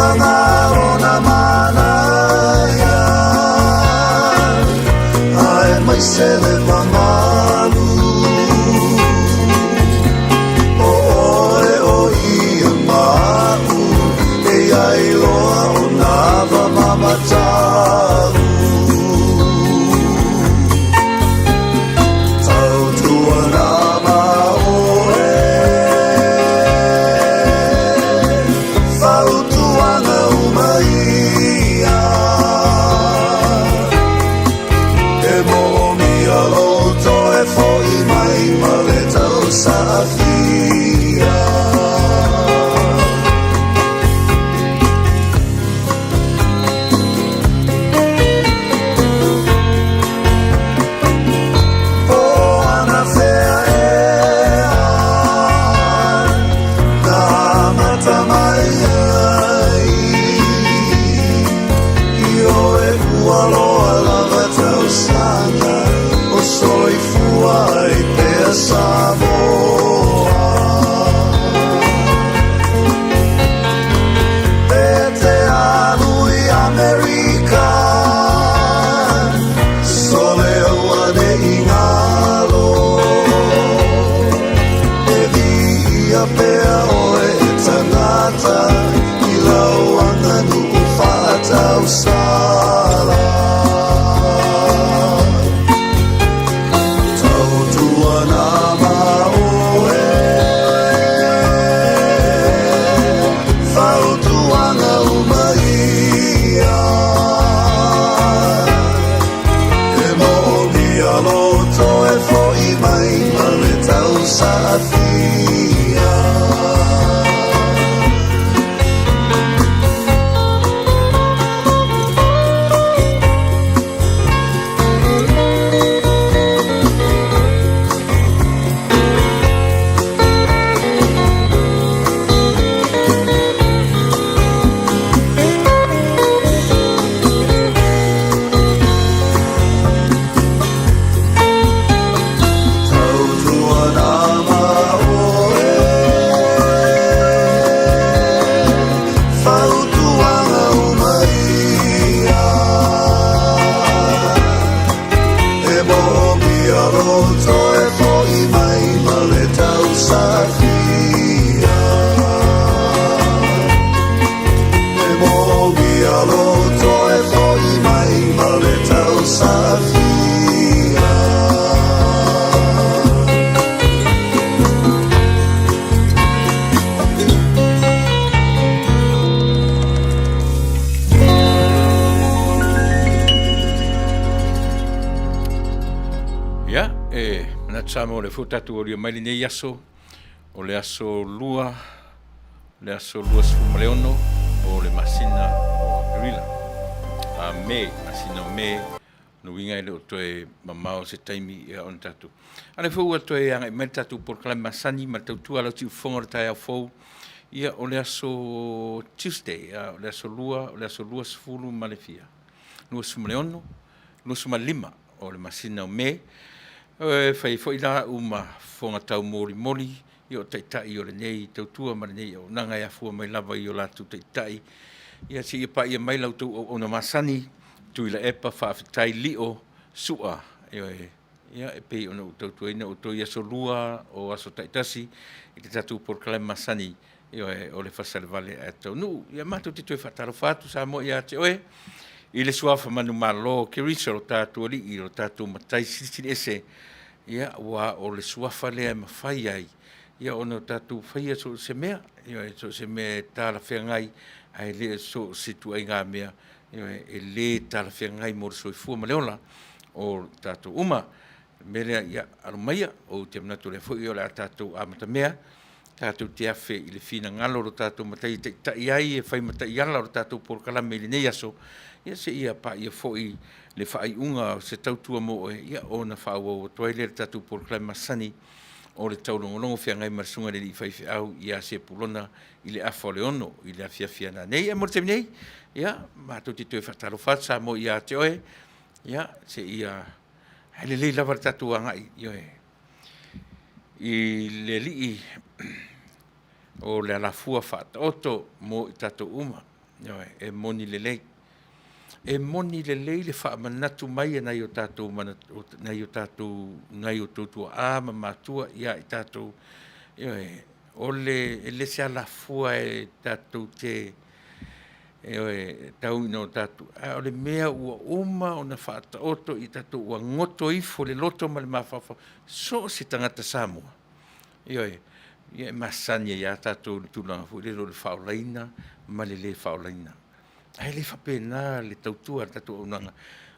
Fagalo na manaia Aemaise le mamalu O oe o ia ma'u E iai loa o nava mamatau Tautuana ma oe Fautuaga uma ia E moomia lou toe fo'i mai ma le tausaafia. Po o anafea ea na amata mai ai Ioe ua loa lava tausaga o soifua ai pea Samoa. E te alu i Amerika, sole auane'i galo. E viia pea oe e tagata i lau aganuu faatausala. Tautuana ma oe, fautuaga uma ia. E moomia lou toe fo'i mai ma le tausaafia. Tautuana ma oe, fautuaga uma ia. E moomia lou toe fo'i mai ma le tausaafia. E moomia lou toe fo'i mai ma le tausaafia. Ia, e manatu Samoa o lea foi ua tatou aulia mai lenei aso, o le aso lua, le aso 26 o le masina o Aperila. A Me, masina o Me, lona uiga e le o toe mamao se taimi ia ona tatou. A o lea foi ua toe agai mai le tatou polokalame masani ma le tautua a lau siufofoga o le taeao fou, ia o le aso Tuesday, o le aso lua, o le aso 20 ma le fia, 26, 25 o le masina o Me. E fai foi la au ma fofoga taumolimoli ia o taitai o lenei tautua ma lenei auaunaga e afua mai lava i o latou taitai, ia seia paia mai la outou auauna masani, Tuilaepa, faafetai Lio, Sua, ioe, ia e pei ona ou tautuaina outou i aso lua o aso taitasi i le tatou polokalame masani, ioe, o le Fasalevale ae taunuu. Ia matou te toe faatalofa atu Samoa ia te oe i le suafa manumalo o Keriso lo tatou Alii, lo tatou Matai Silisili Ese, ia aua o le suafa lea e mafai ai ia ona o tatou faia so o se mea, ioe, so o se mea e talafeagai, ae le so o se ituaiga mea, ioe, e le talafeagai mo le soifua ma le ola o tatou uma. O le mea lea, ia alo maia, ou te manatu o lea foi o le a tatou amatamea, tatou te afe i le finagalo o lo tatou Matai e taitai ai, e fai ma taiala o le tatou polokalame i lenei aso, ia seia paia foi le faaiuga o se tautua mo oe, ia ona faaauau atu ai lea i le tatou polokalame masani o le taulogologo feagai ma le Susuga i le Alii Faifeau ia Sepulona i le afa o le 6 i le afiafi a nanei. Ae mo le taimi nei, ia, matou te toe faatalofa atu Samoa ia te oe, ia, seia ae lelei lava le tatou agai, ioe, i le Alii o le alafua faataoto mo i tatou uma. Ioe, e moni lelei. E moni lelei le faamanatu mai e nai o tatou nai o tatou nai o outou tuaa ma matua ia i tatou, ioe, o le e le se alafua e tatou te ioe, tau ina o tatou, a o le mea ua uma ona faataoto i tatou ua goto ifo le loto ma le mafaufau, so o se tagata Samoa, ioe, ia e masani ai lava tatou i le tulaga foi lele o le faaolaina ma le le faaolaina. Ae le faapena le tautua a le tatou auaunaga,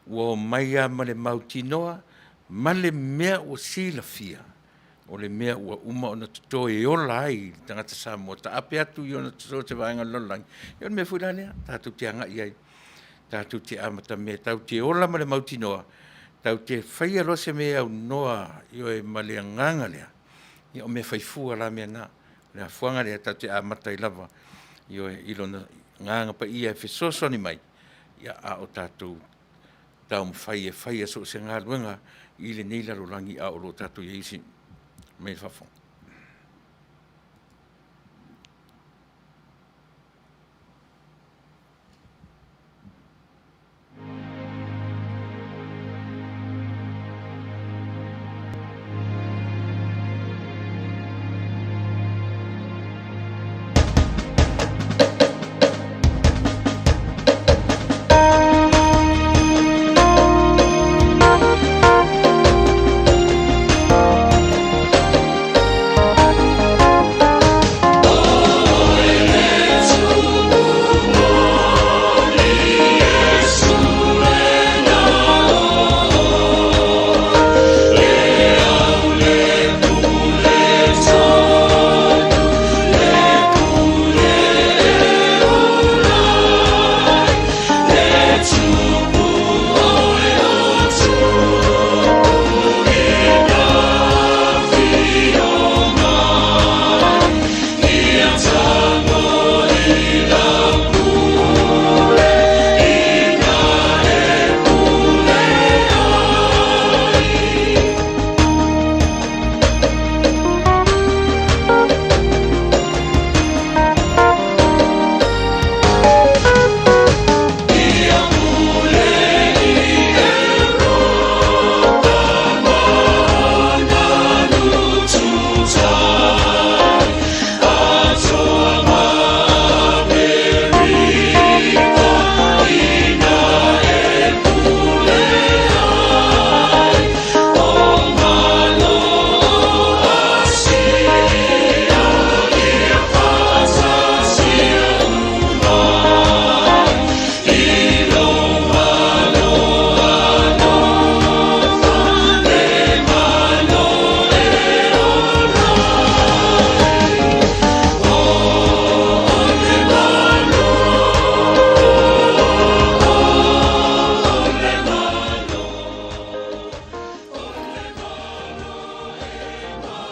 ua omai lava ma le mautinoa ma le mea ua silafia, o le mea ua uma ona toto e ola ai le tagata Samoa, taape atu i so o se vaega o le lalolagi, ia o le mea foi la lea tatou te agai ai, tatou te amatamea tatou te ola ma le mautinoa, tatou te faia loa se mea e aunoa, ioe, ma le agaga lea, ia o mea fai fua la mea na. O le afuaga lea tatou te amata ai lava, ioe, i Lona Agaga Paia e fesoasoani mai, a o tatou taumafai e faia so o se galuega i lenei lalolagi a o lo o tatou i ai mai fafo.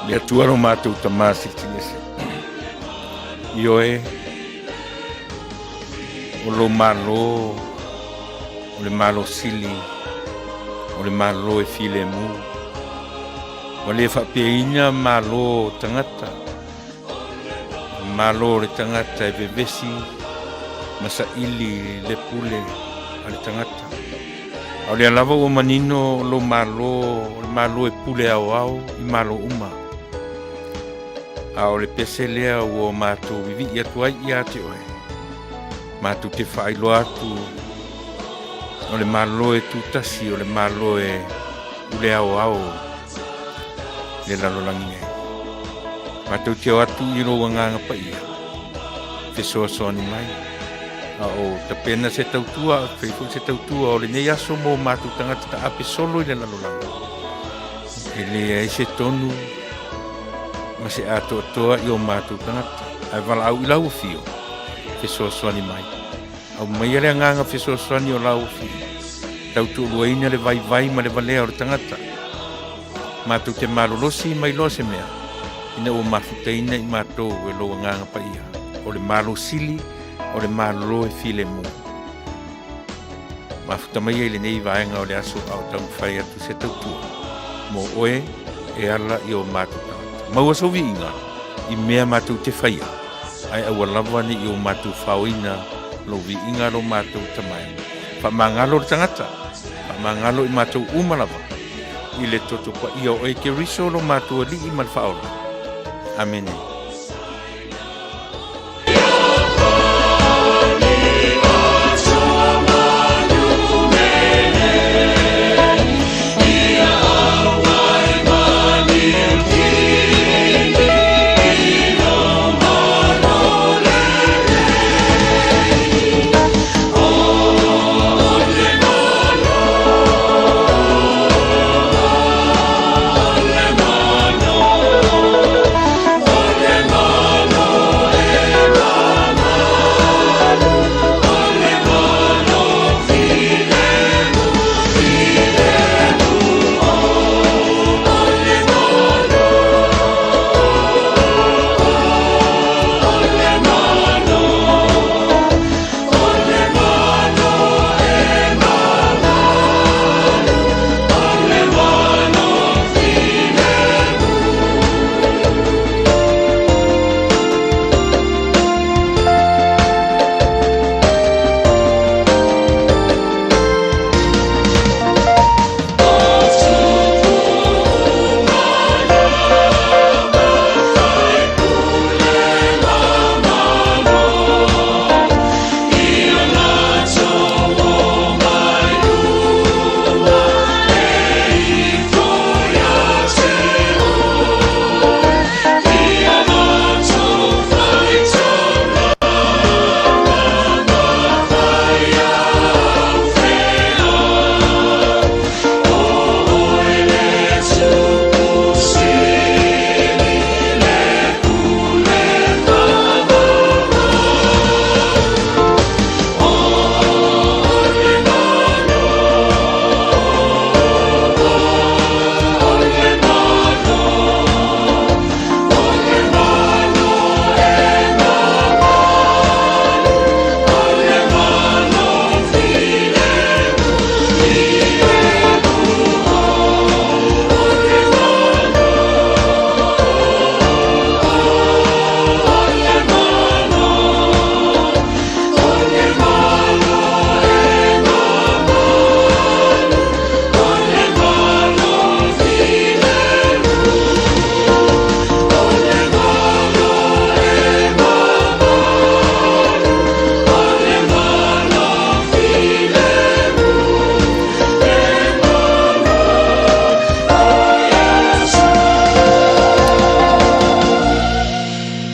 Le Atua lo matou Tama Silisili Ese, Ioe, o lou Malo, o le Malo sili, o le Malo e filemu. Ua le faapeaina Malo o tagata, Malo o le tagata e vevesi ma saili le pule a le tagata. A o lea lava ua manino o lou Malo o le Malo e pule aoao i Malo uma. A o le pese lea ua matou vivii atu ai ia te oe, matou te faailoa atu o le Malo e tutasi, o le Malo e pule aoao le lalolagi nei. Matou te o atu i lou Agaga Paia, fesoasoani mai, a o tapena se tautua, fai foi se tautua o lenei aso mo matou tagata taape solo i le lalolagi. E leai se tonu ma se atoatoa i o matou tagata, ae valaau i lau afio, fesoasoani mai. Aumaia le agaga fesoasoani o lau afio, tautualuaina le vaivai ma le valea o le tagata. Matou te malolosi mai loa se mea, ina ua mafutaina i matou e lou Agaga Paia, o le Malo sili, o le Malo e filemu. Mafuta mai ai lenei vaega o le aso a o taumafai atu se tautua mo oe e ala i o matou tagata. Maua sou viiga i mea matou te faia, ae aua lava ne i o matou faoina Lou viiga lo matou Tama e. Faamagalo le tagata, faamagalo i matou uma lava, i le toto paia o Oe Keriso lo matou Alii ma le Faaola. Amene.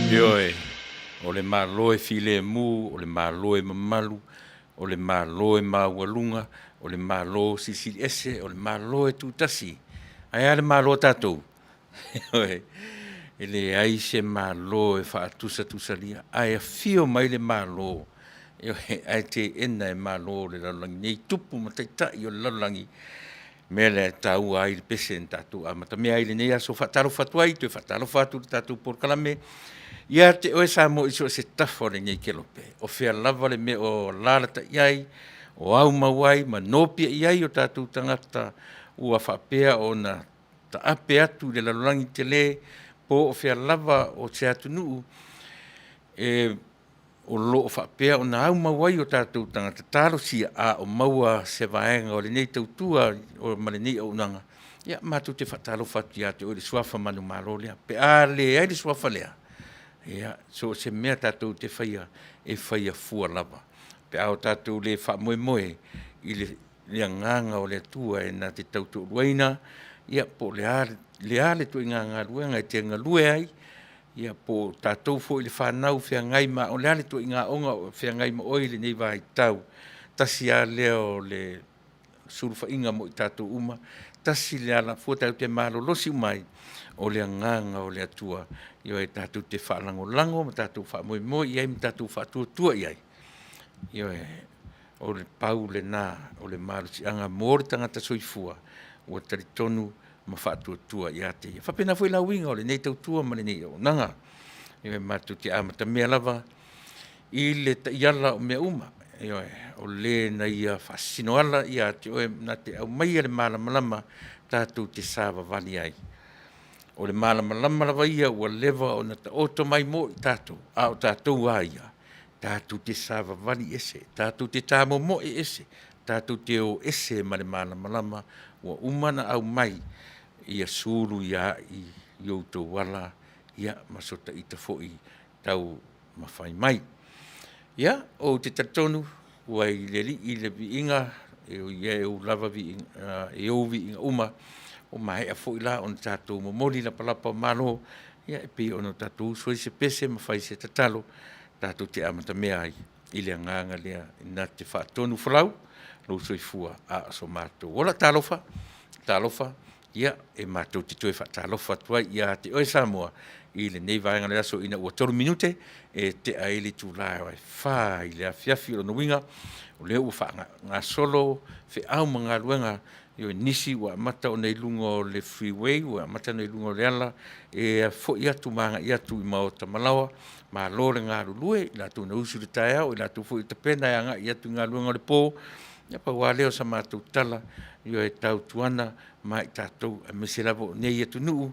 Ioe, o le Malo e filemu, o le Malo e mamalu, o le Malo e maualuga, o le Malo silisili ese, o le Malo e tutasi. Ae a le Malo a tatou? Ioe, e leai se Malo e faatusatusalia, ae afio mai le Malo, ioe, ae teena e Malo o le lalolagi nei, tupu ma taitai o le lalolagi, mea lea e taua ai le pese na tatou amatamea ai i lenei aso. Faatalofa atu ai, toe faatalofa atu i le tatou polokalame ia te oe Samoa i so o se tafa o lenei kelope, o fea lava le mea o alaalatai ai, o aumau ai ma nopiai ai o tatou tagata ua faapea ona taape atu i le lalolagi tele, po o fea lava o se atunuu e o lo o faapea ona aumau ai o tatou tagata. Talosia a o maua se vaega o lenei tautua ma lenei auaunaga, ia matou te faatalofa atu ia te oe i le suafa manumalo lea. Pe a leai le suafa lea, ia, so o se mea tatou te faia, e faia fua lava pe a o tatou le faamoemoe i le Agaga o le Atua e na te tautoaluaina, ia po o le a le ituaiga galuega e te galue ai, ia po o tatou foi le fanau feagai ma… o le a le ituaiga aoga o feagai ma oe i lenei vaitau, tasi lava lea o le sulufaiga mo i tatou uma, tasi le alafua tatou te malolosi uma ai, o le Agaga o le Atua, ioe, tatou te faalagolago ma tatou faamoemoe i ai ma tatou faatuatua i ai. Ioe, o le pau lena o le malosiaga mo le tagata soifua ua talitonu ma faatuatua ia te Ia. E faapena foi la uiga o lenei tautua ma lenei auaunaga. E matou te amatamea lava i le taiala o mea uma, ioe, o Le na Ia faasinoala ia te oe na te aumaia le malamalama tatou te savavali ai. O le malamalama lava ia ua leva ona taoto mai mo i tatou, a o tatou lava ia Tatou te savavali ese, tatou te tamomoe ese, tatou te o ese ma le malamalama ua uma ona aumai ia sulu ia ai i outou ala ia ma so ta ita foi taumafai mai. Ia, ou te talitonu ua i le Alii le viiga, e ui ia e ou lava viiga e ou viiga uma, ua maea foi la ona tatou momoli lapalapa o malo, ia e pei ona tatou usu ai i se pese ma fai se tatalo, tatou te amatamea ai i le agaga lea na te faatonufolau lou soifua a o so matou ola. Talofa, talofa, ia e matou te toe faatalofa atu ai ia te oe Samoa i lenei vaega o le aso ina ua 3 minute e tea ai le itula e 4 i le afiafi. O lona uiga, o lea ua faagasolo feau ma galuega, ioe, nisi ua amata ona i luga o le freeway ua amata ona i luga o le ala e foi atu ma agai atu i maota ma laoa. Malo le galulue i latou na usu i le taeao, o i latou foi o tapena e agai atu i galuega o le po, ia pau lava lea o sa matou tala, ioe, tautuana ma i tatou aemaise lava o nei atunuu,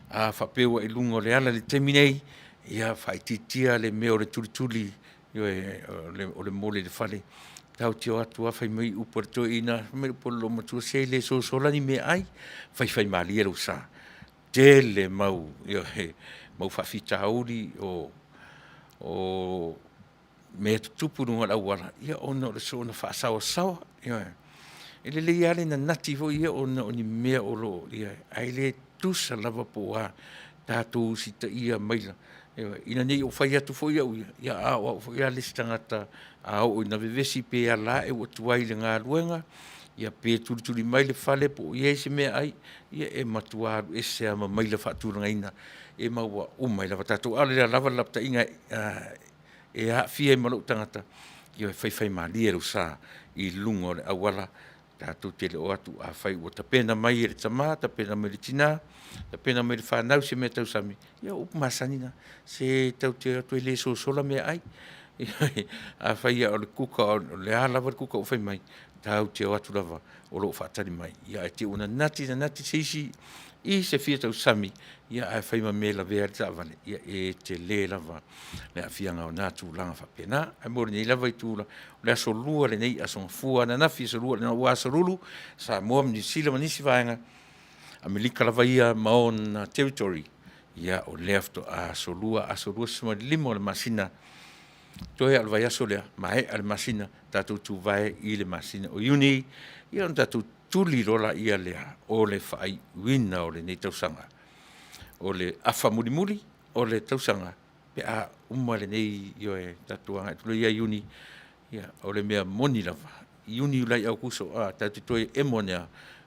a faapea ua e i luga o le ala i le taimi nei, ia faaitiitia le mea o le tulituli, ioe, o le moli i le fale. Tatou te o atu lava fai mai upu a le toeaina, fai mai upu a le olomatua, se e le sosola ni meaai, faifaimalie lou sa. Tele mau, ioe, mau faafitauli o mea e tutupu i luga o le auala, ia ona o le soona faasaoasaoa, ioe. E lelei lava le nanati foi ia ona o ni mea o lo o, ioe, ae le tusa lava po o a, tatou usitaia maila, ioe, ina ne i ou fai atu foi au ia, ia a o au foi la le isi tagata a oo ina vevesi pe ala ae ua tuai i le galuega, ia pe tulituli mai le fale po o i ai se meaai, ia e matua alu ese lava ma maila faatulagaina e maua uma ai lava tatou. A o le lava le lapataiga e aafia ai ma lou tagata, ioe, faifaimalie lou sa i luga o le auala, tatou te le o atu afai ua tapena mai e le tama, tapena mai e le tina, tapena mai e le fanau se meatausami, ia o upu masani na, se tatou te o atu e le sosola meaai. Afai lava o le kuka o le a lava le kuka ua fai mai, tatou te o atu lava o lo o faatali mai, ae te i ua nanati nanati se isi i se fia tausami ae fai ma mea e lavea ai le taavale, ia e tele lava le aafiaga o na tulaga faapena. Ae mo lenei lava itula, o le aso Lua lenei, Aso Gafua ananafi, aso Lua ina ua asolulu Samoa ma Niu Sila ma nisi vaega, Amerika lava ia ma ona territory, ia o lea faatoa Aso Lua, aso 25 o le masina, toe lava o le vaiaso lea maea le masina tatou tuvae i le masina o Iuni, ia ona tatou tuli loa lea o le faaiuina o lenei tausaga. O le afa mulimuli o le tausaga pe a uma lenei, ioe, tatou agai atu loa ia Iuni, ia o le mea moni lava, Iuni, Iulai Aokuso, tatou te toe emo ane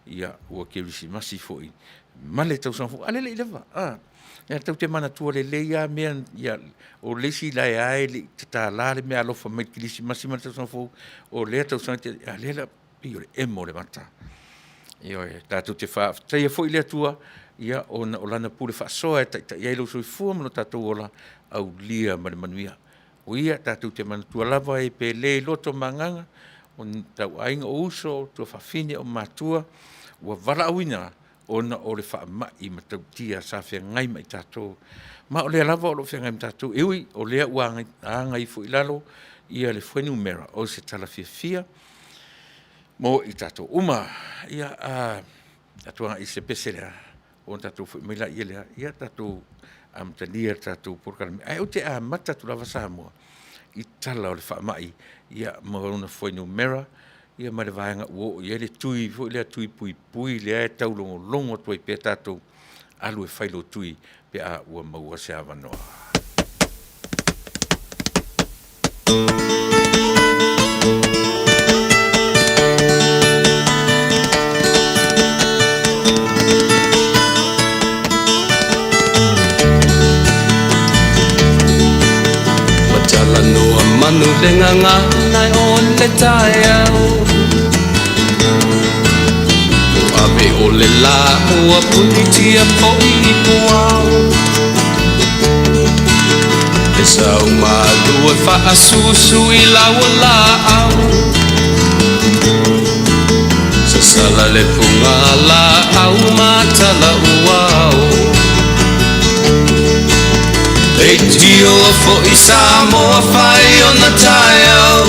lava ua kerisimasi foi ma le tausaga fou. A o lea e le i leva, tatou te manatua lelei lava mea ia, o le isi la e lava e le i tatala le meaalofa mai le kerisimasi ma le tausaga fou, o lea tausaga, a o lea e pei o le emo o le mata. Ioe. Tatou te faafetaia foi le Atua ona o Lana pule faasoa e taitai ai lou soifua ma lo tatou ola, aulia ma le manuia. O ia tatou te manatua lava e pele i loto ma agaga, o ni tauaiga, o uso, o tuafafine, o matua ua valaauina ona o le faamai matautia sa feagai ma i tatou, ma o lea lava o lo o feagai ma tatou, e ui o lea ua aga ifo i lalo le fuainumera, o se tala fiafia mo i tatou uma. Ia, tatou agai i se pese lea ona tatou foi mai lea, ia tatou amatalia le tatou polokalame. Ae ou te amata atu lava Samoa i tala o le faamai ma ona fuainumera ma le vaega ua oo i ai le tui foi lea tui puipui lea e taulogologo atu ai pea tatou, alu e fai lou tui pe a ua maua se avanoa. Ua talanoa manu le gagana o le taeao Ua ave o le la ua punitia foi i puao E sau malu e faasusu i lau laau Sasala le fuga laau ma talauao. Leitioa foi Samoa fai ona taeao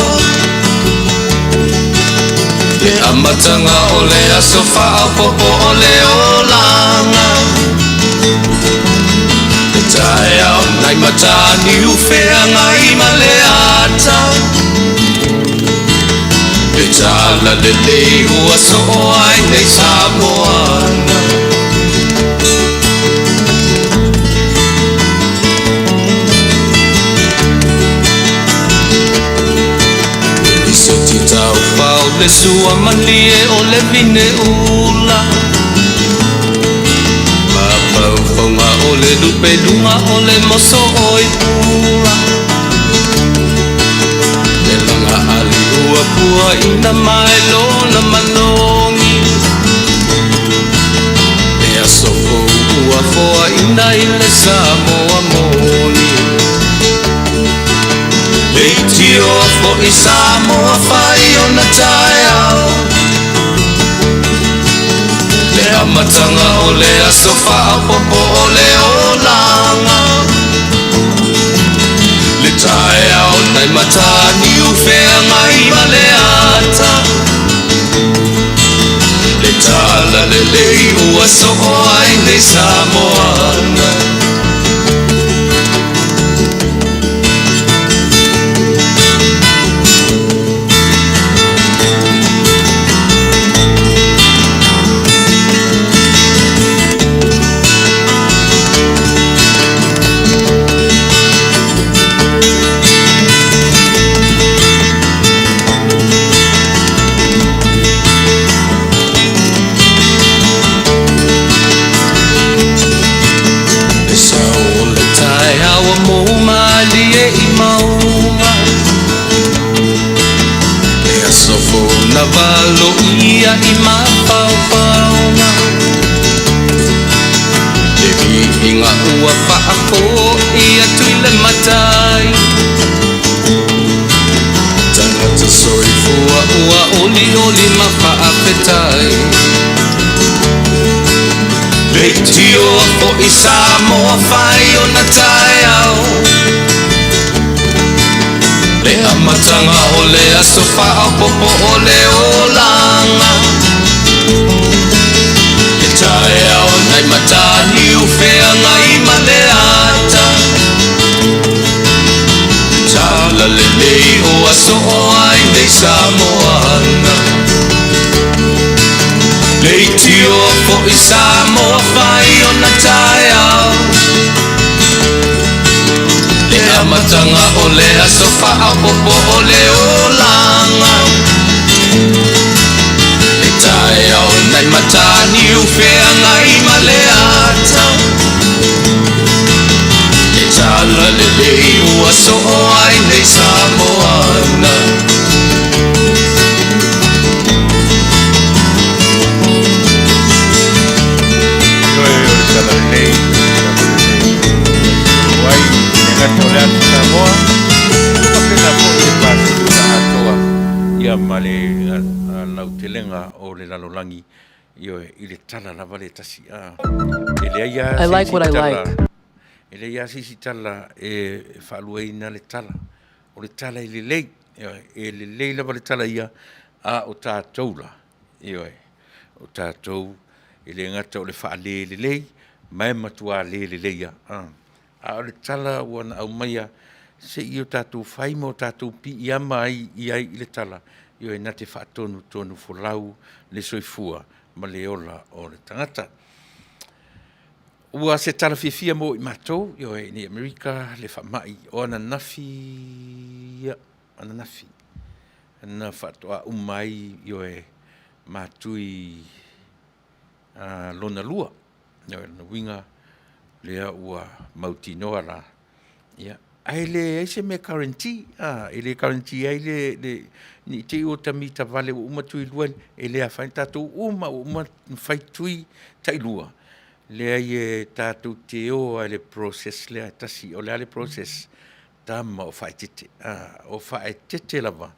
Le amataga o le aso faaopoopo o le olaga Le taeao nai Mataniu feagai ma le ata Le tala lelei ua soo ai nei Samoana. E lisoti taufao le sua malie o le vine ula Mafaufauga o le lupe luga o le moso oi pula Le laga ali ua puaina mai lona manogi Le aso fou ua foaina i le Samoa moni Leitioa foi Samoa fai ona taeao Le amataga o le aso faaopoopo o le olaga Le taeao nai Mataniu feagai ma le ata Le tala lelei ua soo ai nei Samoana. Le sao o le taeao ua mou malie i mauga Le aso fou na valoia i mafaufauga Le viiga ua faafoi atu i le Matai Tagata soifua ua olioli ma faafetai Leitioa foi Samoa fai ona taeao Le amataga o le aso faaopoopo o le olaga Le taeao nai Mataniu feagai ma le ata Le tala lelei ua soo ai nei Samoana Leitioa foi Samoa fai ona taeao Le amataga o le aso faaopoopo o le olaga Le taeao nai Mataniu feagai ma le ata Le tala lelei ua soo ai nei Samoana. Ioe, o le tala lelei, o le tala lelei. O ai, le gata o le atu Samoa, ua faapena foi le Pasefika atoa, ia ma le lautelega o le lalolagi, ioe, i le tala lava le tasi. A, e leai lava I se like isi what I tala, like. e leai lava se isi tala e faaluaina le tala. O le tala e lelei, ioe, e lelei lava le tala ia, a o tatou la, ioe, o tatou e le gata o le faale lelei, ma e matua le lelei lava. A o le tala ua na aumaia, se i o tatou fai ma o tatou piiama ai i ai i le tala, ioe, na te faatonutonu folau le soifua ma le ola o le tagata. Ua se tala fiafia mo i matou, ioe, i Amerika le faamai o ananafi ia, ananafi na faatoa uma ai, ioe, matui lona lua. Ioe, lona uiga lea ua mautinoa la, ia, ae leai se mea e guarantee, a, e le guarantee ai le, le ne i te i ua ta mita vale ua uma tui lua, e le afaina. Tatou uma ua uma ona fai tui tailua, leai e tatou te o lava i le process lea e tasi. O le a le process? Tama o faaeteete. O faaeteete lava,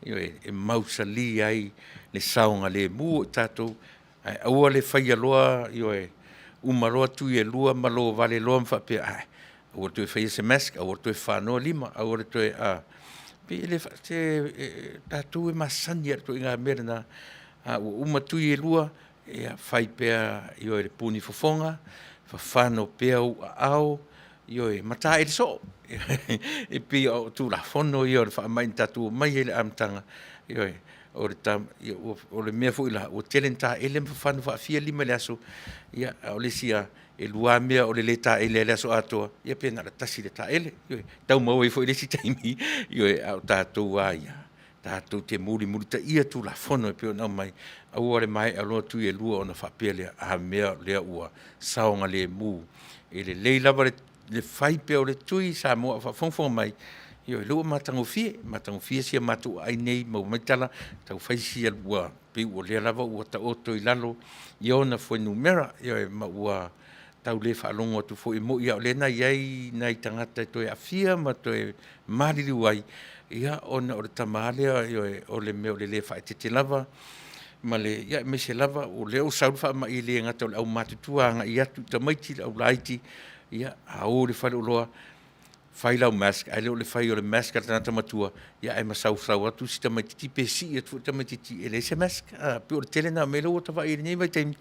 ioe, e mausali ai le saogalemu o i tatou, ae aua le faia loa, ioe, uma loa tui e lua ma lovale loa ma faapea, ai, Aua le toe faia se mask, aua le toe fanoa lima, aua le toe, a, pei e le fa, se tatou e masani lava i le ituaiga mea lena. A ua uma tui e lua, ia fai pea, ioe, le puni fofoga, fafano pea ou aao, ioe, ma taele soo. E pei o Tulafono ia o le faamai na tatou omai ai i le amataga, ioe, o le mea foi la, ua tele ina taele ma fafano faafia lima i le aso, ia a o le isi lava, e lua lava mea o le le taele ai i le aso atoa, ia pe na o le tasi le taele, ioe, tau maua ai foi i le isi taimi, ioe, a o tatou lava ia, tatou te mulimulitaia Tulafono e pei ona aumai, aua le maea loa tui e lua ona faapea lea, a mea o lea ua saogalemu. E lelei lava le fai pea o le tui Samoa a o faafogafoga mai, ioe, o lea ua matagofie, matagofie si a matou aai nei maua mai tala, tau fai sia ua pei o lea lava ua taoto i lalo i ona fuainumera, ioe, ma ua tau le faalogo atu foi. E moni lava o lea na i ai nai tagata e toe aafia ma toe maliliu ai, ia ona o le tama lea, ioe, o le mea o le le faaeteete lava ma le, ia aemaise lava o lea ua sau le faamai e le gata o le aumatutua agai atu i tamaiti, le aulaiti, ia a o i le faleoloa, fai lau mask, ae le o le fai o le mask a le tagata matua, ae masausau atu si tamaitiiti pe sii atu foi le tamaitiiti e leai se mask. E pei o le tele lena o mea lea ua ta vaai i ai i lenei vaitaimi,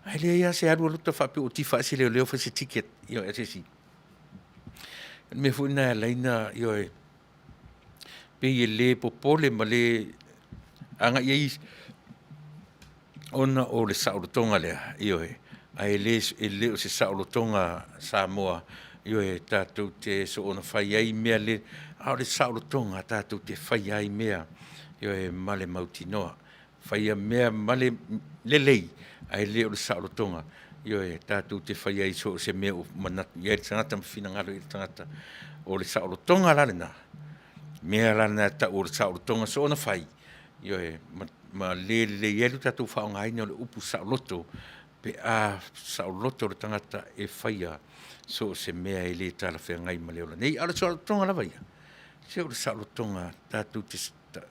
ae leai lava se alu alu ota faapea ua tifa atu se leoleo fai se ticket i se isi. O le mea foi lena e ala ai ona, ioe, pei e le popole ma le agai i ai isi ona o le saolotoga lea, ioe, ae le o se saolotoga Samoa, ioe, tatou te soona fai ai mea le, a o le saolotoga tatou te faia ai mea, ioe, ma le mautinoa. Faia mea ma le lelei, ae le o le saolotoga, ioe, tatou te faia ai so o se mea ua manatu i ai le tagata ma finagalo i ai le tagata. O le saolotoga la lena, mea la lena e tau o le saolotoga soona fai, ioe, ma le lelei ai le tatou faaaogaina o le upu saoloto pe a saoloto le tagata e faia so o se mea e le talafeagai ma le ola nei. A o le saolotoga lava ia, se o le saolotoga tatou te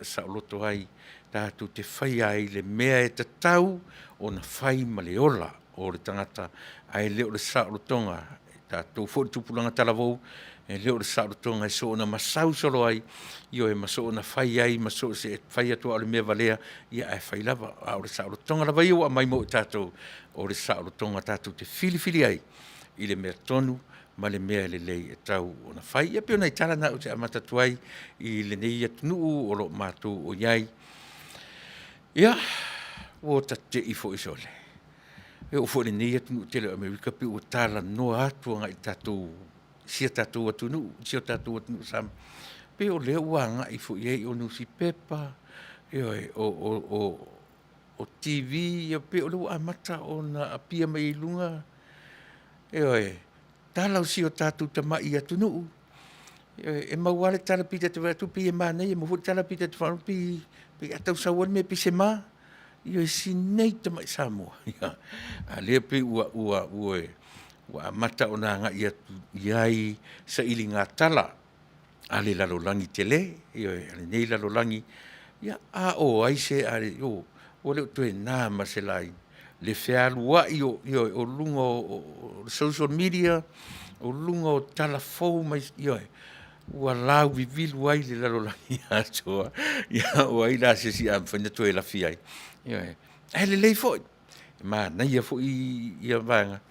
saoloto ai, tatou te faia ai le mea e tatau ona fai ma le ola o le tagata, ae le o le saolotoga, o tatou foi o le tupulaga talavou, e le o le saolotoga e soona masau solo ai, ioe, ma soona fai ai ma so o se fai atu lava o le mea valea, ae fai lava. A o le saolotoga lava ia ua aumai mo i tatou, o le saolotoga tatou te filifili ai i le mea tonu ma le mea lelei e tatau ona fai. Ia pei o nai tala na ou te amata atu ai i lenei atunuu o lo o matou i ai. Ia, ua ta te i foi sole, e oo foi i lenei atunuu tele o Amerika pei ua talanoa atu agai i si o tatou atunuu, si o tatou atunuu o Samoa, pei o lea ua agai foi i ai o nusipepa, ioe, o TV, e pei o lea ua amata ona appear mai i luga, ioe, tala o si o tatou tamai atunuu. Ioe, e maua lava le tala pei ta te vaai atu pei e manaia, e maua foi le tala pei ta te faalogo atu pei a tau sau lava le mea pei se ma. Ioe, si nei tamai Samoa, a o lea pei ua amata ona agai atu i ai sailiga tala a le lalolagi tele, ioe, a lenei lalolagi. Ia, a o ai se ua le o toe na ma se laina le fealuai o luga o social media, o luga o tala fou mai, ioe, ua lauvivilu ai le lalolagi atoa. Ia o ai la se isi a mafai ona toe lafi ai? Ioe. Ae lelei foi, manaia foi ia vaega,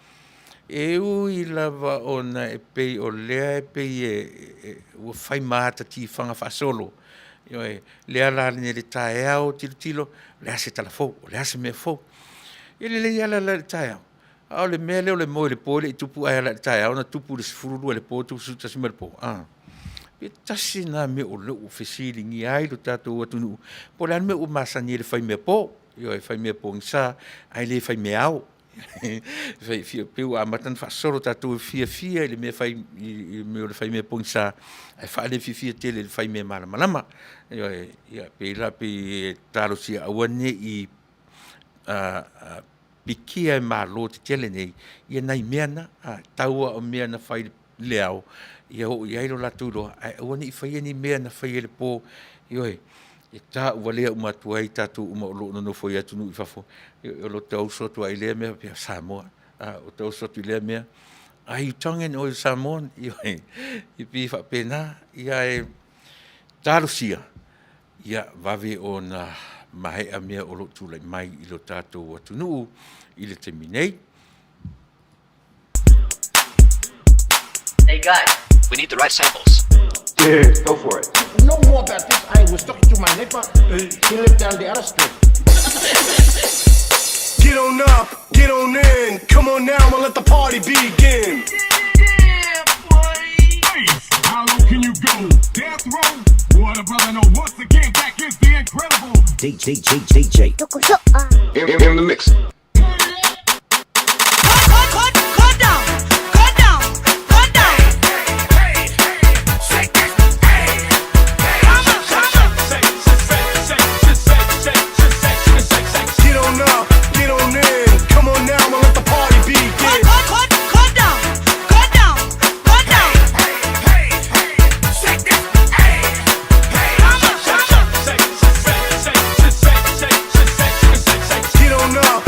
e ui lava ona e pei o lea e pei ua fai ma ata tifaga faasolo, ioe, le ala i le taeao tilotilo, o le a se tala fou, o le a se mea fou. E lelei lava le ala i le taeao, a o le mea lea o le moe i le po e le i tupu ae ala i le taeao ona tupu i le 12 i le po, tupu i le 11 i le po, a. Pe tasi lena mea o lea ua fesiligia ai lo tatou atunuu, po o le a le mea ua masani ai i le fai mea po, ioe, fai mea pogisa ae le fai mea ao. E pei ua amata ona faasolo tatou e fiafia i le mea o le fai mea pogisa, ae faalefiafia tele i le fai mea malamalama. Ioe, ia pei la e talosia aua ne i pikia e Malo tetele nei nai mea na, tau lava o mea na fai i le ao ia oo i ai lo latou iloa, ae aua ne i faia ni mea na faia i le po, ioe, e tauvalea uma atu ai tatou uma o lo o nonofo i atunuu i fafo, o lota uso atu lava i lea mea faapea, Samoa, o lota uso atu i lea mea. Are you Tongan or Samoan? Ioe, e pei e faapena, ia e talosia, ia vave ona maea mea o lo o tulai mai i lo tatou atunuu i le taimi nei. Hey guys, we need the right samples. Yeah, go for it. No more about this. I was talking to my neighbor. He lived down the other street. Get on up, get on in. Come on now and let the party begin. How low can you go? Death row? What a brother know. Once again, back is the incredible. DJ DJ In the mix. Get on up, get on in. Come on now and let the party begin. Get on up,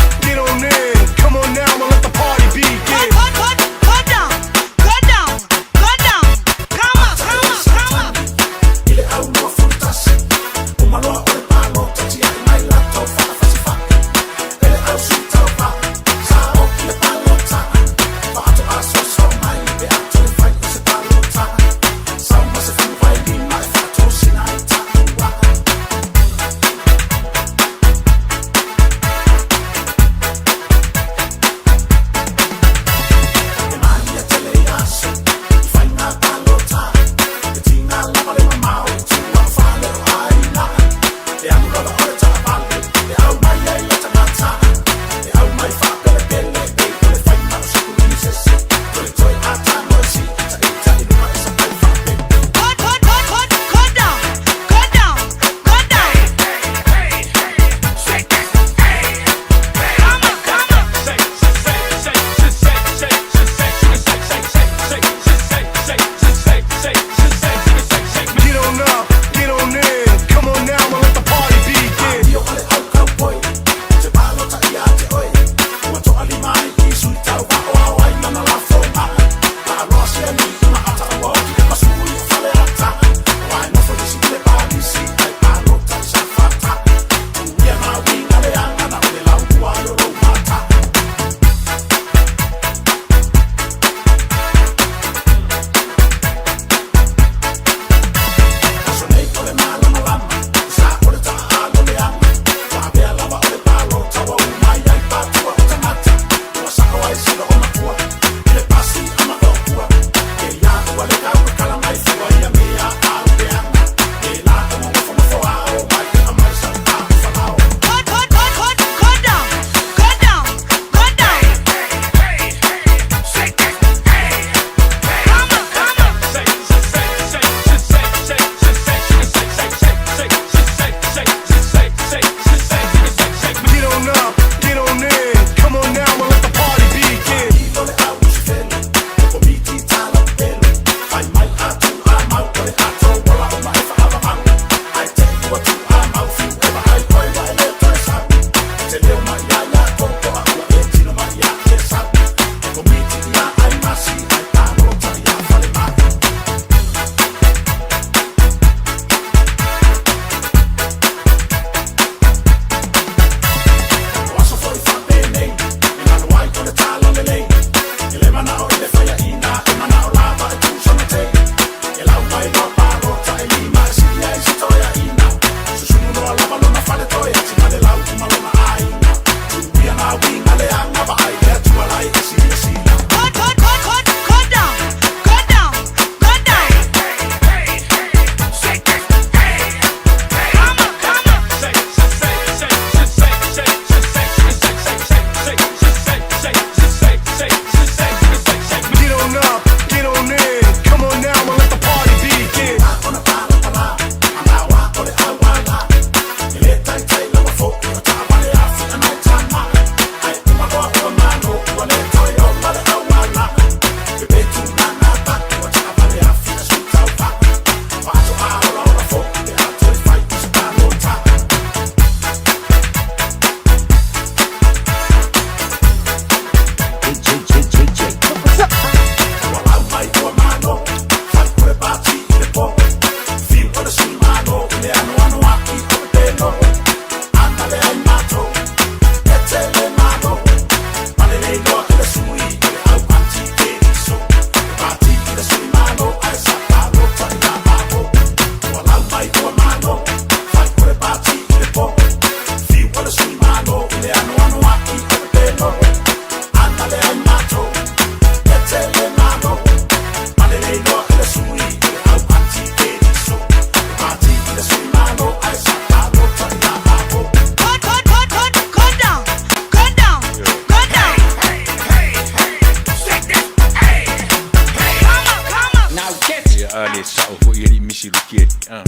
A,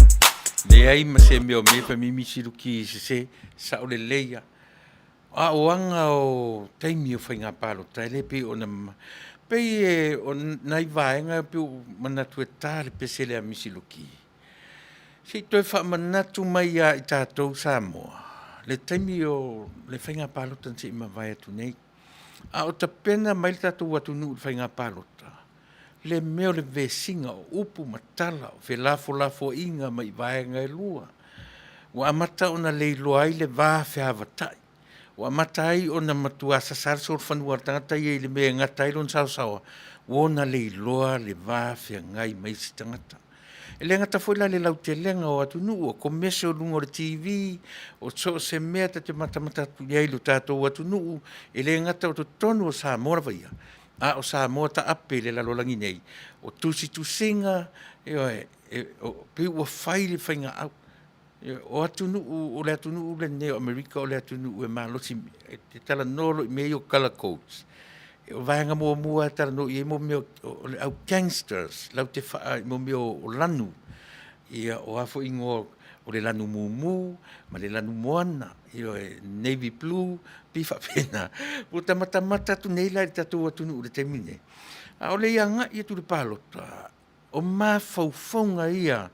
leai ma se mea o mea fai mai Misi Luki sese, sao lelei lava. A o aga o taimi o faiga palota e le pei ona pei e o nai vaega e pei ua ou manatu e ta le pese lea a Misi Luki. Se i toe faamanatu mai ia i tatou Samoa le taimi o le faiga palota na se i mavae atu nei, a o tapena mai le tatou atunuu i le faiga palota, le mea o le vesiga o upu ma tala, o felafolafoaiga mai vaega e lua, ua amata ona leiloa ai le va feavatai, ua amata ai ona matua sasa le solofanua a le tagata ia i le mea e gata ai lona saosaoa, ua ona leiloa le va feagai ma isi tagata. E le gata foi la i le lautelega o atunuu, o komese o luga o le TV, o so o se mea ta te matamata atu i ai i lo tatou atunuu, e le gata o totonu o Samoa lava ia, a o Samoa taape i le lalolagi nei, o tusitusiga, ioe, e pei ua fai le faiga o atunuu, o le atunuu lenei o Amerika o le atunuu e malosi, e te talanoa loa i mea ia o colour codes, o vaega muamua lava e talanoa i ai mo mea o le au gangsters, latou te mo mea o lanu. Ia o a foi igoa o le lanu mumu ma le lanu moana, ioe, navy blue, e pei e faapena. Ua ta matamata atu nei la i le tatou atunuu i le taimi lenei, a o le i agai atu i le palota, o mafaufauga ia,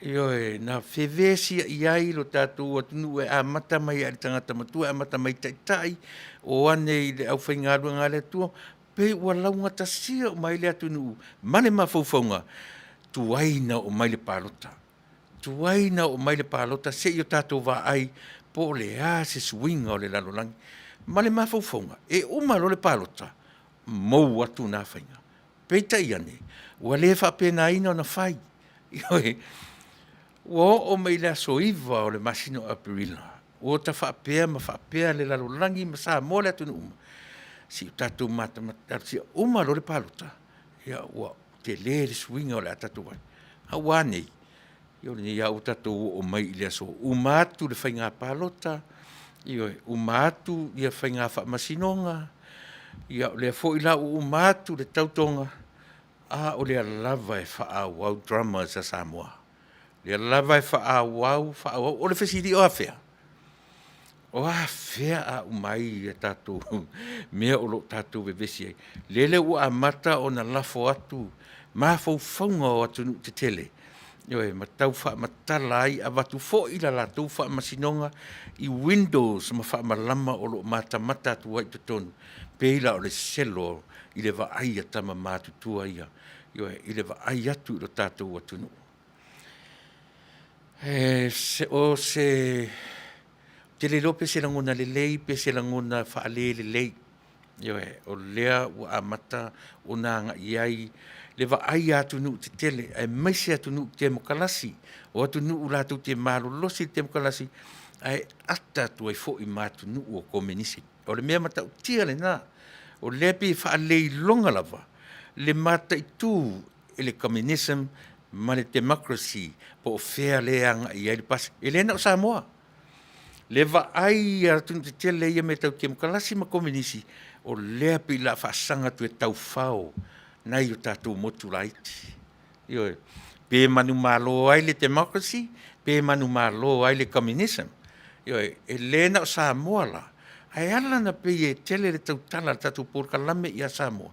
ioe, na fevesiai ai lo tatou atunuu e amata mai lava i le tagata matua amata mai i taitai, o ane i le aufaigaluega a le Atua, pei ua laugatasia uma ai le atunuu ma le mafaufauga, tuai ona oo mai le palota, tuai ona oo mai le palota se i o tatou vaai po o le a se suiga o le lalolagi. Ma le mafaufauga, e uma loa le palota, mou atu na faiga. Peitai ane, ua le faapenaina ona fai, ioe. Ua oo mai i le aso 9 o le masina o Aperila ua ta faapea ma faapea le lalolagi ma Samoa le atunuu, se i o tatou matamata, uma loa le palota, ia ua tele le suiga o le a tatou vaai. A ua a nei? Ia o lenei lava ua tatou oo mai i le aso, uma atu le faiga palota, ioe, uma atu faiga faamasinoga, ia o lea foi la ua uma atu le tautoga, a o lea lava e faaauau dramas a Samoa. O lea lava e faaauau, faaauau. O le fesili, o afea? O afea a uma ai tatou mea o lo o tatou vevesi ai? Lele ua amata ona lafo atu mafaufauga o atunuu tetele, ioe, ma tau faamatala ai, avatu foi le latou faamasinoga i windows ma faamalama o lo o matamata atu ai i totonu, pei la o le selo i le vaai a tama matutua ia, ioe, i le vaai atu i lo tatou atunuu. O se… Ou te le iloa pe o se lagona lelei pe se lagona faalelelei, ioe, o lea ua amata ona agai i ai le vaai a atunuu tetele aemaise atunuu temokalasi, o atunuu latou te malolosi i le temokalasi ae ata atu ai foi ma atunuu o Komenisi. O le mea matautia lena, o lea e pei e faaleiloga lava le mataitu e le communism ma le democracy po o fea lea e agai i ai le E le na o Samoa, le vaai a atunuu tetele ia i mea tau temokalasi ma komenisi, o lea e pei o le a faasaga atu e taufao nai o tatou motu laiti. Ioe, pe manumalo ai le democracy, pe manumalo ai le communism. Ioe, e le na o Samoa la, ae ala ona pei e tele le tautala a le tatou polokalame ia Samoa,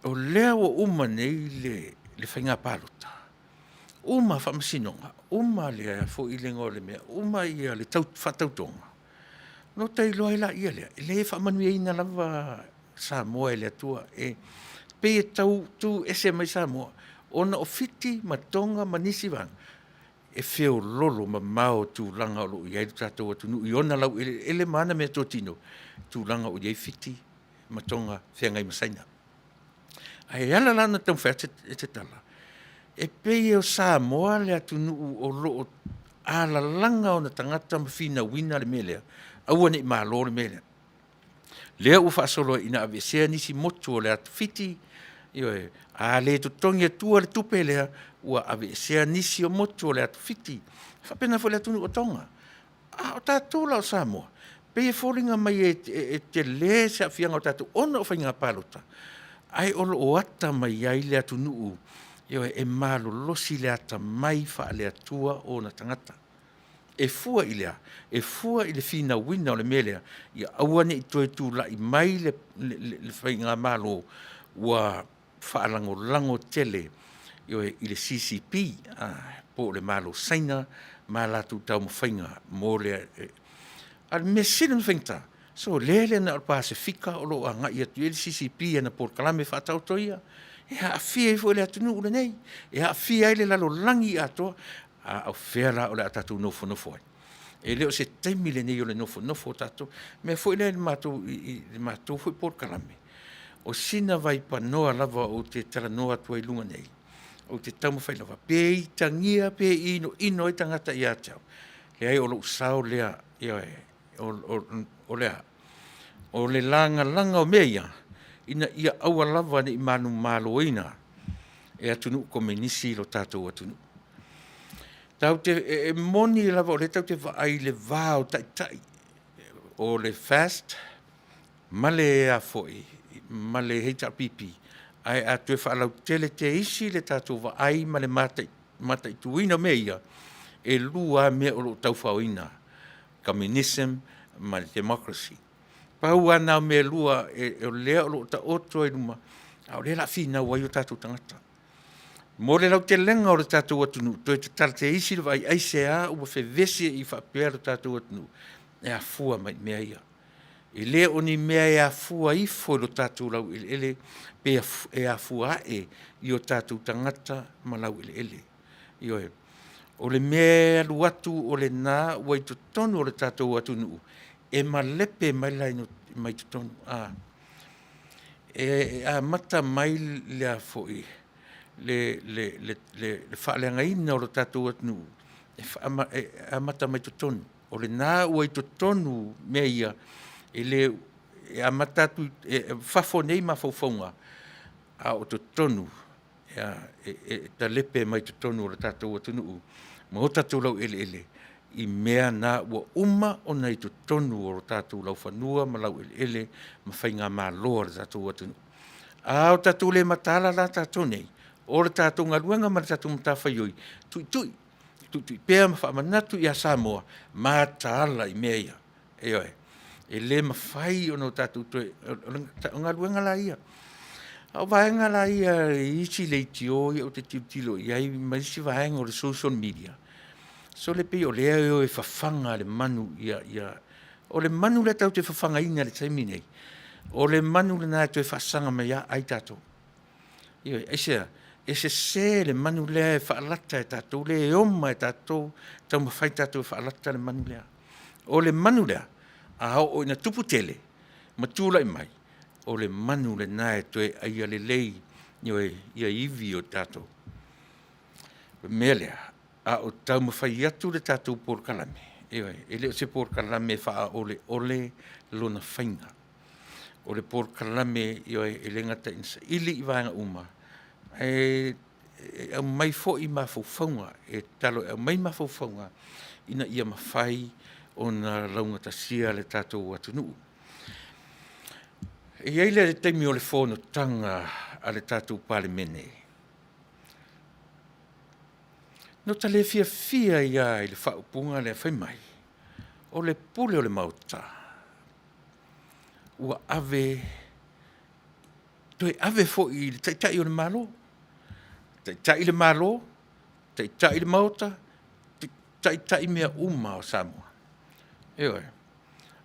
o lea ua uma nei le faiga palota, uma faamasinoga, uma le a foi le igoa o le mea, uma le faatautoga, ona ota iloa ai lea lea, e leai e faamanuiaina lava Samoa e le Atua. E pei e tau tu ese mai Samoa ona o Fiti ma Toga ma nisi vaega, e feoloolo mamao tulaga o lo o i ai le tatou atunuu i ona laueleele ma ana meatotino, tulaga o i ai Fiti ma Toga feagai ma Saina. Ae ala la ona taumafai atu se tala, e pei o Samoa le atunuu o lo o alalaga ona tagata ma finauina le mea lea, aua ne i malo le mea lea. Lea ua faasolo ina aveesea nisi motu o le atu Fiti, ioe, a le totogi atua le tupe lea, ua aveesea nisi o motu o le atu Fiti, e faapena foi i le atunuu o Toga. A o tatou la o Samoa, pei e foliga mai e tele se aafiaga o tatou ona o faiga palota, ae o lo o ata mai ai le atunuu Ioe, e malolosi le atamai faale-Atua o ona tagata. E fua i le a? E fua i le finauina o le mea lea, ia aua ne i toe tulai mai le, le, le, le faigamalo ua faalagolago tele ioe, i le CCP, a, po o le Malo o Saina ma latou taumafaiga mo le… A o le mea sili ona faigata, sole le na o le Pasefika o lo o agai atu i ai le CCP i ana polokalame faataoto ia, e aafia ai foi le atunuu lenei, e aafia ai le lalolagi atoa. A o fea la o le a tatou nofonofo ai? E le o se taimi lenei o le nofonofo o tatou. O le mea foi lea i le matou, i le matou foi polokalame, o sina vaipanoa lava ou te talanoa atu ai i luga nei, ou te taumafai lava, pe itagia pe inoino ai tagata ia te au, leai o lou sao lea, ioe. O le a? O le lagalaga o mea ia, ina ia aua lava ne i manumaloina e atunuu komenisi lo tatou atunuu. Tatou te, e moni lava o lea tatou te vaai i le va o taitai o le FAST ma le ma le HRPP, ae a toe faalautele teisi le tatou vaai ma le mataituina o mea ia, e lua lava mea o lo o taufaoina, communism ma le democracy. Pau lava na o mea e lua o lea o lo o taoto ai i luma, a o lea o le a finau ai o tatou tagata. Mo le lautelega o le tatou atunuu, toe tatala teisi le vaai, aisea ua fevesiai faapea le tatou atunuu? E afua mai i mea ia. E le o ni mea e afua ifo i lo tatou laueleele pe e afua ae i o tatou tagata ma laueleele. Ioe. O le mea e alu atu o lena ua i totonu o le tatou atunuu, e malepe mai la mai totonu, e amata mai le faaleagaina o le tatou atunuu, e amata mai totonu. O lena ua i totonu mea ia, e le, e amata atu i fafo nei mafaufauga, a o totonu e talepe mai totonu o le tatou atunuu ma o tatou laueleele i mea na ua uma ona i totonu o tatou laufanua ma laueleele ma faigamalo a le tatou atunuu. A o tatou le mataala la tatou nei, o le tatou galuega ma le tatou matafaioi, tuitui, tuitui pea ma faamanatu ia Samoa, mataala i mea ia. Ioe. E le mafai ona tatou toe… o galuega la ia. A o vaega la ia i isi leitio ia ou te tilotilo i ai ma isi vaega o le social media, sole pei o lea e o e fafaga le manu ia… O le manu lea tatou te fafagaina i le taimi lenei, o le manu lena e toe faasaga mai lava ai tatou. Ioe. Aisea? E sese le manu lea e faalata e tatou lea e oma e tatou, taumafai tatou e faalata le manu lea. O le manu lea, a oo ina tupu tele ma tulai mai, o le manu lena e toe aia lelei, ioe, ia ivi o tatou. O le mea lea, a o taumafai atu le tatou polokalame, ioe, e le o se polokalame e faaoleole lona faiga. O le polokalame, ioe, e le gata ina saili i vaega uma, ae aumai foi mafaufauga, e tatalo e aumai mafaufauga ina ia mafai ona laugatasia le tatou atunuu. E i ai le taimi o le fonotaga a le tatou Palemene, na ota le fiafia ai lava i le faaupuga lea fai mai, o le pule o le Maota, ua ave, toe ave foi i le Taitai o le Malo, taitai le Malo, taitai le Maota, taitai mea uma lava o Samoa. Ioe.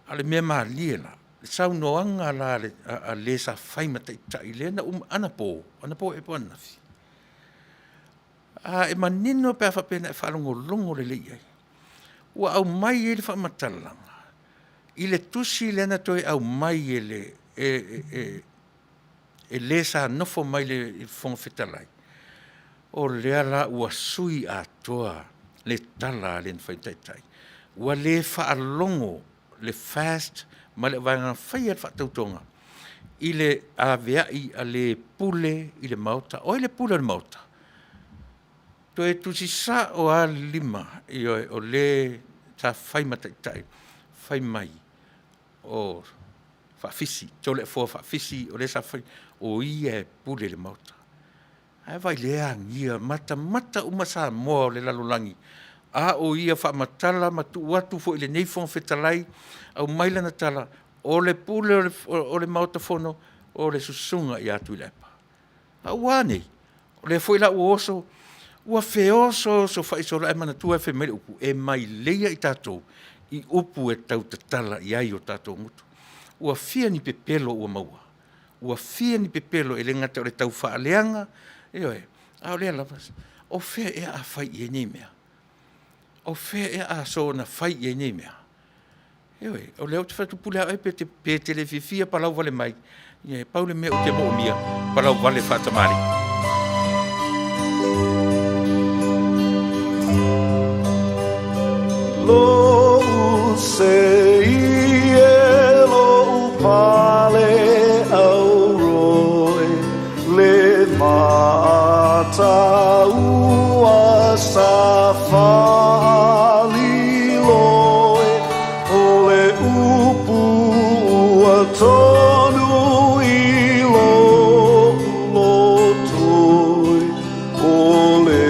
A o le mea malie la, i saunoaga la a le sa fai ma Taitai lea na uma anapo, o anapo ea po o ananafi? E manino pe a faapea na e faalogologo lelei i ai, ua aumai ai le faamatalaga i le tusi lea na toe aumai e le sa nofo mai i le Fofoga Fetalai, o lea la ua sui atoa le tala a le na fai ma taitai. Ua le faalogo le FAST ma le vaega na faia le faatautoga i le aveai a le pule i le Maota. O ai le pule o le Maota? Toe tusi sao lava le lima, ioe, o le sa fai ma taitai, fai mai o Faafisi, Toleafoa Faafisi o le sa fai, o ia e pule i le Maota. Ae vaai lea e agia matamata uma Samoa o le lalolagi, a o ia faamatala ma tuu atu foi i lenei Fofoga Fetalai, aumai lana tala, o le pule o le Maota Fono o le Susuga ia Tuilaepa. A ua a nei? O lea foi la ua oso, ua feosoosofai solo, ae manatua fai mai le upu, e maileia i tatou i upu e tautatala i ai o tatou gutu. Ua fia ni pepelo ua maua? Ua fia ni pepelo e le gata o le taufaaleaga, ioe, a o lea lava, o fea ea a fai i ai nei mea? O fea ea a soona fai i ai nei mea? Ioe, o lea ou te fai atu, pule lava oe pe te le fiafia palau vale mai, ia pau le mea ou te moomia, palau vale faatamalii. Lou sei e lou pale auroe le mataua sa faliloe o le upu ua tonu i lou lotoi o le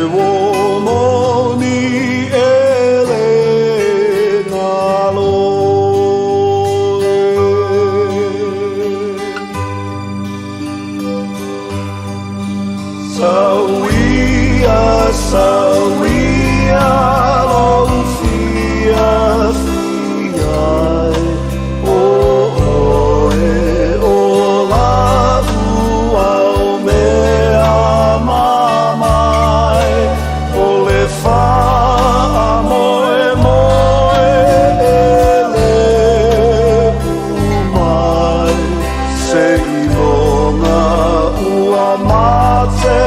uo moni e le galo e. Sauia, sauia lou fiafia e, o oe o la'u au mea mamae, o le faamoemoe e lepu mai, seiloga ua mate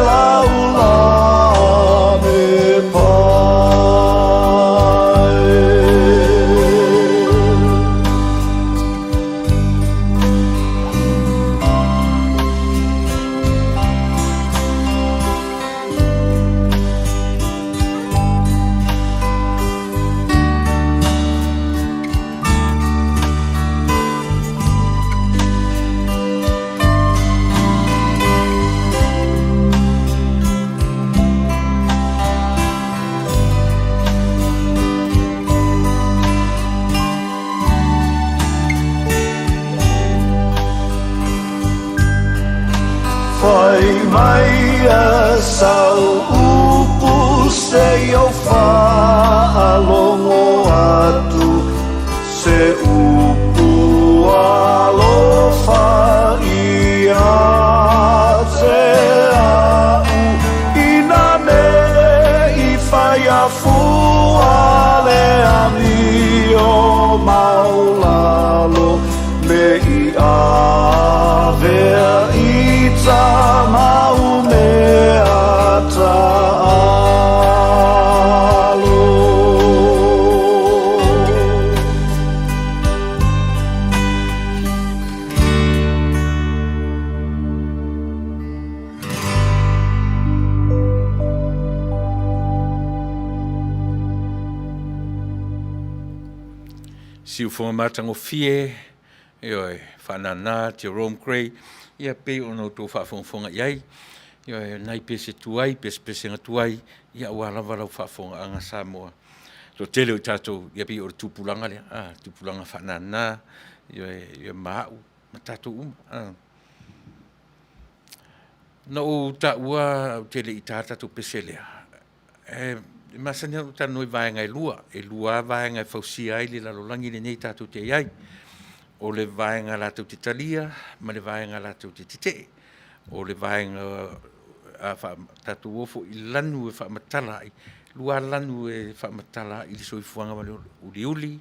laula me pae. Fai mai a sau upu se i ou faalogo atu se upu alofa ia te a'u ina ne i fai a fua le amio maulalo me i avea i ta mau mea taalo. Siufoga matagofie, ioe, faanana Jerome Gray, ia pei ona outou faafogafoga i ai, ioe, nai pese tuai, pesepesega tuai, ia aua lava lau faafofogaaga Samoa. Toatele o i tatou, ia pei o le tupulaga lea, a, tupulaga faanana, ioe, ia ma au ma tatou uma. A. Na ou taua ou te le i taina le tatou pese lea, e masani lava ona ou talanoa i vaega e lua, e lua lava vaega e fausia ai le lalolagi lenei tatou te i ai. O le vaega latou te talia ma le vaega latou te tetee. O le vaega a tatou o foi i lanu e faamatala ai, e lua lava lanu e faamatala ai le soifuaga ma le ola, uliuli,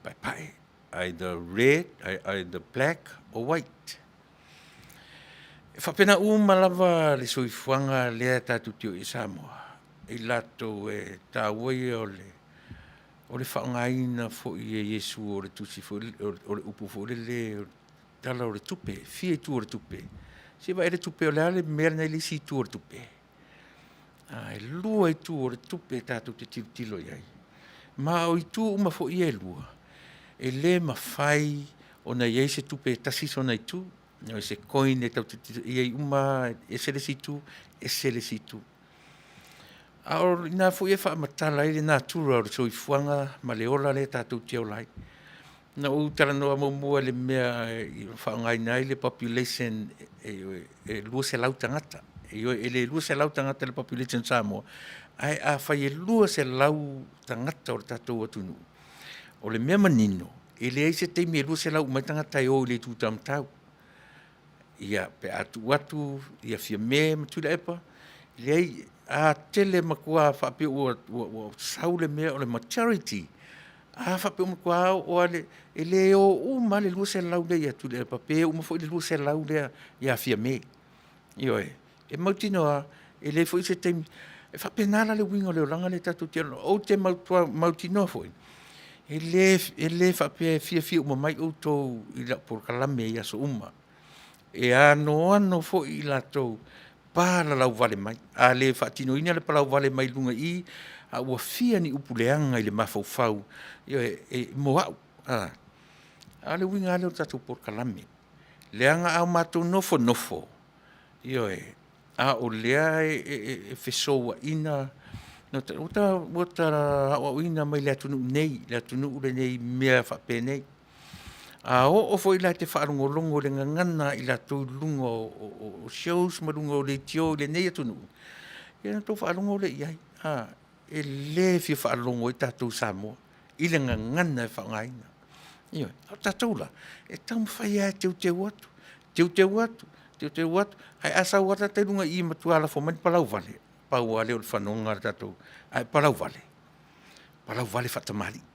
paepae, either red, either black or white. E faapena uma lava le soifuaga lea tatou te o i ai i Samoa, i latou e taua ia o le o le faaaogaina foi e Iesu o le tusi foi o le upu foi lele o le Tala o le Tupe, e fia itu o le tupe? Se i vaai le tupe o le a le mea lena e i le isi itu o le tupe? E lua itu o le tupe tatou te tilotilo i ai. Ma o itu uma foi ia e lua, e le mafai ona i ai se tupe e tasi sona itu. O se coin e tatou te i ai uma, ese le isi itu, ese le isi itu. A o ina foi e faamatala ai le natura o le soifuaga ma le ola lea tatou te ola ai. Na ou talanoa muamua i le mea e faaaogaina ai le population e 200 tagata. Ioe, e le 200 tagata le population o Samoa, ae afai e 200 tagata o le tatou atunuu, o le mea manino, e leai se taimi e 200 uma ai tagata e o i le itu taumatau. Ia, pe a tuu atu ia Fiame ma Tuilaepa, leai, a tele matua faapea ua sau le mea o le majority, a faapea ua matua oo lava, e le o uma lava le 200 lea ia Tuilaepa, pe uma foi le 200 lea ia Fiame. Ioe, e mautinoa lava, e leai foi se taimi, e faapena la le uiga o le olaga lea tatou te ola ai. Ou te mautinoa foi, e le faapea e fiafia uma mai outou i lau polokalame i aso uma. E anoano foi i latou palalauvale mai. A le faatinoina le palauvale mai luga i i, a ua fia ni upu leaga i le mafaufau, ioe, mo au. A o le uiga lava lea o le tatou polokalame, leaga a matou nofonofo, ioe, a o lea e fesouaina, ua ta aoaoina mai le atunuu nei, le atunuu lenei i mea faapenei. A oo foi la e te faalogologo i le gagana a i latou i luga o shows ma luga o leitio i lenei atunuu, ia ona outou faalogo lea i ai, a, e le fia faalogo ai tatou i Samoa i le gagana e faaaogaina. Ioe. A o tatou la, e taumafai lava e teuteu atu, teuteu atu, teuteu atu, ae a sau lava tagata i luga i i e matua lafo mai le palauvale, pau lava lea o le fanoga o le tatou, ae palauvale, palauvale faatamalii.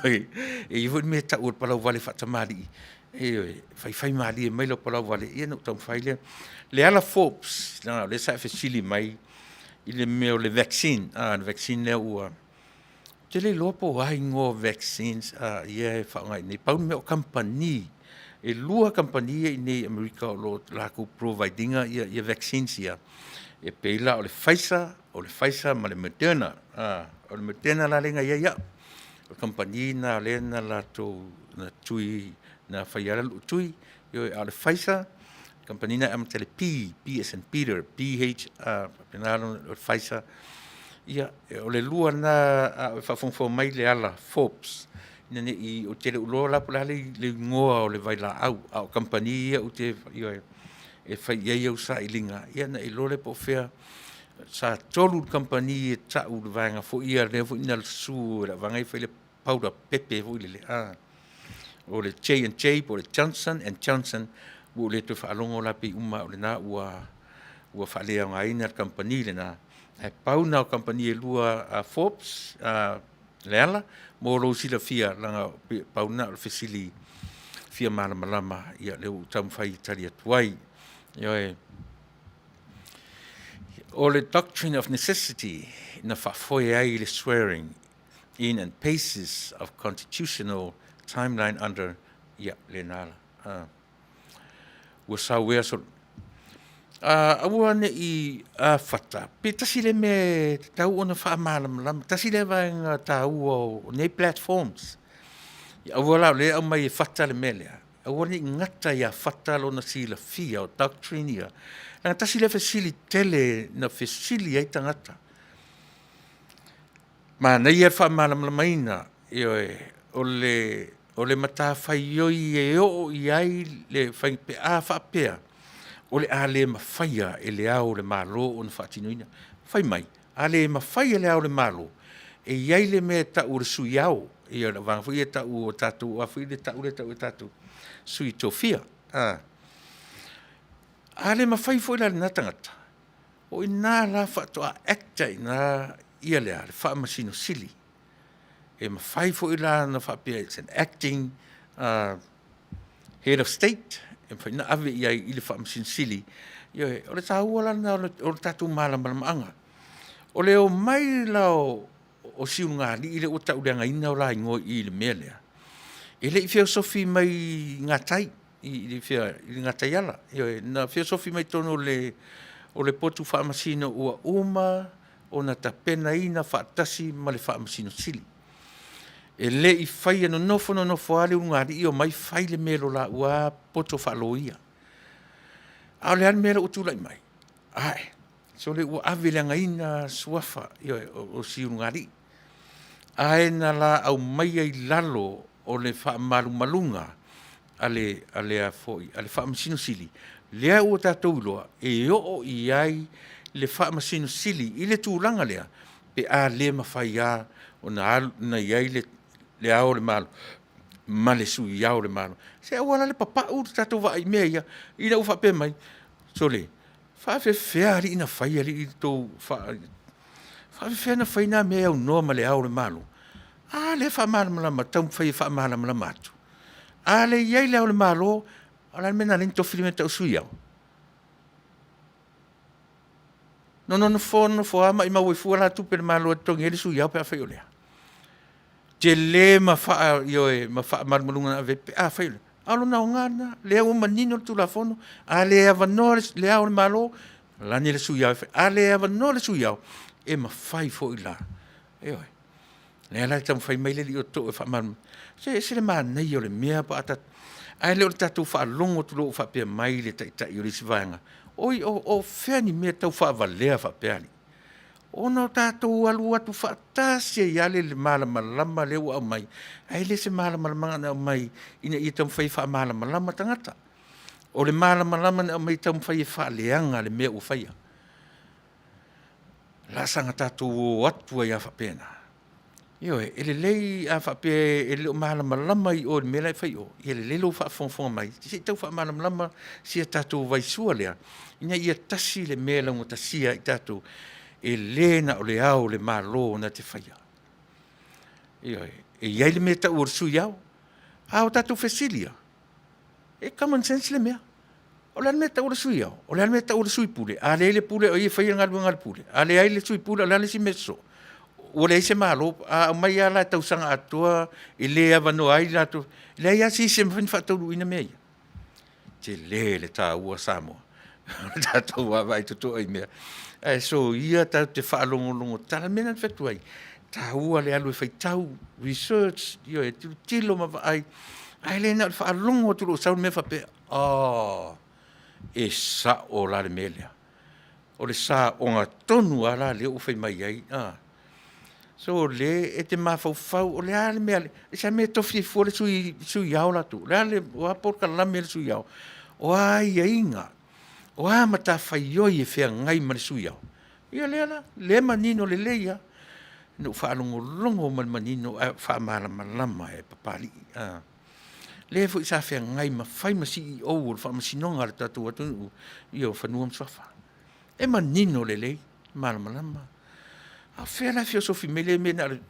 E i ai foi le mea e tau o le palauvale faatamalii, ioe, e faifaimalie mai lau palauvale ia ona ou taumafai lea. Leala Forbes leaga o lea sa e fesili mai i le mea o le vaccine, a le vaccine lea ua… Ou te le iloa po o a igoa o vaccines ia e faaaoga i inei, pau le mea o kamupani, e 2 kamupani ia e i inei i Amerika o lo o latou provide ina vaccines ia, e pei la o le Pfizer, o le Pfizer ma le Moderna. O le Moderna la lea na i ai au, o le kamupani lena lea na latou na tui na faia ai lou tui, ioe, a o le Pfizer, o le kamupani lena e amata i le P, P as in Peter, p h a faapena o le Pfizer. Ia, o le lua lena a o e faafogafoga mai Leala Forbes, ina ne i, ou te le o iloa la po o le a le igoa o le vailaau, a o kamupani ia ou te, ioe, e fai i ai au sailiga, ia ona e iloa lea po o fea. Sa 3 kamupani e tau i le vaega foi lea foi na sue e le vaega ia e fai le powder pepe foi lele, o le J&J po o le Johnson and Johnson, ua ou le toe faalogo la pei uma lava o lena ua faaleaogaina le kamupani lena, ae pau lena o kamupani e 2 a Forbes Leala, mo lou silafia, leaga e pau lena o le fesili fia malamalama, ia lea ua ou taumafai e tali atu ai. Ioe. O le doctrine of necessity na faafoe ai le swearing in and basis of constitutional timeline under, ia, lena la. Ua sau ea aua ne i fata, pe tasi lea mea e tatau ona faamalamalama, tasi lea vaega taua o nei platforms. Aua la o lea e aumai e fata le mea lea, aua ne i gata ia Fata lona silafia o doctrine ia, leaga tasi lea fesili tele na fesili ai tagata, manaia le faamalamalamaina, ioe, o le matafaioi e oo i ai le pe a faapea o le a le mafaia e Le Ao o le Malo ona faatinoina. Fai mai, a le mafai e Le Ao o le Malo, e i ai le mea e tau o le Sui Ao, ia o le vaega foi lea e tau o tatou, o a foi le tau lea e tau e tatou, Sui Tofia. A le mafai foi la e lena tagata, o i ina la faatoa act ai i ina le a? Le Faamasino Sili. E mafai foi la ona faapea it's an acting Head of State, e mafai ona ave i ai i le Faamasino Sili. Ioe, o le taua la lena o le tatou malamalamaaga. O le omai la o Siugalii lea ua tauleagaina o la igoa i i i le mea lea, e le i feosofi mai gatai, i le gataiala. Ioe, na feosofi mai totonu o le potu faamasino ua uma ona tapenaina faatasi ma le Faamasino Sili. E le i faia, nonofo nonofo lava le ulugalii omai fai le mea i lo laua lava poto faa-loia. A o le a le mea lea ua tulai mai? Ae, sole ua ave leagaina suafa, ioe, o Siulugalii. Ae na la aumaia i lalo o le faamalumaluga a le, a le a foi, a le Faamasino Sili, lea ua tatou iloa e oo i ai le Faamasino Sili i le tulaga lea pe a le mafai lava ona alu, ona i ai le Ao o le Malo ma le Sui Ao o le Malo. Se aua la le papau le tatou vaai i mea ia, ina ua faapea mai, sole, faapefea alii ona fai alii le tou faapefea ona fai na mea e aunoa ma Le Ao o le Malo? A lea e faamalamalama, taumafai e faamalamalama atu. A le i ai Le Ao o le Malo, a o le a le mea na ala ai ona tofi le mea e tau o le Sui Ao? Na nonofo nonofo lava maimau ai fua la tupe a le Malo e totogi ai le Sui Ao pe afai o lea. Tele ma ioe ma faamalumaluga na ave i ai pe afai o lea, a o lona aoga lena, lea ua manino le Tulafono, a le avanoa Le Ao o le Malo, lani le Sui Ao e fai. A le avanoa le Sui Ao, e mafai foi la, ioe. O lea la e taumafai mai le alii o Too e faamalamalama, se e ese le manaia o le mea pe a tatou… ae le o le tatou faalogo atu loa ua faapea mai le Taitai o le isi Vaega, oi o fea ni mea tau faavalea faapea alii? Ona o tatou alu atu faatasi ai lava i le malamalama lea ua aumai, ae le o se malamalamaga na aumai ina ia taumafai e faamalamalama tagata. O le malamalama na aumai e taumafai e faaleaga le mea ua faia. O le a saga tatou o atu ai lava faapena. Ioe, e lelei a faapea e le o malamalama i o i le mea la e fai i o, ia lelei lou faafogafoga mai se i tau faamalamalama si a tatou vaisua lea, ina ia tasi le mea e laugatasia ai tatou, e le na o Le Ao o le Malo na te faia. Ioe. E i ai le mea e tau o le Sui Ao, a o tatou fesili lava, e common sense le mea. O le a le mea e tau o le Sui Ao? O le a le mea e tau o le Sui Pule? A leai le Pule o ai e faia le galuega a le Pule? A leai le Sui Pule o le a le isi mea sosoo? Ua leai se Malo, a aumai lava la i tausaga atoa e le avanoa ai latou, e leai lava se isi e mafai ona faataunuuina mea ia. Tele le taua Samoa o le tatou vaavaai totoa i mea, ae soia tatou te faalogologo tala. O le mea lena ou te fai atu ai, e taua le alu e faitau, research, ioe, tilotilo ma vaai, ae le na o le faalogo atu loa ua sau le mea faapea, oh, e sao la le mea lea. O le saoga tonu lava la lea ua fai mai ai a. So o lea e te mafaufau o le a le mea, aisea le mea e tofi ai fua le Sui Ao latou? O a polokalame a le Sui Ao? O a aiaiga? O a matafaioi e feagai ma le Sui Ao? Ia lea la, lea e manino lelei lava. Na ou faalogologo ma le manino ae faamalamalama e Papalii a. Le foi sa feagai ma fai ma CEO o le Faamasinoga a le tatou atunuu ia o Fanua ma Suafa. E manino lelei, malamalama. A o fea la e fia ofi mai lea mea na o le…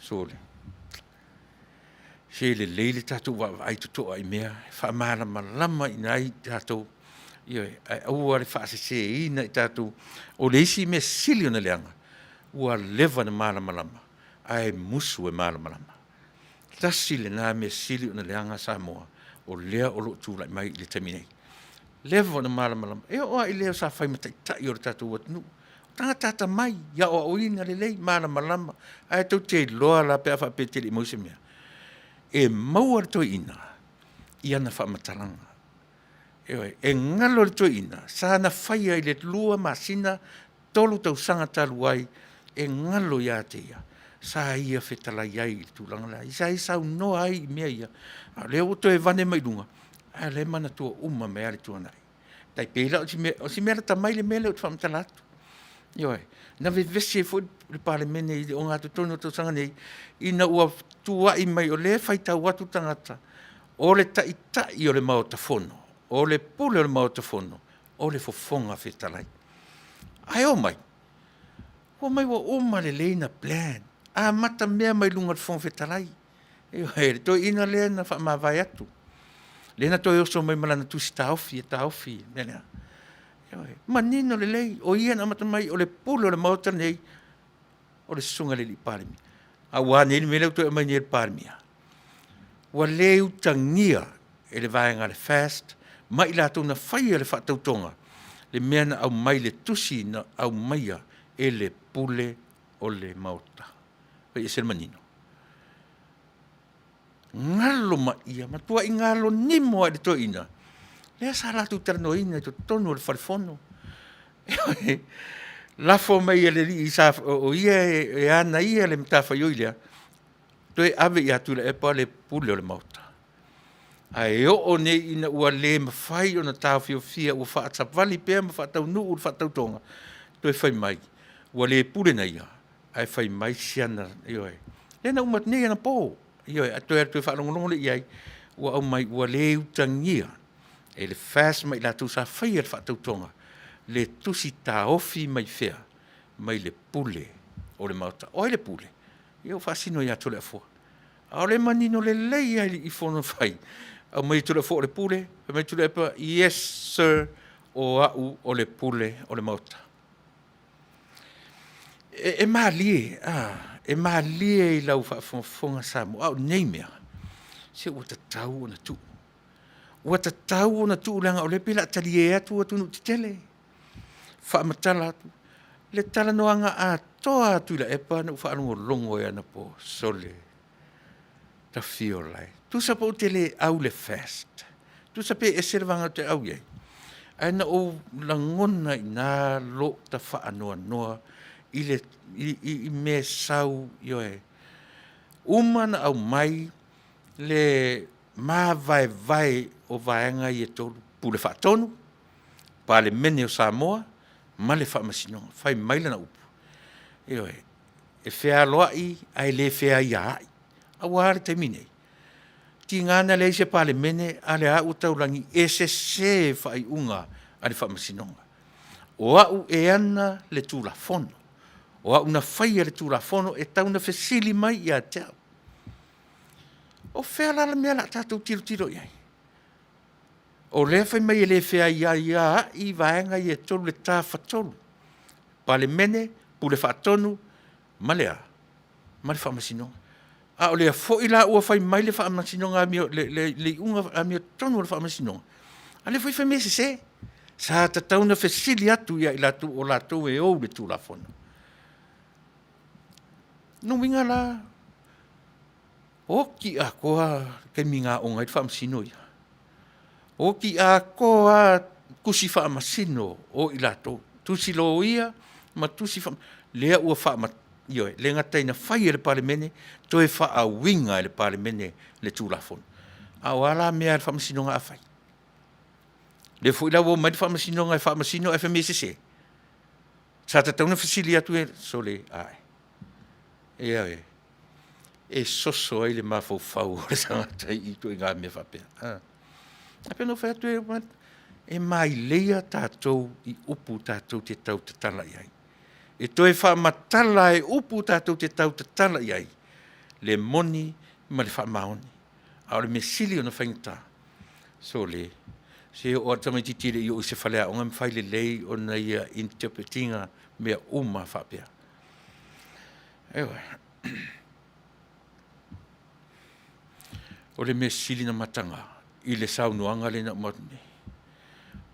Sole, se lelei le tatou vaavaai totoa i mea e faamalamalama i ai tatou, ioe, ae aua le faaseseina i tatou. O le isi mea sili ona leaga, ua leva ona malamalama ae musu e malamalama. Tasi lena mea sili ona leaga Samoa, o lea o lo o tulai mai i le taimi nei. Leva ona malamalama, e oo lava i le sa fai ma taitai o le tatou atunuu, o tagata atamai, aoaoina lelei, malamalama. Ae tou te iloa la pe a faapea e te le i maua se mea, e maua le toeaina i ana faamatalaga. Ioe, e galo i le toeaina sa na faia i le 2 masina, 3 tausaga talu ai, e galo ia te ia sa ia fetalai ai i le tulaga lea, sa ia saunoa ai i mea ia, a o lea ua toe vane mai luga, a o lea e manatua uma mai lava le tuanai. Tai pei la o si mea lata mai le mea lea ou te faamatala atu. Ioe, na vevesi ai foi le Palemene i le ogatotonu o le tausaga nei, ina ua tuuai mai o lea e faitau atu tagata, o le Taitai o le Maota Fono, o le Pule o le Maota Fono, o le Fofoga Fetalai. Ae omai, omai ua uma lelei ona plan, amata mea mai luga o le Fofoga Fetalai. Ioe, le toeaina lea na faamavae atu, lea na toe oso mai ma lana tusi taofi e taofi le mea lea. Ioe, manino lelei, o ia na amata mai o le pule o le Maota lenei, o le susuga i le Palemia. A ua a nei le mea lea ua toe aumai nei e le Palemia? Ua le utagia e le vaega a le FAST ma i latou na faia le faatautoga le mea na aumai le tusi na aumaia e le pule o le Maota. E ese le manino. Galo maia, matuai galo nimo lava i le toeaina. Lea sa latou talanoaina i totonu o le fale fono. Ioe. Lafo mai e le alii sa o ia e ana ia le matafaioi lea, toe ave ia Tuilaepa le pule o le Maota. Ae oo nei ina ua le mafai ona taofiofia ua faasavali pea ma faataunuu le faatautoga, toe fai mai ua le pule na ia, ae fai mai si ana, ioe, lea na uma atu nei anapo, ioe, ae toe alu toe faalogologo lea i ai, ua aumai ua le utagia e le FAST ma i latou sa faia le faatautoga le tusi taofi mai fea? Mai le Pule o le Maota. O ai le Pule? Ia ua faasino ia Toleafoa. A o lea e manino lelei lava i fono fai, aumai e Toleafoa o le Pule, fai mai Tuilaepa, yes sir, o au o le Pule o le Maota. E, e malie, a, e malie i lau faafogafoga Samoa, a o nei mea, se ua tatau ona tuu. Ua tatau ona tuu leaga o lea e pei o le a talie atu atunuu tetele. Faamatala atu le talanoaga atoa a Tuilaepa na ou faalogologo ai anapo, sole, Tafiola e, tusa pe ou te le au i le FAST, tusa pe ese le vaega ou te au i ai, ae na ou lagona i ina lota faanoanoa i le i mea e sau, ioe, uma ona aumai le mavaevae o vaega ia e tolu, Pule Faatonu, Palemene o Samoa ma le Faamasinoga. Fai mai lana upu, ioe, e fealoai ae le feaiaai. Aua a le taimi lenei? Tiga na leai se Palemene a o lea ua taulagi e sese faaiuga a le Faamasinoga. O au e ana le Tulafono, o au na faia le Tulafono, e tatau ona fesili mai ia te au. O fea la le mea o le a tatou tilotilo i ai? O lea e fai mai e le feaiaiaai vaega ia e tolu le tafatolu, Palemene, Pule Faatonu ma le a? Ma le Faamasinoga. A o lea foi la ua fai mai le Faamasinoga le iuga amiotonu a le Faamasinoga, a o lea foi e fai mai e sese. Sa tatau ona fesili atu ia i latou o latou e ou le Tulafono. O lona uiga la, oti atoa le taimi na aoga ai le Faamasino ia. Oti atoa lava tusi faamasino o i latou, tusi loia ma tusi lea ua ioe, e le gata ina fai e le Palemene, toe faauiga e le Palemene le Tulafono. A o a la mea a le Faamasinoga a fai? Lea foi la ua omai le Faamasinoga e faamasino ae fai mai e sese. Sa tatau ona fesili atu, sole, ae, ioe, e soso ai le mafaufau o le tagata i ituaiga mea faapea. Ae pei ona ou fai atu, e maileia tatou i upu tatou te tautatala i ai. E toe faamatala e upu tatou te tautatala i ai le moni ma le faamaoni. A o le mea sili ona faigata, sole, se e oo lava i le tamaitiiti e le i oo i se faleaoga e mafai lelei ona ia interpret ina mea uma faapea. Ioe. O le mea sili ona mataga i le saunoaga lea na uma atu nei,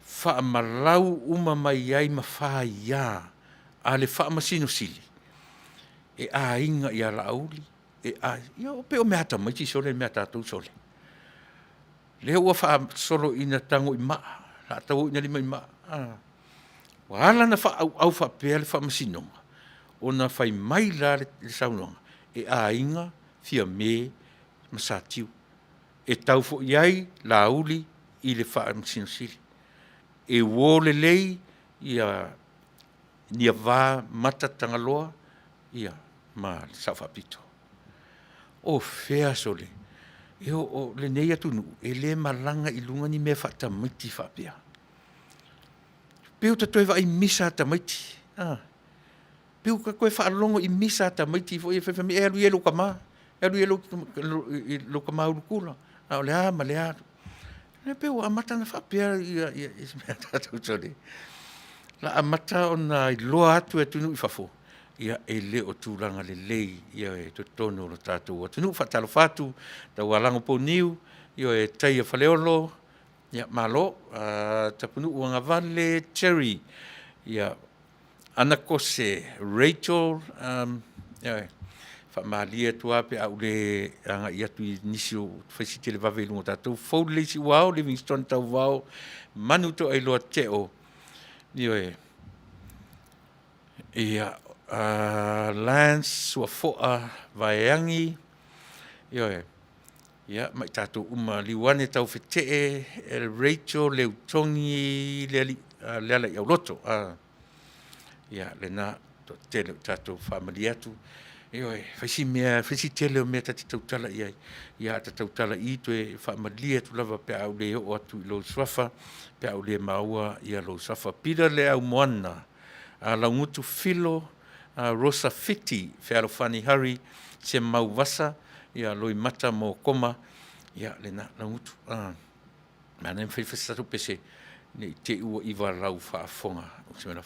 faamalau uma mai ai ma faia a le Faamasino Sili, e aiga ia Laauli, ia pei o mea a tamaiti sole mea a tatou sole. Lea ua faasolo ina tago i maa, o le a tauoinalima i maa. Ua ala ona faaauau faapea le Faamasinoga, ona fai mai la le saunoaga, e aiga Fiame ma Satiu, e tau foi i ai Laauli i le Faamasino Sili. E uo lelei Niava Mata Tagaloa ma le Sao Faapito. O fea sole? O lenei atunuu, e le malaga i luga ni mea faatamaiti faapea. Pei ua ta toe vaai i misa a tamaiti, a, pei ua ta toe faalogo i misa a tamaiti foi ia fai mai, e alu ia i lou tama, e alu ia i lou tama ulu kula, a o le a ma le a. E pei ua amata ona faapea mea a tatou sole, o le a amata ona iloa atu e atunuu i fafo, ia e le o tulaga lelei totonu o le tatou atunuu. E faatalofa atu Taualago Pauniu, ioe Taia Faleolo, ia malo. Tapunuu Agavale Jerry, ia Anakose Rachel, ioe. Faamalie atu lava pe a ou le agai atu i nisi o fai si televave i luga o tatou. Fou lelei Siuao, Livingstone Tauvao, Manu Toailoa Teo, ioe. Ia, Lance Suafoa Vaeagi, ioe. Ia, ma i tatou uma, Liuane Taufetee, Rachel Leutogi Lealaiauloto. Ia, lena toatele o tatou faamalie atu. Ioe, fai si mea, fai si tele o mea ta te tautala i ai, ia a ta tautala i i toe faamalie atu lava pe a ou le oo atu i lou suafa, pe a ou le maua lou suafa. Peter Leaumoana, Laugutu Filo, Rosa Fiti, Fealofani Harry, Semau Vasa, ia Loimata Mokoma, ia lena Laugutu. Manaia ma fai se tatou pese ne i te i ua iva lau faafofoga. O se mea la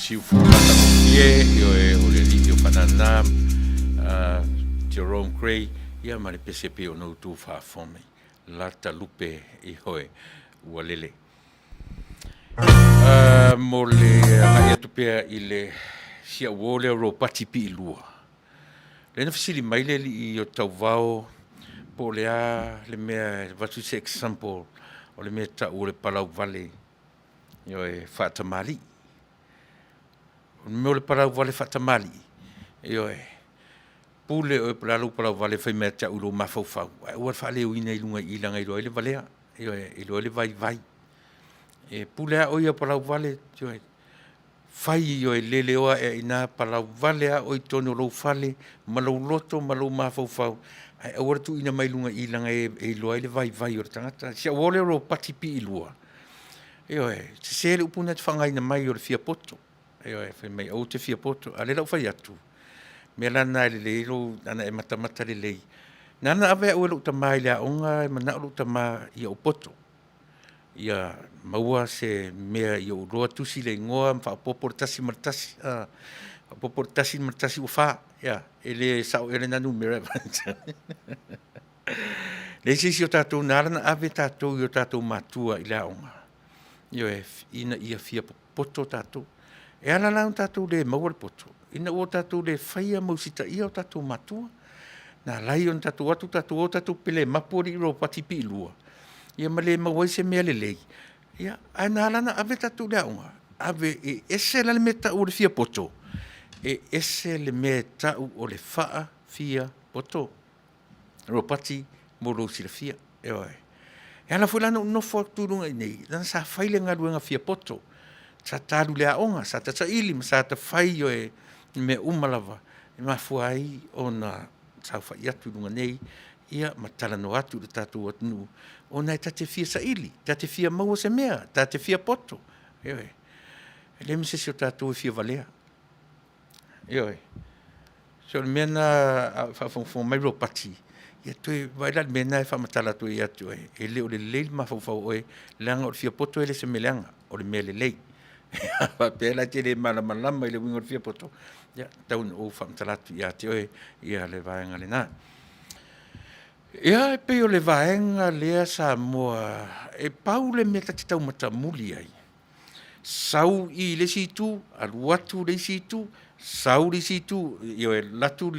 Siufu matagofie, ioe, o le alii o Fanana, Jerome Gray, ia ma le pese pei ona outou faafofoga mai, lata lupe i hoe ua lele. Mo le agai atu pea i le si au uo lea o Ropati Piilua, lea na fesili mai le alii o Tauvao po o le a le mea e avatu se example o le mea e tau o le palauvale, ioe, faatamalii. O le mea o le palauvale faatamalii, ioe, pule oe po o le a lou palauvale e fai mai ia te au i lou mafaufau, ae aua le faaleoina i luga i i leaga e iloa ai le valea, ioe, e iloa ai le vaivai. E pule a oe ia palau vale, ioe, fai ioe leleoa ea ina palau vale a oe i totonu o lou fale ma lou loto ma lou mafaufau, ae aua le tuuina mai luga i i leaga e iloa ai le vaivai o le tagata. Si au uo lea o Ropati Piilua, ioe, sese le upu lena e te faaaogaina mai o le fiapoto. Ioe, fai mai aua e te fiapoto, a o lea la ua ou fai atu, o le mea la lena e lelei ai lou, ana e matamata lelei. Na ala ona ave au e lou tama i le aoga e manao lou tama ia ou poto, ia maua se mea ia ou iloa tusi le igoa ma faaopoopo le tasi ma le tasi, a, faaopoopo le tasi ma le tasi ua fa. E le sao ea lena numera e avatu? Leai se isi o tatou na ala ona ave tatou i o tatou matua i le aoga, ioe, ina ia fia popoto tatou. E ala la ona tatou le maua le poto, ina ua tatou le faia ma usitaia o tatou matua. Na ala ai ona tatou o atu tatou o tatou pele mapu alii Ropati Piilua, ia ma le maua ai se mea lelei, ae na ala ona ave tatou i le aoga, ave e ese la le mea e tau o le fiapoto, e ese le mea e tau o le faafiapoto. Ropati mo lou silafia, ioe. E ala foi la ona ou nofo atu i luga i inei, leaga sa fai le galuega fiapoto, sa ta alu i le aoga, sa ta saili ma sa ta fai ioe, i mea uma lava e mafua ai ona saofai atu i luga nei ia ma talanoa atu i le tatou atunuu, ona e ta te fia saili, ta te fia maua se mea, ta te fia poto, ioe. E leai ma se isi o tatou e fia valea, ioe. So o le mea lena a o faafogafoga mai Ropati, ia toe vaai la i le mea lena e faamatala atu ai ia te oe, e le o lelei le mafaufau o oe, leaga o le fiapoto e le o se mea leaga, o le mea lelei. A faapea la e te le malamalama i le uiga o le fiapoto, ia e tau ina ou faamatala atu ia te oe le vaega lena. Ia e pei o le vaega lea Samoa, e pau le mea ta te tau matamuli ai, sau i le isi itu, alu atu le isi itu, sau le isi itu, ioe, alu atu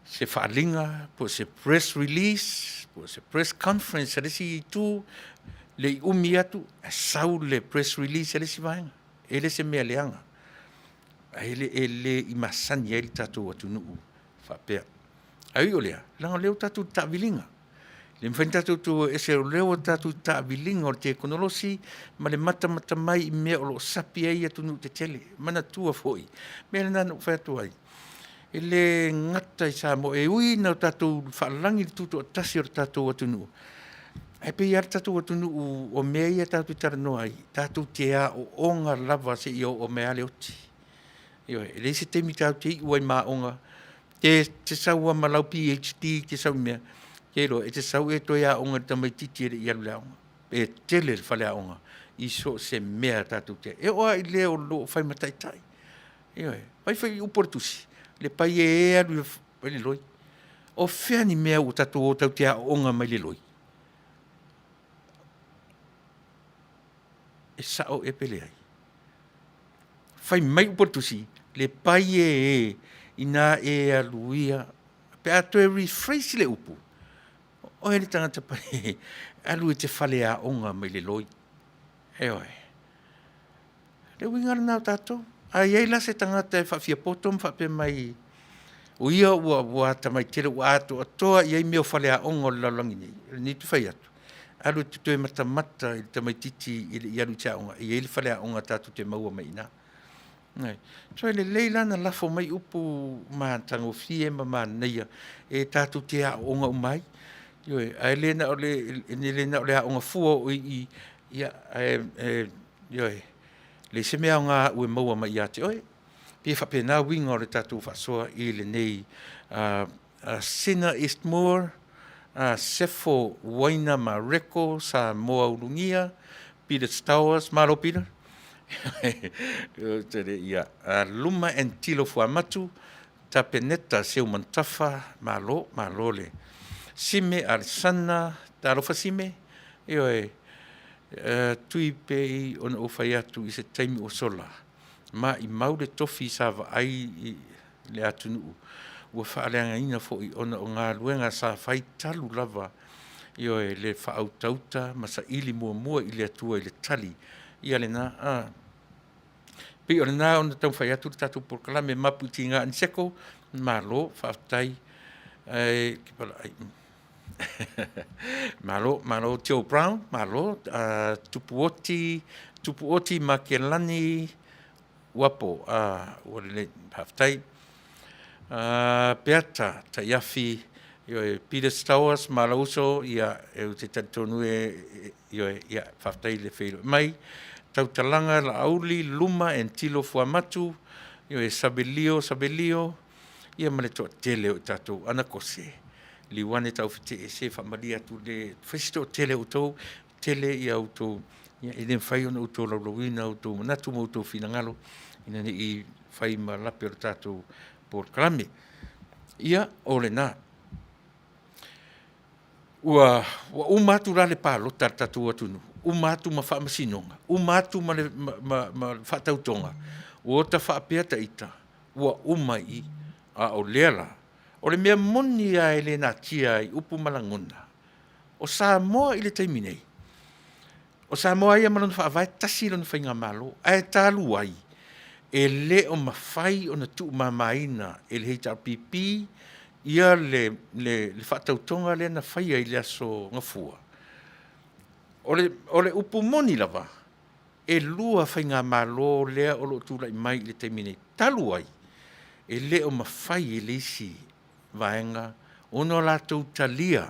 se faaaliga po o se press release po o se press conference a le isi itu, le i umi atu ae sau le press release a le isi vaega. E le o se mea leaga, ae e le i masani ai le tatou atunuu faapea. Ae ui o lea, leaga o lea ua tatou i le taaviliga, e le mafai ona tatou o ese o lea ua tatou i le taaviliga o le tekonolosi ma le matamata mai i mea o lo o sapi ai atunuu tetele. Manatua foi, o le mea lena na ou fai atu ai, e le gata i Samoa, e ui ina tatou faalagi le tutoatasi o le tatou atunuu, ae pei lava lo tatou atunuu o mea ia tatou te talanoa ai, tatou te aooga lava seia oo mai lava le oti. Ioe. E leai se taimi tatou te iu ai ma aoga, e te sau lava ma lau PhD e te sau i mea, ou te iloa e te sau e toe aoga i le tamaitiiti e le i alu i le aoga. E tele le faleaoga i so o se mea tatou te… E oo lava i le o lo o fai ma taitai, ioe. Vaai foi i upu a le Tusi, le pai e e alu i le loi. O fea ni mea ua tatou o tatou te aooga mai le loi? E sao ea pe leai? Fai mai upu a le Tusi, le pai e e ina e alu ia, pe a toe rephrase le upu, o oe le tagata alu e te faleaoga mai le loi. Ioe. O le uiga lena o tatou. A i ai la se tagata e faafiapoto ma faapea mai o ia ua atamai tele ua atoatoa i ai mea o faleaoga o le lalolagi nei, o lenei ou te fai atu, alu e te toe matamata i le tamaitiiti e le i alu i se aoga, e i ai le faleaoga tatou te maua mai i ina. So e lelei la ona lafo mai upu matagofie ma manaia e tatou te aooga uma ai. Ioe. Ae le na o le aoga fua o i i, ae ioe, leai se mea aoga e maua mai ia te oe. E pei e faapena uiga o le tatou faasoa i lenei Sina Eastmoor, Sefo Uaina Mareko Samoa Ulugia, Peter Stowers, malo Peter. Luma Entilo Fuamatu, Tapeneta Seumanutafa, malo, malo le. Sime Alesana, talofa Sime, ioe, tui pei ona ou fai atu i se taimi ua sola, maimau le tofi sa vaai i le atunuu ua faaleagaina foi ona o galuega sa fai talu lava, ioe, le faautauta ma saili muamua i le Atua i le tali ia lena. E pei o lena ona taumafai atu le tatou polokalame mapu i tiga Aniseko, malo faafetai. Malo, malo Joe Brown, malo, Tupuoti, Tupuoti Makelani Uapo, ua lelei, faafetai. Peata Taiafi, ioe, Peter Stowers ma lou uso, ia, ou te talitonu e, ioe, ia, faafetai i le feiloai mai. Tautalaga Laauli Luma and Tilo Fuamatu, ioe, Savelio Savelio, ia ma le toatele o i tatou anakose, Liuane Taufetee, se faamalie atu le fai se toatele o outou, tele ia outou, ia e le mafai ona outou laulauina outou manatu ma outou finagalo ina ne i fai ma lape o le tatou polokalame. Ia, o lena. Ua uma atu la le palota a le tatou atunuu, uma atu ma faamasinoga, uma atu ma le faatautoga, ua ota faapea ita, ua uma i i. A o lea la, o le mea moni lava e le natia i upu ma lagona, o Samoa i le taimi nei, o Samoa lava ia ma lona Faavae, tasi lona faigamalo, ae talu ai, e le o mafai ona tuumamaina e le HRPP ia le faatautoga lea na faia i le aso Gafua. O le upu moni lava, e 2 faigamalo lea o lo o tulai mai i le taimi nei, talu ai, e le o mafai e le isi vaega ona latou talia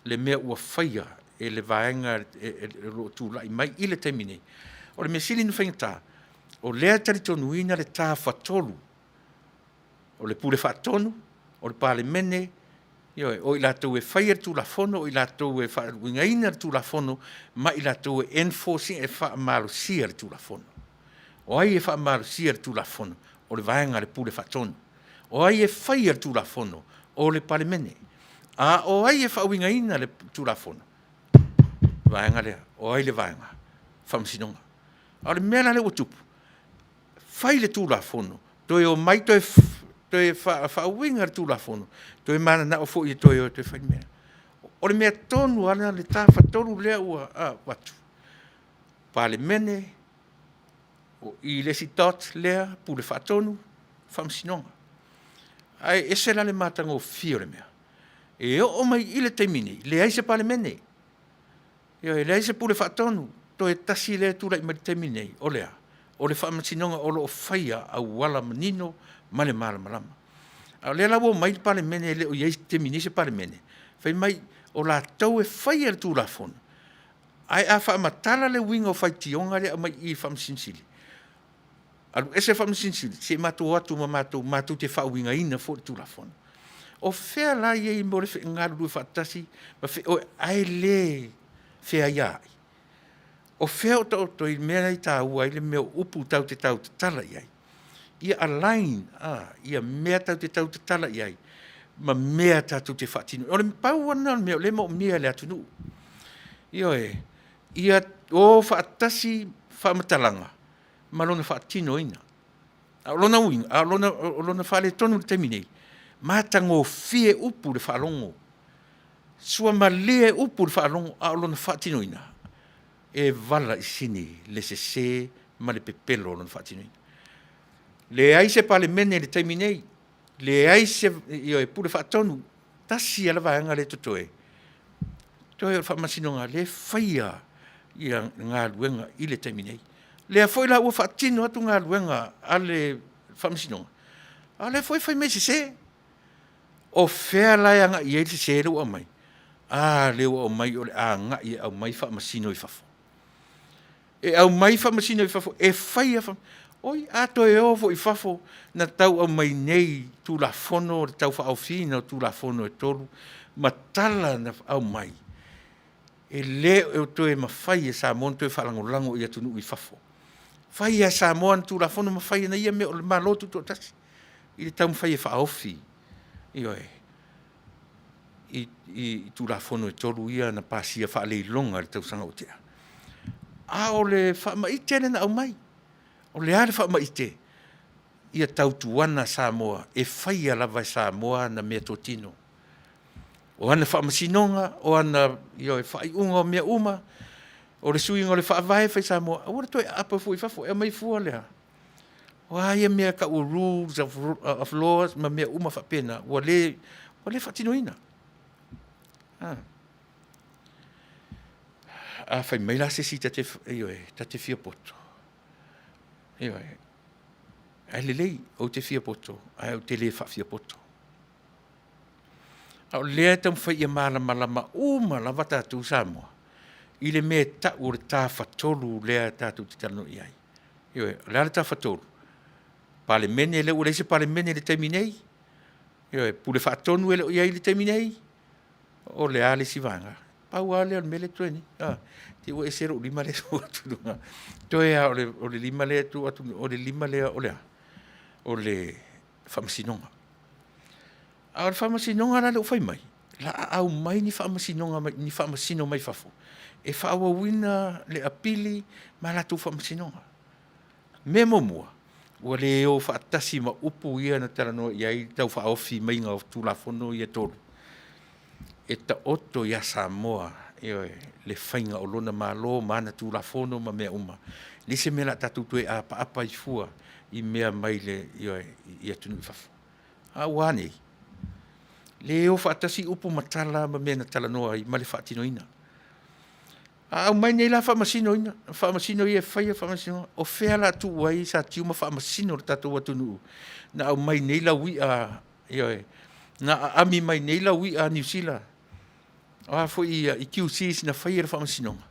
le mea ua faia e le vaega o lo o tulai mai i le taimi nei. O le mea sili ona faigata, o lea e talitonuina le tafatolu o le Pule Faatonu, o le Palemene, ioe, o i latou e faia le Tulafono, o i latou e faauigaina le Tulafono, ma i latou e enforce ina, e faamalosia le Tulafono. O ai e faamalosia le Tulafono? O le vaega a le Pule Faatonu. O ai e faia le Tulafono? O le Palemene. A o ai e faauigaina le Tulafono? Vaega lea. O ai le vaega? Faamasinoga. A o le mea la lea ua tupu, fai le Tulafono, toe omai toe faauiga le Tulafono, toe mananao foi e toe o e toe fai le mea. O le mea tonu lava lena, le tafatolu lea ua avatu, Palemene, o i i le isi dot lea, Pule Faatonu, Faamasinoga. Ae ese la le matagofie o le mea, e oo mai i le taimi nei, leai se Palemene, ioe, leai se Pule Faatonu, toe tasi lea e tulai mai i le taimi nei, o le a? O le Faamasinoga o lo o faia auala manino ma le malamalama. A o lea la ua omai le Palemene e le o i ai i le taimi nei se Palemene, fai mai o latou e faia le Tulafono, ae a faamatala le uiga o faitioga lea e aumai i i i le Faamasino Sili, alu ese le Faamasino Sili, se matou o atu ma matou, matou te faauigaina foi le Tulafono. O fea la e i ai mo le galulue faatasi ma ae le feaiaai? O fea o taoto ai le mea lea e taua ai le mea o upu tatou te tautatala i ai? Ia align, ia mea tatou te tautatala i ai ma mea tatou te faatinoina. O le pau lava lena o le mea o lea e moomia e le atunuu. Ioe, ia o faatasi faamatalaga ma lona faatinoina. A o lona uiga, a o lona faaletonu i le taimi nei, matagofie upu i le faalogo, suamalie upu i le faalogo, a o lona faatinoina, e valaisini le sese ma le pepelo o lona faatinoina. Leai se Palemene i le taimi nei, leai se, ioe, Pule Faatonu, tasi lava le vaega lea e totoe, toe o le Faamasinoga lea e faia galuega i le taimi nei. Lea foi la ua faatino atu galuega a le Faamasinoga, a o lea foi e fai mai e sese. O fea la e agai i ai le sese lea ua aumai? A lea ua aumai o le a agai e aumai faamasino i fafo. E aumai faamasino i fafo e faia, oi a toe o foi i fafo, na tau aumai nei Tulafono le Tau Faaofiina o Tulafono e 3 ma tala na aumai, e le o toe mafai e Samoa ona toe faalagolago i atunuu i fafo. Fai lava e Samoa ana Tulafono ma fai ana ia mea o le Malo Tutoatasi i le taumafai e faaofi, ioe, i Tulafono e 3 ia na pasia faaleiloga i le tausaga ua tea. A o le faamaite lea na aumai. O le a le faamaite? Ia tautuana Samoa, e faia lava e Samoa ana meatotino. O ana faamasinoga, o ana, ioe, faaiuga o mea uma, o le suiga o le Faavae e fai e Samoa, aua le toe aapa fua i fafo, e aumai fua le a? O a ia mea e tau o rules of laws ma mea uma faapena, ua le faatinoina. A. A fai mai la se isi ta te, ioe, ta te fia poto. Ioe. Ae lelei, ou te fia poto, ae ou te le faafia poto. A o lea e taumafai ia malamalama uma lava tatou Samoa i le mea e tau o le tafatolu lea tatou te talanoa i ai. Ioe, o le a le tafatolu? Palemene lea ua leai se Palemene i le taimi nei, ioe, Pule Faatonu e le o i ai i le taimi nei, o le a le isi vaega? Pau lava lea o le mea lea e totoe nei. A, te i ua ese lou lima lea e tuu atu i luga. Toe lava o le, o le lima lea e tuu atu, o le lima lea o le a? O le Faamasinoga. A o le Faamasinoga la lea ua fai mai, o le a aumai ni faamasinoga mai, ni faamasino mai fafo e faaauauina le apili ma latou faamasinoga. Mea muamua, ua le o faatasi ma upu ia na talanoa i ai le Tau Faaofi maiga o Tulafono ia e 3, e taoto ia Samoa, ioe, le faiga o lona Malo ma ana Tulafono ma mea uma. E leai se mea o le a tatou toe apaapa ai fua i mea mai le, ioe, i atunuu i fafo. A ua a nei? Le o faatasi upu ma tala ma mea na talanoa ai ma le faatinoina. A aumai nei la faamasino ia, faamasino ia e faia faamasinoga, o fea o le a tuu ai Satiu ma faamasino le tatou atunuu na aumai nei lauia, ioe, na aami mai nei lauia a Niu Sila, o a foi i QCs na faia i le faamasinoga,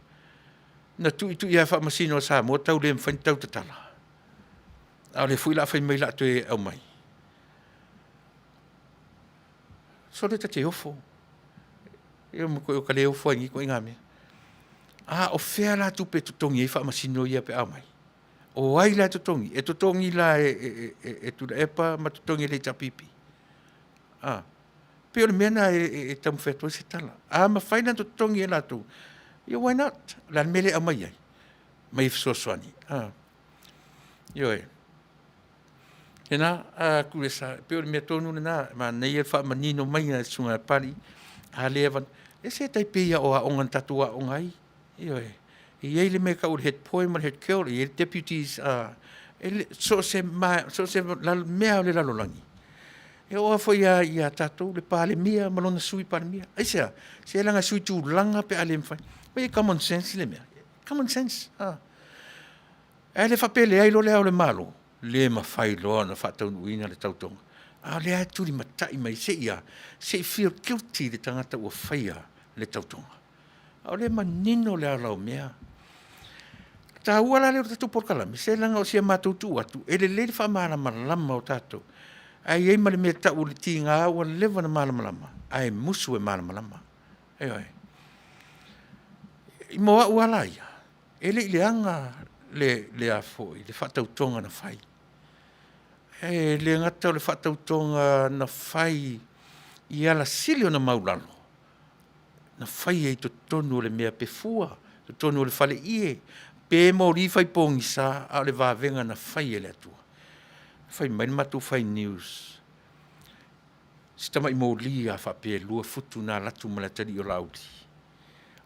na tuitui lava e faamasino a Samoa tau le mafai ona tautatala. A o lea foi o le a fai mai o le a toe aumai. Sole ta te ofo, e matuai ou le ofo lava i nei ituaiga mea. A o fea la tupe e totogi ai faamasino ia pe a omai? O ai la e totogi? E totogi la e Tuilaepa ma totogi e le HRPP? A, pei o le mea lena e taumafai atu ai se tala. A mafai ona totogi e latou, ia why not? O le a le mea e le aumai ai? Aumai e fesoasoani. Ioe. Lena, Tulesa, e pei o le mea tonu lena, e manaia le faamanino maiga e le Susuga ia Papalii, a le avanoa, e ese tai pei lava o aoga na tatou aooga ai, ioe. E i ai le mea e tau o le head boy ma le head girl, e i ai le deputies, so o se mea lava o le lalolagi, e oo lava foi ia tatou le Palemia ma lona Sui Palemia. Aisea? Se leaga e sui tulaga pe a le mafai. E common sense le mea, common sense. Ae le faapea e leai loa Le Ao o le Malo, le mafai loa ona faataunuuina le tautoga, a o lea lava e tulimatai mai se i a? Se i feel guilty le tagata ua faia le tautoga. A o lea e manino le ala o mea. E taua la lea o le tatou polokalame, se leaga o si a matou tuu atu, e lelei le faamalamalama o tatou, ae i ai ma le mea e tau o le tiga ua leva ona malamalama, ae musu e malamalama. Ioe. Mo au lava la ia, E le i leaga le, le a foi, le faatautoga na fai. E le gata o le faatautoga na fai i ala sili ona maulalo, na faia i totonu o le mea pefua, totonu o le faleie, pe moli fai pogisa, a o le vavega na fai e le Atua. Fai mai le matou fai news, si tamai moli lava faapea e 2 futu na alu atu ma le atalii o Laauli,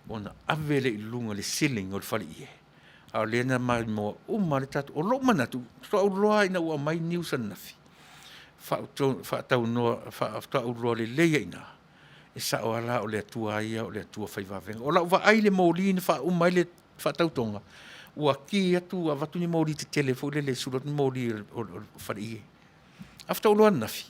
ona ave lea i luga i le ceiling o le faleie, a o lea na maimoa uma lava le tatou. O lou manatu, faatoa ou iloa lava ina ua aumai news ananafi, faataunoa, faatoa ou iloa lelei ai i ina, e sao lava la o le Atua lava ia o le Atua fai vavega. O lau vaai i le moli na faauma ai le faatautoga, ua ki atu ua avatu ni moli tetele foi lele e sulu atu ni moli o le faleie. Ae faatoa ou iloa ananafi,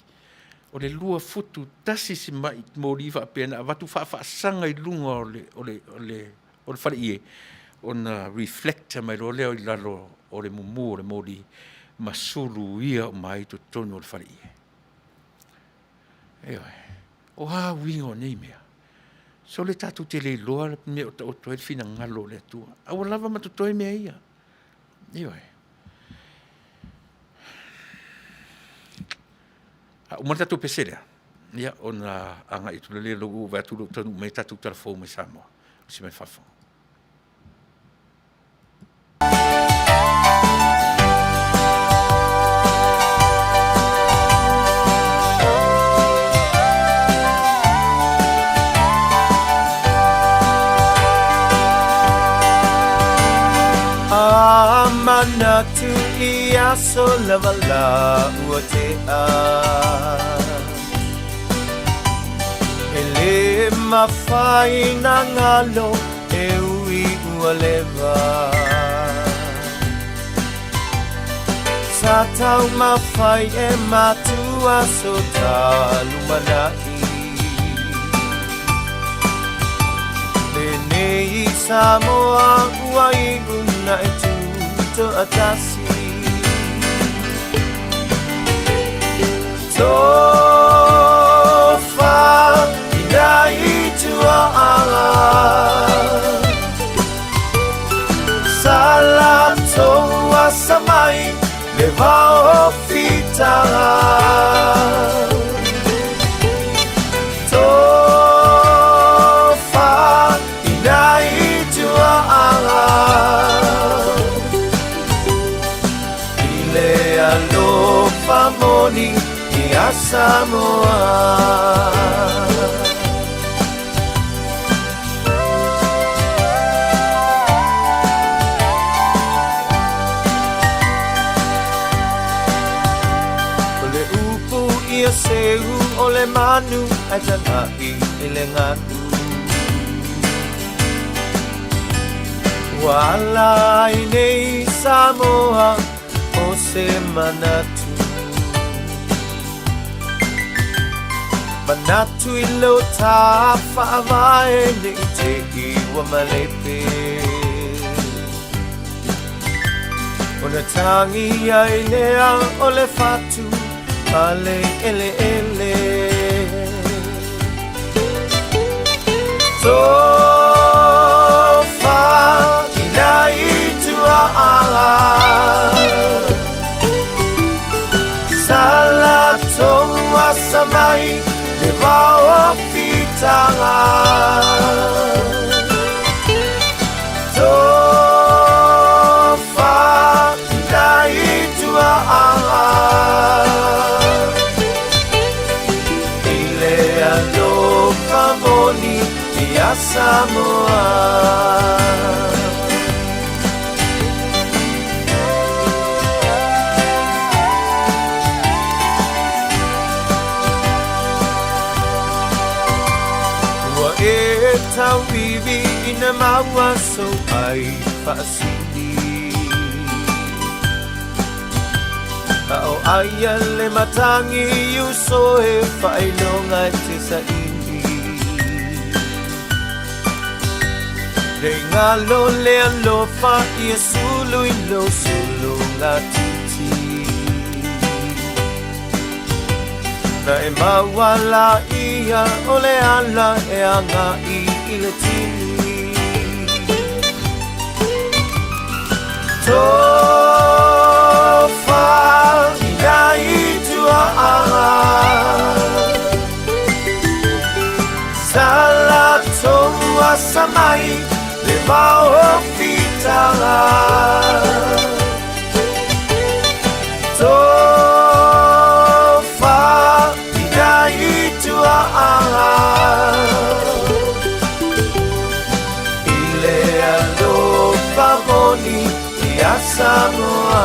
o le 2 futu tasi si tamai moli faapea na avatu faafaasaga i luga o le faleie, ona reflect mai loa lea i lalo o le mumu o le moli ma suluia uma ai totonu o le faleie. Ioe. O a uiga o nei mea? Sole tatou te le iloa le mea o taoto ai le finagalo o le Atua, a ua lava ma totoe mea ia. Ioe. A uma le tatou pese lea, ia ona agai atu lea ua ou vaai atu ua taunuu mai le tatou tala fou mai Samoa, usi mai fafo. A manatu i aso lava la ua tea. E lē mafai ona galo e ui ua leva. Sa taumafai e matua so ta lumanai. Lenei Samoa ua iu na e tutoatasi. Tofa ina i tuaaga. Sa latou asa mai le vao o fitaga. Tofa ina i tuaaga. I le alofa moni ia Samoa. O le upu ia seu o le manu ae tagai i le galu. Ua ala ai nei Samoa o se manatu. Manatu i lo ta faavae ne i te i ua malepe. Ona tagi ai lea o le fatu a le eleele. Tofa ina i tuaaga. Sa latou asa mai le vao o fitaga. Tofa ina i tuaaga. I le alofa moni ia Samoa. Ua e tauivi ina maua sou ai faasili. A o ai a le matagi uso e faailoga e te saili. Ne i galo le alofa ia sulu i lou sulugatiti. Na e maua laia o le ala e agai i le tini. Tofa ina i tuaaga. Sa latou asa mai le vao o fitaga. Tofa ina i tuaaga. I le alofa moni ia Samoa.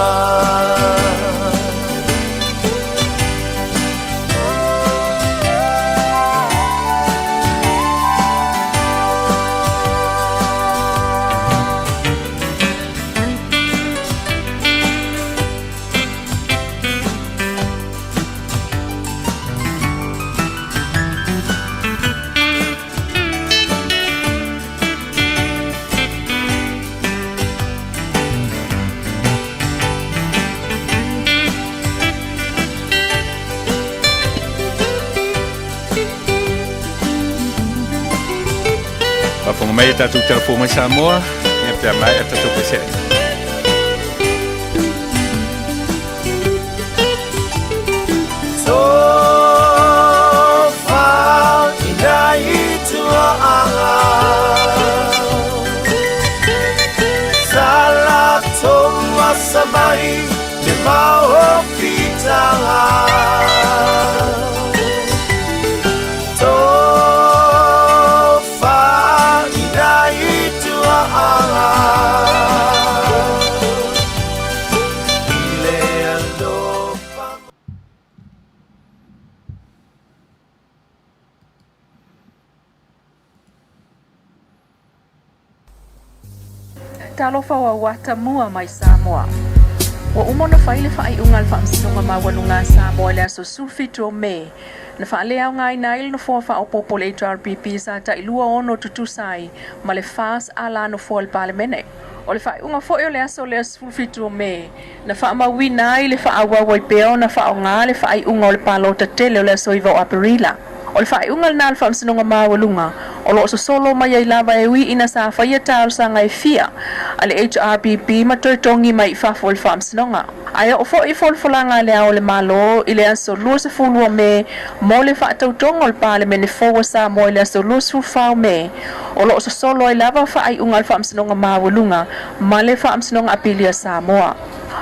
Faafofoga mai e tatou talafou mai Samoa, ia pe a maea tatou pesele. Tofa ina i tuaaga. Sa latou asa mai le vao o fitaga. Tofa ina i tuaaga. I le alofa. Talofa o au atamua mai Samoa. Ua uma ona fai le faaiuga a le Faamasinoga Maualuga a Samoa i le aso 17 o Me, na faaleaogaina ai le nofoa faaopoopo o le HRPP sa tai 26 tutusa ai ma le FAS ala nofoa o le Palemene. O le faaiuga foi o le aso lea 17 o Me, na faamauina ai le faaauau ai pea ona faaaoga le faaiuga o le palota tele o le aso 9 o Aperila. O le faaiuga lena a le Faamasinoga Maualuga, o lo o sosolo mai ai lava e ui ina sa faia talosaga e fia a le HRPP ma toe togi mai i fafo e le Faamasinoga. Ae oo foi i folafolaga a Le Ao o le Malo i le aso 22 Me mo le faatautoga o le Palemene fou a Samoa i le aso 24 o Me, o lo o sosolo ai lava faaiuga a le Faamasinoga Maualuga ma le Faamasinoga Apili a Samoa.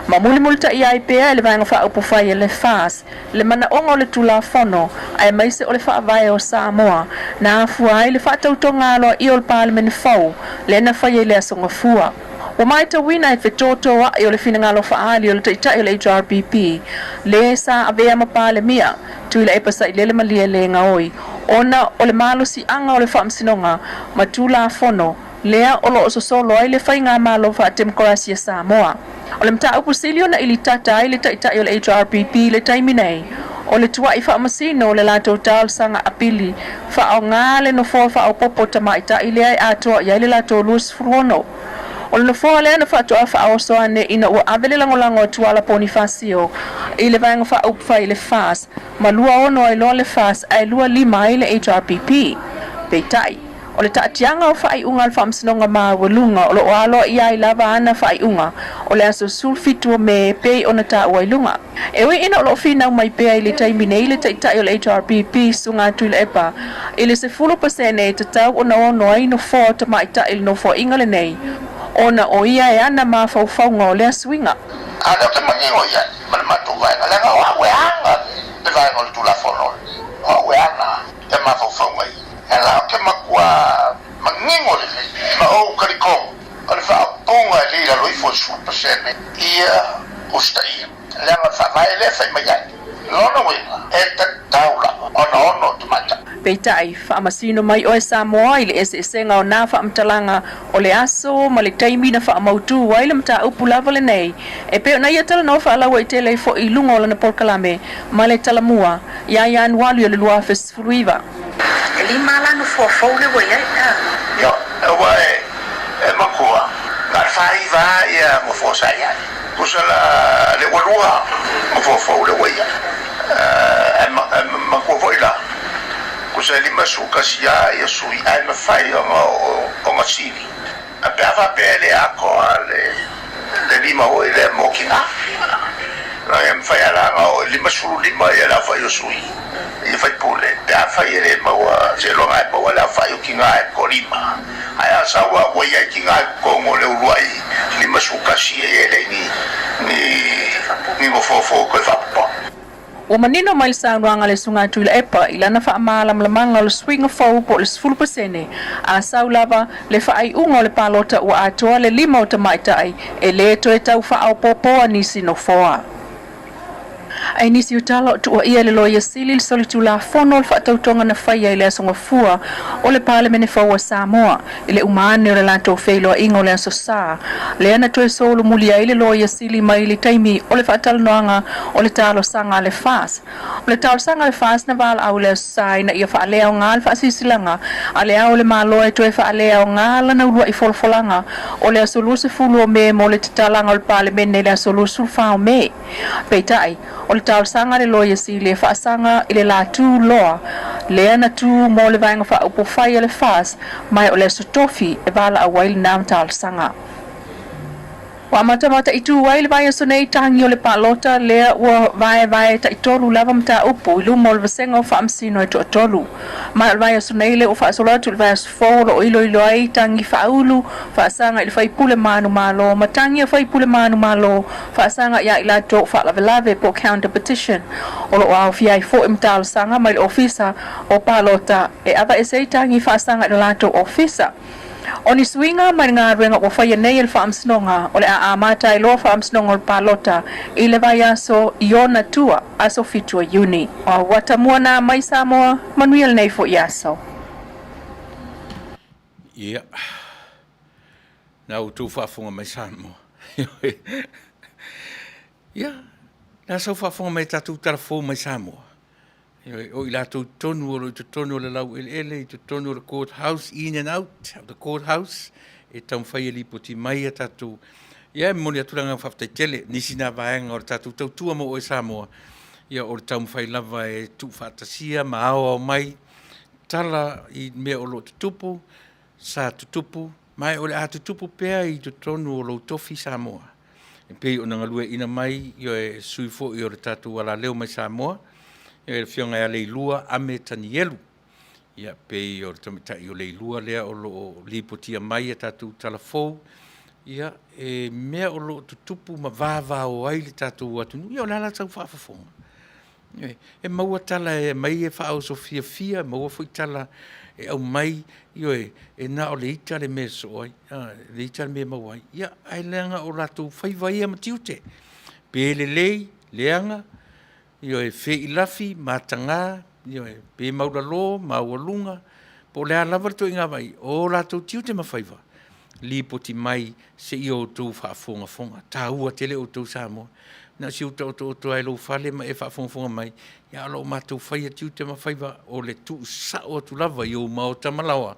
Ma mulimulitaia ai pea e le Vaega Faaupufai a le FAS le manaoga o le Tulafono aemaise o le Faavae o Samoa na afua ai le faatautoga aloaia o le Palemene fou lea na faia i le Aso Gafua. Ua matauina e fetotoa'i o le finagalo faaali o le Taitai o le HRPP le sa avea ma Palemia, Tuilaepa Sailele Malielegaoi, ona o le malosiaga o le Faamasinoga ma Tulafono lea o lo o sosolo ai le Faigamalo Faatemokarasi a Samoa. O le mataupu sili ona ilitata ai le Taitai o le HRPP i le taimi nei, o le tua'i faamasino o le latou talosaga apili faaaoga le nofoa faaopoopo tamaitai lea e atoa i ai le latou 26. O le nofoa lea na faatoa faaoso ane ina ua ave le lagolago a Tuala Ponifasio i le Vaega Faaupufai i le FAS ma 26 ai loa le FAS ae 25 ai le HRPP. Peitai, O le taatiaga o faaiuga a le Faamasinoga Maualuga o lo o aloaia ai lava ana faaiuga o le aso 17 o Me e pei ona taua i luga. E ui ina o lo o finau mai pea i le taimi nei le Taitai o le HRPP, Susuga Tuilaepa, i le 10% e tatau ona ono ai nofoa o tamaitai i le nofoaiga lenei, ona o ia e ana mafaufauga o lea suiga. A o lea ou te manino i ai ma le matou vaega, leaga o au e ana le vaega o le Tulafono, o au e ana. Ia mafaufauga ia. E la ou te matua manino lelei ma ou talitonu o le faaupuga e le i lalo ifo o le 10% ia usitaia, leaga o le faavae lea e fai mai ai. Lona uiga, e tatau lava ona ono tamaitai. Peitai, faamasino mai oe Samoa i le eseesega o nā faamatalaga o le aso ma le taimi na faamautū ai le mataupu lava lenei e pei ona ia talanoa faalauaitele ai foi i luga o lana polokalame ma le Talamua Iā Ianuali o le 2019. E lima la nofoa fou lea ua i ai a. Ioe, aua e matua, na o le faaiva lava ia nofoa sa i ai. Tusa la le ua lua nofoa fou lea ua i ai. Ae matua foi la, tusa e 51 lava ia sui ae mafai ona sili. Ae pe a faapea e le atoa le lima foi lea mo tina, e mafai lava la ona oo i le 55 le aofai o sui i faipule, pe afai e le maua, seiloga e maua le aofai o tina e toalima. Ae a sau lava ua i ai tina i totonu o le uluai 51 e le i ni nofoa fou toe faapopoa. Ua manino mai le saunoaga a le Susuga Tuilaepa i lana faamalamalamaga o le suiga fou po o le 10% a sau lava le faaiuga o le palota ua atoa le lima o tamaitai e le toe tau faaopoopoa nisi nofoa. Ai nisi o tala o tuuaia e le Loia Sili le solitulafono o le faatautoga na faia i le Aso Gafua o le Palemene fou a Samoa i le uma ane o le latou feiloaiga o le Aso Sa, lea na toe solomuli ai le Loia Sili mai le taimi o le faatalanoaga o le talosaga a le FAS. O le talosaga a le FAS na valaau i le Aso Sa ina ia faaleaoga le faasilasilaga a Le Ao o le Malo e toe faaleaoga lana uluai folafolaga o le aso 20 o Me mo le tatalaga o le Palemene i le aso 24 o Me. Peitai, o le talosaga a le Loia Sili e faasaga i le la tu loa lea na tu mo le Vaega Faaupufai a le FAS ma o le aso tofi e valaau ai lena talosaga. Ua amata mataitū ai le vaiaso nei tagi o le palota lea ua vaevae taitolu lava mataupu i luma o le vasega o faamasino e toatolu. Ma o le vaiaso nei lea ua faasolo atu i le vaiaso fou o lo o iloilo ai tagi faaulu faasaga i le faipule manumalo ma tagi a faipule manumalo faasaga iā i latou o faalavelave po o counter petition o lo o aofia ai foi ma talosaga mai le ofisa o palota e aveese ai tagi faasaga i lo latou ofisa. O ni suiga mai le galuega ua faia nei e le Faamasinoga o le a amata ai loa Faamasinoga o le Palota i le vaiaso i ona tua, aso 7 o Iuni. Ua tamua nā mai Samoa, manuia lenei foi aso. Ia. Na outou faafofoga mai Samoa. Ia, le a sau faafofoga mai tatou tala fou mai Samoa. O i latou tonu o lo o i totonu o le laueleele, i totonu o le court house, in and out of the court house, e taumafai e lipoti mai a tatou. Ia, e momoli atu le agaga faafetai tele. Nisi na vaega o le tatou tautua mo oe Samoa, ia o le taumafai lava e tuufaatasia ma aoao mai tala i mea o lo o tutupu, sa tutupu, ma o le a tutupu pea i totonu o lou tofi Samoa. E pei ona galueaiina mai e sui foi o le tatou alaleo mai Samoa, le afioga ia Leilua Ame Tanielu. Ia pei o le tamaitai o Leilua lea o lo o lipotia mai a tatou tala fou, ia e mea o lo o tutupu ma vavao ai le tatou atunuu. Ia o le a la sau faafofoga? E maua tala e aumai e faaoso fiafia, maua foi tala e aumai, ioe, e na o le ita le mea e sosoo ai, le ita le mea e maua ai. Ia, ae leaga o latou faiva ia ma tiute. Pe lelei, leaga, ioe, feilafi, mataga, ioe, pe maualalo, maualuga, po o le a lava le ituaiga vaaiga, o latou tiute ma faiva, lipoti mai se i outou faafogafoga. Taua tele outou Samoa. Na o si ou taotooto lava i lou fale ma e faafogafoga mai, a o lo o matou faia tiute ma faiva o le tuusao atu lava i ou maota ma laoa,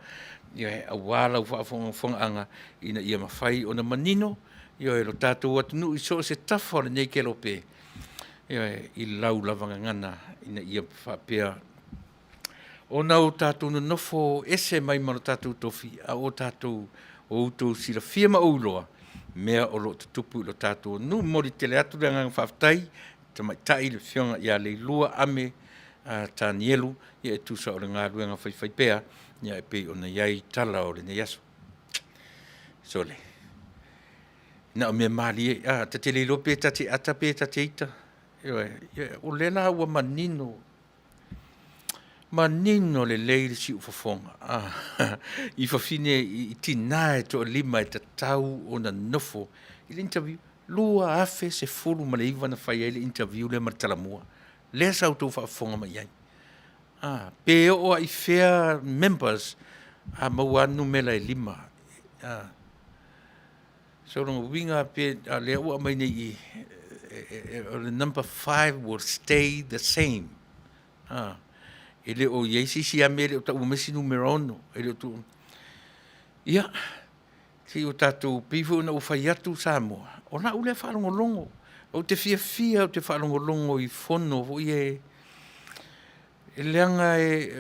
ioe, aua lau faafogafogaaga ina ia mafai ona manino, ioe, lo tatou atunuu i so o se tafa o lenei kelope, ioe, i lau lava gagana ina ia faapea ona o tatou nonofo ese mai ma lo tatou tofi, a ua tatou outou silafia ma ou iloa mea o lo o tutupu i lo tatou atunuu. E momoli tele atu le agaga faafetai tamaitai le afioga ia Leilua Ame Tanielu e tusa o le galuega faifaipea e pei ona i ai tala o lenei aso. Sole, na o mea malie, ta te le iloa pe ta te ata pe ta te ita. Ioe, o lea la ua manino, manino lelei le siufofoga i fafine, i tina e toalima e tatau ona nofo i le interview. 2019 na fai ai le interview lea ma le Talamua. Lea sa outou faafofoga mai i ai. Pe oo lava i fea members, a maua lava le numera e 5. So o lona uiga pe a o lea ua aumai nei i i, o le number 5 will stay the same. E le o i ai se isi lava mea, e le o taua mai se numera 6. E le o tuu. Ia, se i o tatou, pei foi ona ou fai atu Samoa, o lau lea faalogologo, ou te fiafia ou te faalogologo i fono foi e leaga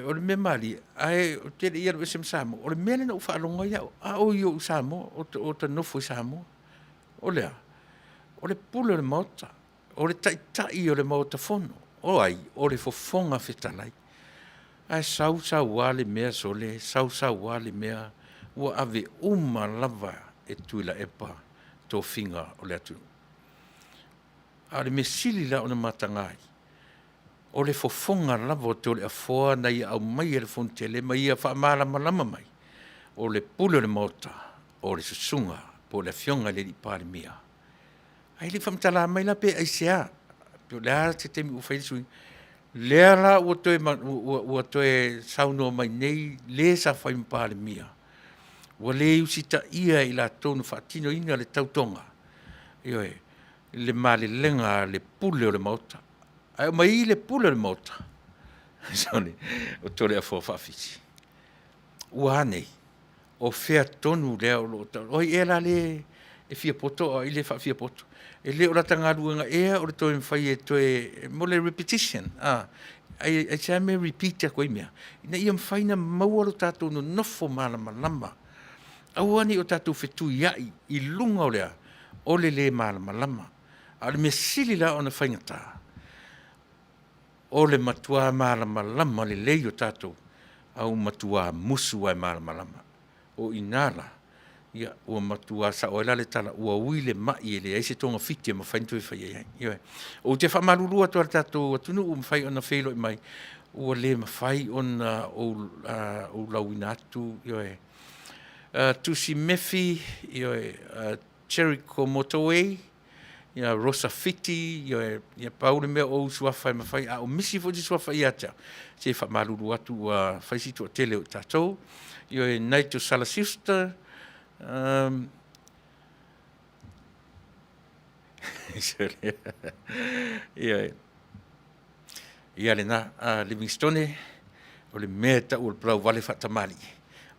o le mea malie, ae ou te le i alu ese ma Samoa, o le mea lea na ou faalogo ai au, a o i ou i Samoa, o ta nofo i Samoa. O le a? O le pule o le Maota, o le taitai o le Maota Fono. O ai? O le Fofoga Fetalai. Ae sau sau lava le mea sole, sau sau lava le mea, ua ave uma lava e Tuilaepa tofiga o le atunuu. A o le mea sili la ona mataga ai, o le fofoga lava o Toleafoa na ia aumaia i le Fonotele ma ia faamalamalama mai, o le pule o le Maota, o le susuga po o le Afioga i le Palemia. Ae le i faamatala mai la pe aisea, po o le a se taimi ua fai ai le suiga. Lea la ua toe, ua toe saunoa mai nei le sa fai ma Palemia, ua le usitaia e i latou na faatinoina le tautoga, ioe, le malelega a le pule o le Maota. Ae omai i le pule o le Maota, sole, o Toleafoa Faafisi. Ua a nei? O fea tonu lea o lo o tau? O ai ea la le e fia poto a o ai le faafiapoto? E le o lata galuega ea o le toe mafai e toe mo le repetition, aisea mea e repeat atu ai mea? Ina ia mafai ona maua lo tatou nonofo malamalama. Aua ne i o tatou fetuiai i luga o le a? O le lē malamalama. A o le mea sili la ona faigata, o le matua malamalama lelei o tatou, a ua matua musu lava e malamalama. O i ina la, ia, ua matua sao ai la le tala, ua ui le mai e leai se togafiti e mafai ona toe faia i ai. Ioe. Ou te faamalulu atu lava i le tatou atunuu ua mafai ona feiloai mai, ua le mafai ona ou lauina atu, ioe. Tusi Mefi, ioe, Jericho Motorway, ia Rosa Fiti, ioe, ia pau le mea o ou suafa e mafai, a o misi foi se suafa ia te au, se faamalulu atu ua fai si toatele o i tatou. Ioe, Nigel Salasiusta, Ia, ia lena, a Livingstone, o le mea e tau o le palauvale faatamalii,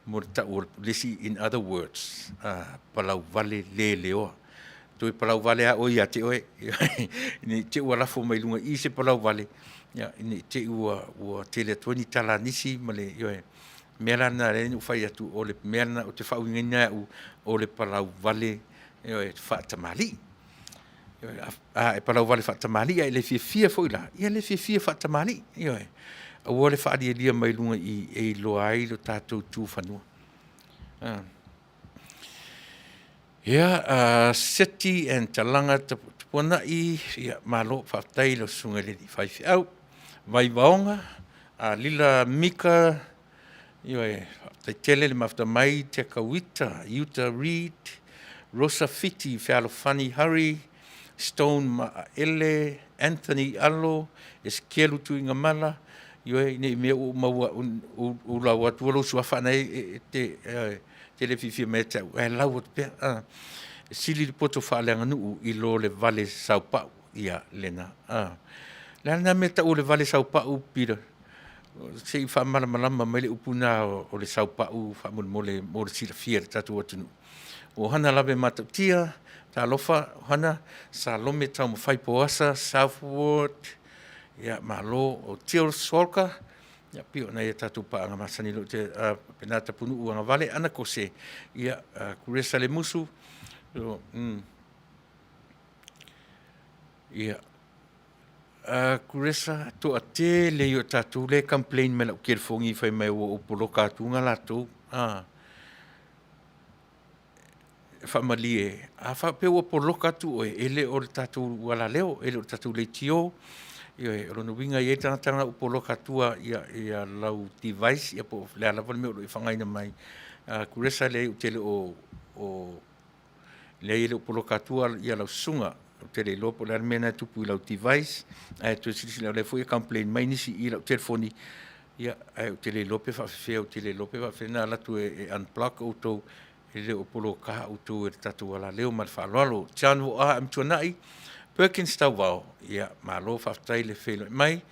mo le tau o le isi in other words, a palauvale le leoa. Toe palauvale a oe ia te oe, ne i te ua lafo mai luga i se palauvale, ia, ne i te ua, ua tele atu ai ni tala a nisi ma le, ioe, mea la lena lea na ou fai atu, o le mea lena ou te faauigaina e au, o le palauvale, ioe, faatamalii. A e palauvale faatamalii ae le fiafia foi la, ia le fiafia faatamalii, ioe. Aua le faalialia mai luga i i e iloa ai lo tatou tu fanua. Ia, Seti and Talaga Tapuanai, ia malo faafetai i lau susuga i le alii faifeau. Vaivaoga, Lila Mika, ioe, faafetai tele le mafuta mai, Tekauita, Uta Reid, Rosa Fiti, Fealofani Harry, Stone Maaele, Anthony Alo, Esekielu Tuigamala, ioe, ne i mea ua ou maua ou lau atu lou suafa na e te, te le fiafia mai ia te au, ae lau atu pea. E sili le poto faaleaganuu i lo le vale saupau, ia lena. O le a lena mea e tau o le vale saupau Peter? Se i faamalamalama mai le upu lena o le saupau faamolemole mo le silafia e le tatou atunuu. O Hana lava e matautia, talofa Hana, Salome Taumafai Poasa, South Ward, ia malo. O Teals Walker, ia pei o nai a tatou paaga masani o lo o faapena Tapunuu Agavale, Ana Kose, ia Kuresa Lemusu, ia Kuresa, toatele ia o tatou lea e complain mai i lau telefoni fai mai ua ou poloka atu latou. Faamalie, a faapea ua poloka atu oe, e le o le tatou alaleo, e le o le tatou leitio. Ioe, o lona uiga e i ai le tagata na ua poloka atua ia lau device ia po o le a lava le mea o lo o e faaaogaina mai. Kuresa leai ou te le o, leai e le o poloka atua ia lau susuga. Ou te le iloa po o le a le mea lena e tupu i lau device, ae toe silasila o lea foi e complain mai nisi i lau telefoni, ia ae ou te le iloa pe faapefea, ou te le iloa pe faapefea ona alu atu e unblock outou, e le o poloka outou e le tatou alaleo. Ma le faaaloalo. John Vooa Amituanai, Perkins Tauvao, ia malo faafetai le feiloai mai.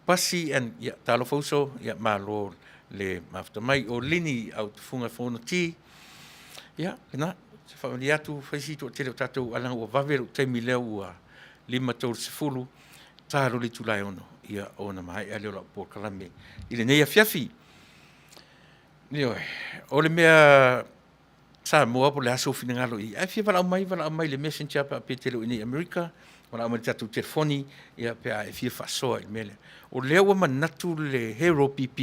Pasi and, ia talofa uso, ia malo le mafuta mai. O Lini Autufuga Fonoti, ia lena, ou te faamalie atu, fai si toatele o tatou ae leaga ua vave lou taimi lea ua 5:30 ta loa le itula e 6:00 ia ona maea lea o lau polokalame i lenei afiafi. Ioe, o le mea Samoa po o le a sou finagalo i ai, a e fia valaau mai, valaau mai i le messenger pe a faapea e te le o i inei i Amerika, valaau mai i le tatou telefoni pe a e fia faasoa i le mea lea. O lea ua manatu le Hero PP,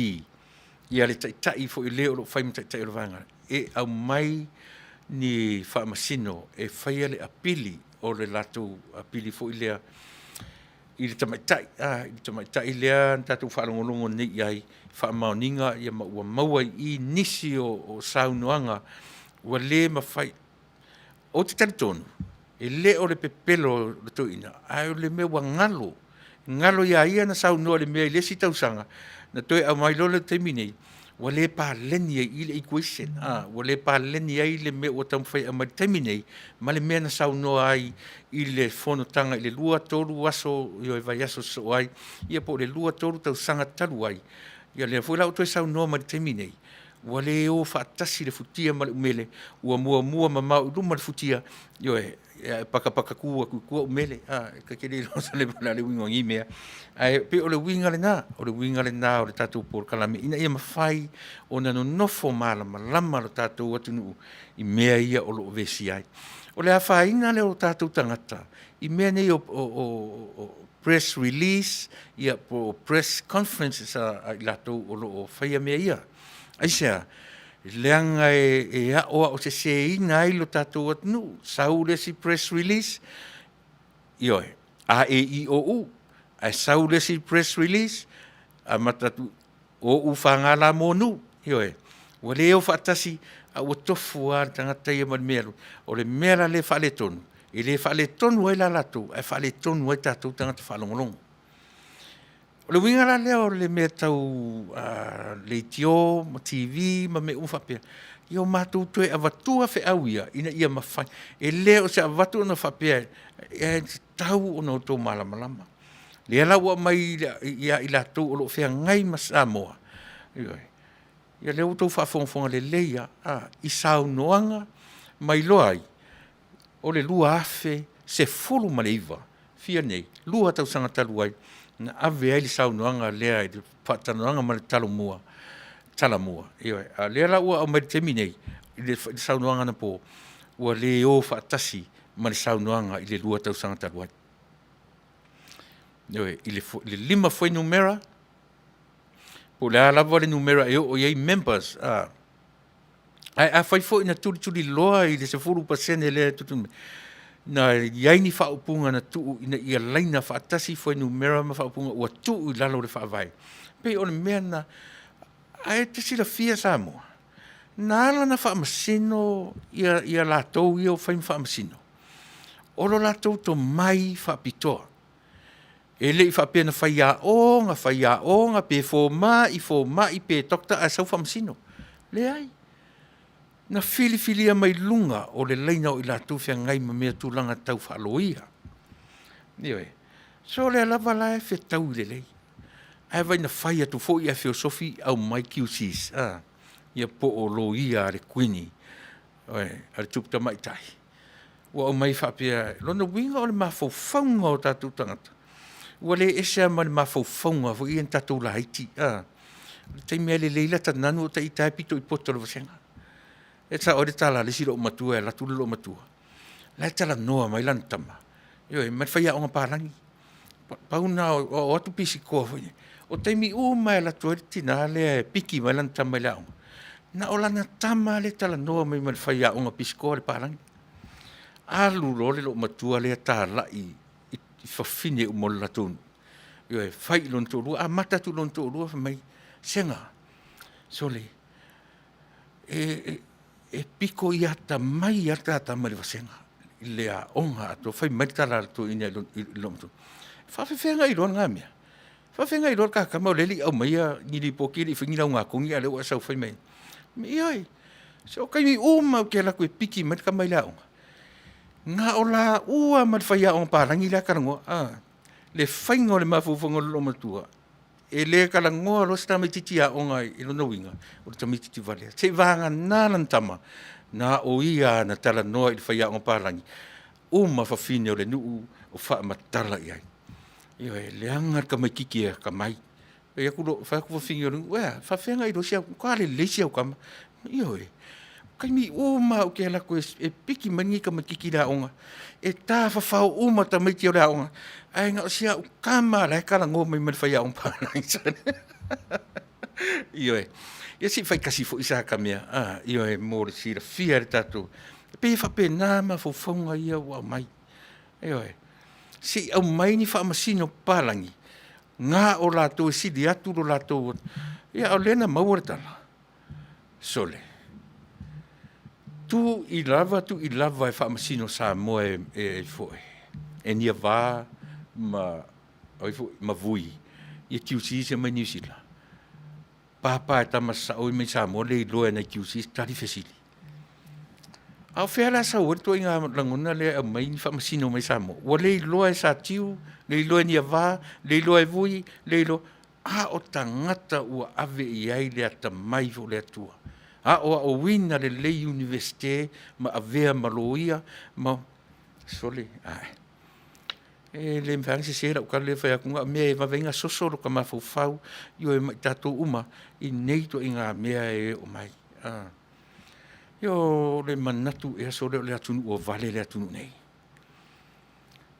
ia le taitai foi o le o lo o fai ma taitai o le vaega, e aumai ni faamasino e faia le apili o le latou apili foi lea i le tamaitai, i le tamaitai lea na tatou faalogologo nei i ai, faamaoniga ma ua maua i i nisi o saunoaga ua le mafai. Ou te talitonu, e le o le pepelo o le toeaina, ae o le mea ua galo, galo ia ia na saunoa i le mea i le isi tausaga, na toe aumai loa lea i le taimi lenei, ua le paleni ai i i le equation, ua le paleni ai le mea ua taumafai e aumai i le taimi lenei ma le mea na saunoa ai i le fonotaga i le 2, 3 aso, ioe, vaiaso sosoo ai, ia po o le 2, 3 tausaga talu ai. Ia lea foi la ua toe saunoa mai i le taimi lenei, ua le o faatasi le futia ma le umele, ua muamua mamao i luma le futia, ioe, ae patapata tu atu i tua umele. Ta te le iloa po o le a le uiga o nei mea, ae pei o le uiga lena, o le uiga lena o le tatou polokalame ina ia mafai ona nonofo malamalama lo tatou atunuu i mea ia o lo o vesia ai. O le afaina lea o tatou tagata i mea nei o press release ia po o press conferences a i latou o lo o faia mea ia. Aisea? Leaga e aoaoseseina ai lo tatou atunuu. Sau le isi press release, ioe, a, e, i, o, u. Ae sau le isi press release, amata atu, o, u, f, g, l, m, n. Ioe, ua le o faatasi, a ua tofu lava le tagata ia ma le mea. O le mea la lea e faaletonu, e le faaletonu ai la latou, ae faaletonu ai tatou tagata faalogologo. O le uiga la lea o le mea tau leitio ma TV ma mea uma faapea, Ia o matou toe avatua feau ia ina ia mafai. E le o se avatu ona faapea e tatau ona outou malamalama. Lea la ua aumai ia i latou o lo o feagai ma Samoa, ioe, ia lea ua outou faafogafoga lelei lava i saunoaga ma iloa ai, o le 2019, fia nei? 2 tausaga talu ai na ave ai le saunoaga lea i le faatalanoaga ma le Talomua, Talamua, ioe. A o lea la ua aumai i le taimi nei i le saunoaga anapo, ua le o faatasi ma le saunoaga i le 2 tausaga talu ai. Ioe, i le 5 fuainumera, po o le a lava le numera e oo i ai members, ae afai foi na tulituliloa i le 10% lea e tulituli mai, na i ai ni faaupuga na tuu ina ia laina faatasi fuainumera ma faaupuga ua tuu i lalo o le Faavae, pei o le mea lena. Ae e te silafia Samoa, na ala ona faamasino ia latou ia ua fai ma Faamasino, o lo latou tomai faapitoa. E le i faapea na faiaoga, faiaoga pe fomai, fomai pe doctor ae sau faamasino. Leai, na filifilia mai luga o le laina o i latou e feagai ma mea tulaga tau faaloia. Ioe, so o lea lava la e fetaui lelei. Ae vaai na fai atu foi ae feosofi aumai QC's a, ia po o Loia a le Kuini, a le Tupu Tamaitai, ua aumai faapea, lona uiga o le mafaufauga o tatou tagata, ua le ese lava ma le mafaufauga foi ia na tatou laiti a. O le taimi lava e lelei lata nanu o ita lava e pito i poto o le vasega. E sao ai le tala a le isi loomatua e alu atu le loomatua, la e talanoa mai lana tama, ioe, ma le faiaoga palagi. Pau lena o atu pisikoa foi nei, o taimi uma lava e alu atu ai le tina lea e piki mai lana tama i le aoga, na o lana tama lava lea e talanoa mai ma le faiaoga pisikoa le palagi. Alu loa le loomatua lea talai i fafine uma o le latou nuu, ioe, fai i lona toalua, amata atu i lona toalua fai mai, sega, sole, e pito i atamai lava le ta tama i le vasega i le aoga atoa. Fai mai le tala a le toeaina i le loomatua, e faapefea ona e iloa lena mea? E faapefea ona e iloa le ta tama lea e le i aumaia ni lipoti e le i faia ni laugatogi a o lea ua e sau fai mai ai? Ioe, se o taimi uma lava ou te alu atu e piki mai le tama i le aoga, na o laua lava ma le faiaoga palagi la e talanoa. Le faiga o le mafaufauga o le loomatua, e le talanoa loa se tamaitiiti aoga i lona uiga, o le tamaitiiti valea. Seiavagana lana tama, na o ia lava na talanoa i le faiaoga palagi, uma fafine o le nuu o faamatala i ai. Ioe, leaga le tamaitiiti e atamai. Fai atu fafine o le nuu, ae a? E faapefea ona e iloa si au, matua lelei si au tama. Ioe, o taimi uma lava ou te alu atu e piki mai lenei tamaitiiti i le aoga, e tafafao uma tamaiti o le aoga, ae na o si au tama lava la e talanoa mai ma le faiaoga palagi. Ioe, ia se i fai tasi foi sa ta mea ioe mo le silafia e le tatou, e pei e faapena mafaufauga ia ua aumai. Ioe, se i aumai ni faamasino papalagi, na o latou e sili atu lo latou, a o lea na maua le tala, sole, tuu i lava tuu i lava e faamasino Samoa e Niava ma o ai foi? Ma Vui ia QCs ia mai Niu Sila, papa e tama sasao ia mai Samoa le iloa e nai QCs tali fesili. A o fea la e sau ai le ituaiga lagona lea e aumai ni faamasino mai Samoa? Ua le iloa e Satiu, le iloa e Niava, le iloa e Vui, le iloa, a o tagata ua ave i ai le atamai foi o le Atua, aoaoina lelei i Iunivesite ma avea ma loia ma, sole, ae, e le mafai lava ona sese lau tala lea e fai atu, na o mea e vave ai ona soso lota mafaufau, ioe ma i tatou uma i nei ituaiga mea e oo mai. Ia o le manatu ea sole o le atunuu ua vale le atunuu nei.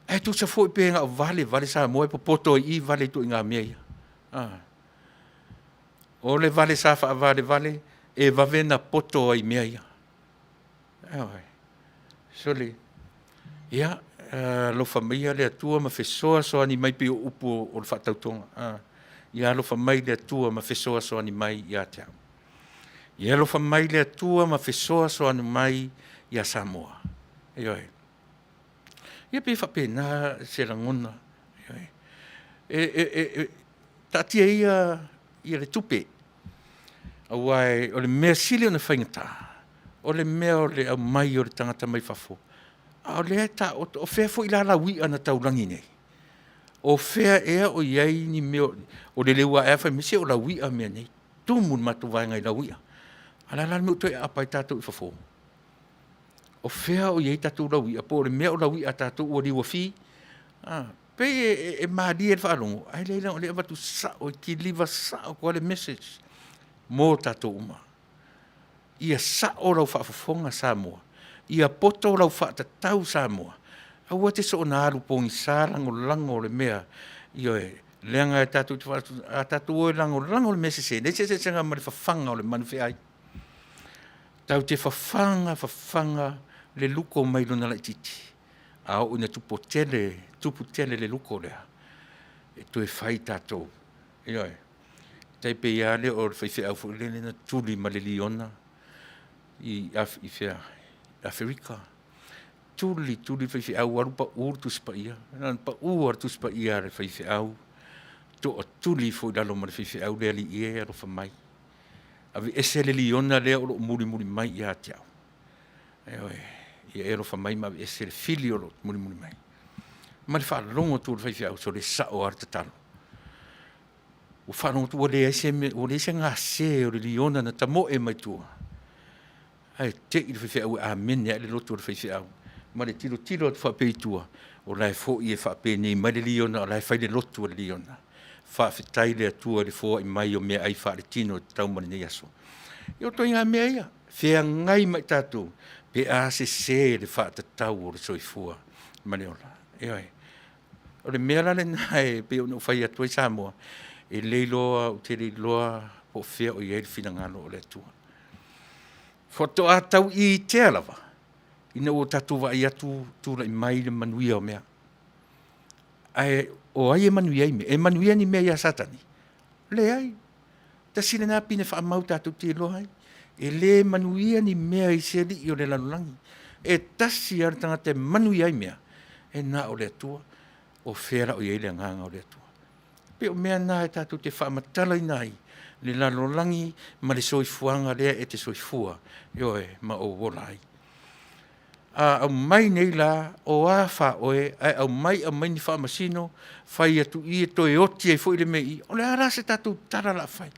Ae tusa foi pe na o vale vale Samoa e popoto ai i i vale i ituaiga mea ia. O le vale sa faavalevale, e vave ona poto ai i mea ia. Ioe. Sole, ia alofa maia le Atua ma fesoasoani mai pei o upu o le faatautoga. Ia alofa mai le Atua ma fesoasoani mai ia te au. Ia alofa mai le Atua ma fesoasoani mai ia Samoa. Ioe. Ia pei e faapena se lagona. Ioe. E taatia ia le tupe, aua o le mea sili ona faigata. O le mea o le aumai o le tagata mai fafo, a o lea e taoto, o fea foi la lau i'a na taulagi nei? O fea ea o i ai ni mea o le leu ae fai mai, se o lau i'a mea nei. Tumu le matou vaega i lau i'a. A o le a la le mea ua toe aapa ai tatou i fafo? O fea o i ai tatou lauia, po o le mea o lauia a tatou ua liuafi? A, pei e malie i le faalogo, ae leai leaga o lea e avatu sao, e kiliva sao atu lava le message mo tatou uma. Ia sao lau faafofoga Samoa, ia poto lau faatatau Samoa, aua e te soona alu pogisa lagolago le mea, ioe, leaga e tatou te a tatou o e lagolago le mea sese, e leai se eseesega ma le fafaga o le manu feai. Tatou te fafaga fafaga le luko mai lona laitiiti, a oo ina tupu tele le luko lea, e toe fai tatou, ioe. E tai pei lava lea o le faifeau foi lele na tuli ma le liona i Aferika, tuli tuli le faifeau alu pau le Tusi Paia. Na ona pau lava o le Tusi Paia a le faifeau, toatuli ifo i lalo ma le faifeau, le Alii e alofa mai, aveese le liona lea o lo o mulimuli mai ia te au. Ioe, ia e alofa mai ma aveese le fili o lo o mulimuli mai. Ma le faalogo atu o le faifeau, sole, e sao lava le tatalo. Ua faalogo atu ua leai se mea, ua leai se gase o le liona na tamoe mai tua, ae te i le faifeau ua amene ae le loto o le faifeau ma le tilotilo atu faapea i tua, o la e foi e faapenei mai le liona o la e fai le lotu a le liona. Faafetai i le Atua i le foai mai o meaai faaletino e tatau mo lenei aso. Ia o ituaiga mea ia, feagai ma i tatou pe a sese le faatatau o le soifua ma le ola. Ioe. O le mea la lena e pei ona ou fai atu ai Samoa, e le iloa, ou te le iloa po o fea o i ai le finagalo o le Atua. Faatoa tau itea lava ina ua tatou vaai atu tulai mai le manuia o mea. Ae o ai e manuia ai mea? E manuia ni mea ia Satani? Leai. Tasi lena pine faamau tatou te iloa ai. E le manuia ni mea i se alii o le lalolagi. E tasi lava le tagata e manuia ai mea, e na o le Atua. O fea la o i ai le agaga o le Atua? E pei o mea na e tatou te faamatalaina ai le lalolagi ma le soifuaga lea e te soifua, ioe, ma ou ola ai. A aumai nei la, o a fa oe, ae aumai aumai ni faamasino, fai atu i i e toe oti ai foi le mea i i. O le a la se tatou tala o le a fai?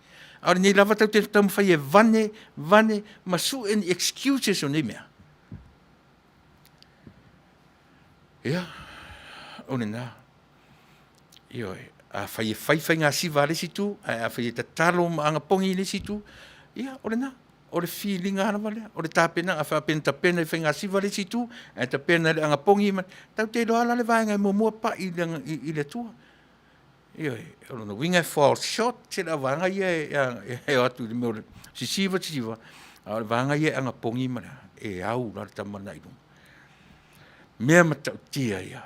A o lenei lava tatou te taumafai e vane, vane ma sue ni excuses o nei mea. Ia, o lena. Ioe. Afai e fai faigasiva a le isi itu, ae afai e tatalo ma agapogi i le isi itu, ia, o lena. O le filiga lava lea, o le tapenaga. A faapea na tapena i faigasiva le isi itu, ae tapena i le agapogi, tatou te iloa lava la le vaega e muamua pai i le Atua. Ioe. O lona uiga e fall short le auvaega ia e o atu i le mea o le sisiva sisiva, a o le vaega ia e agapogi ma le a, e au la le tama lena i luga. Mea matautia ia,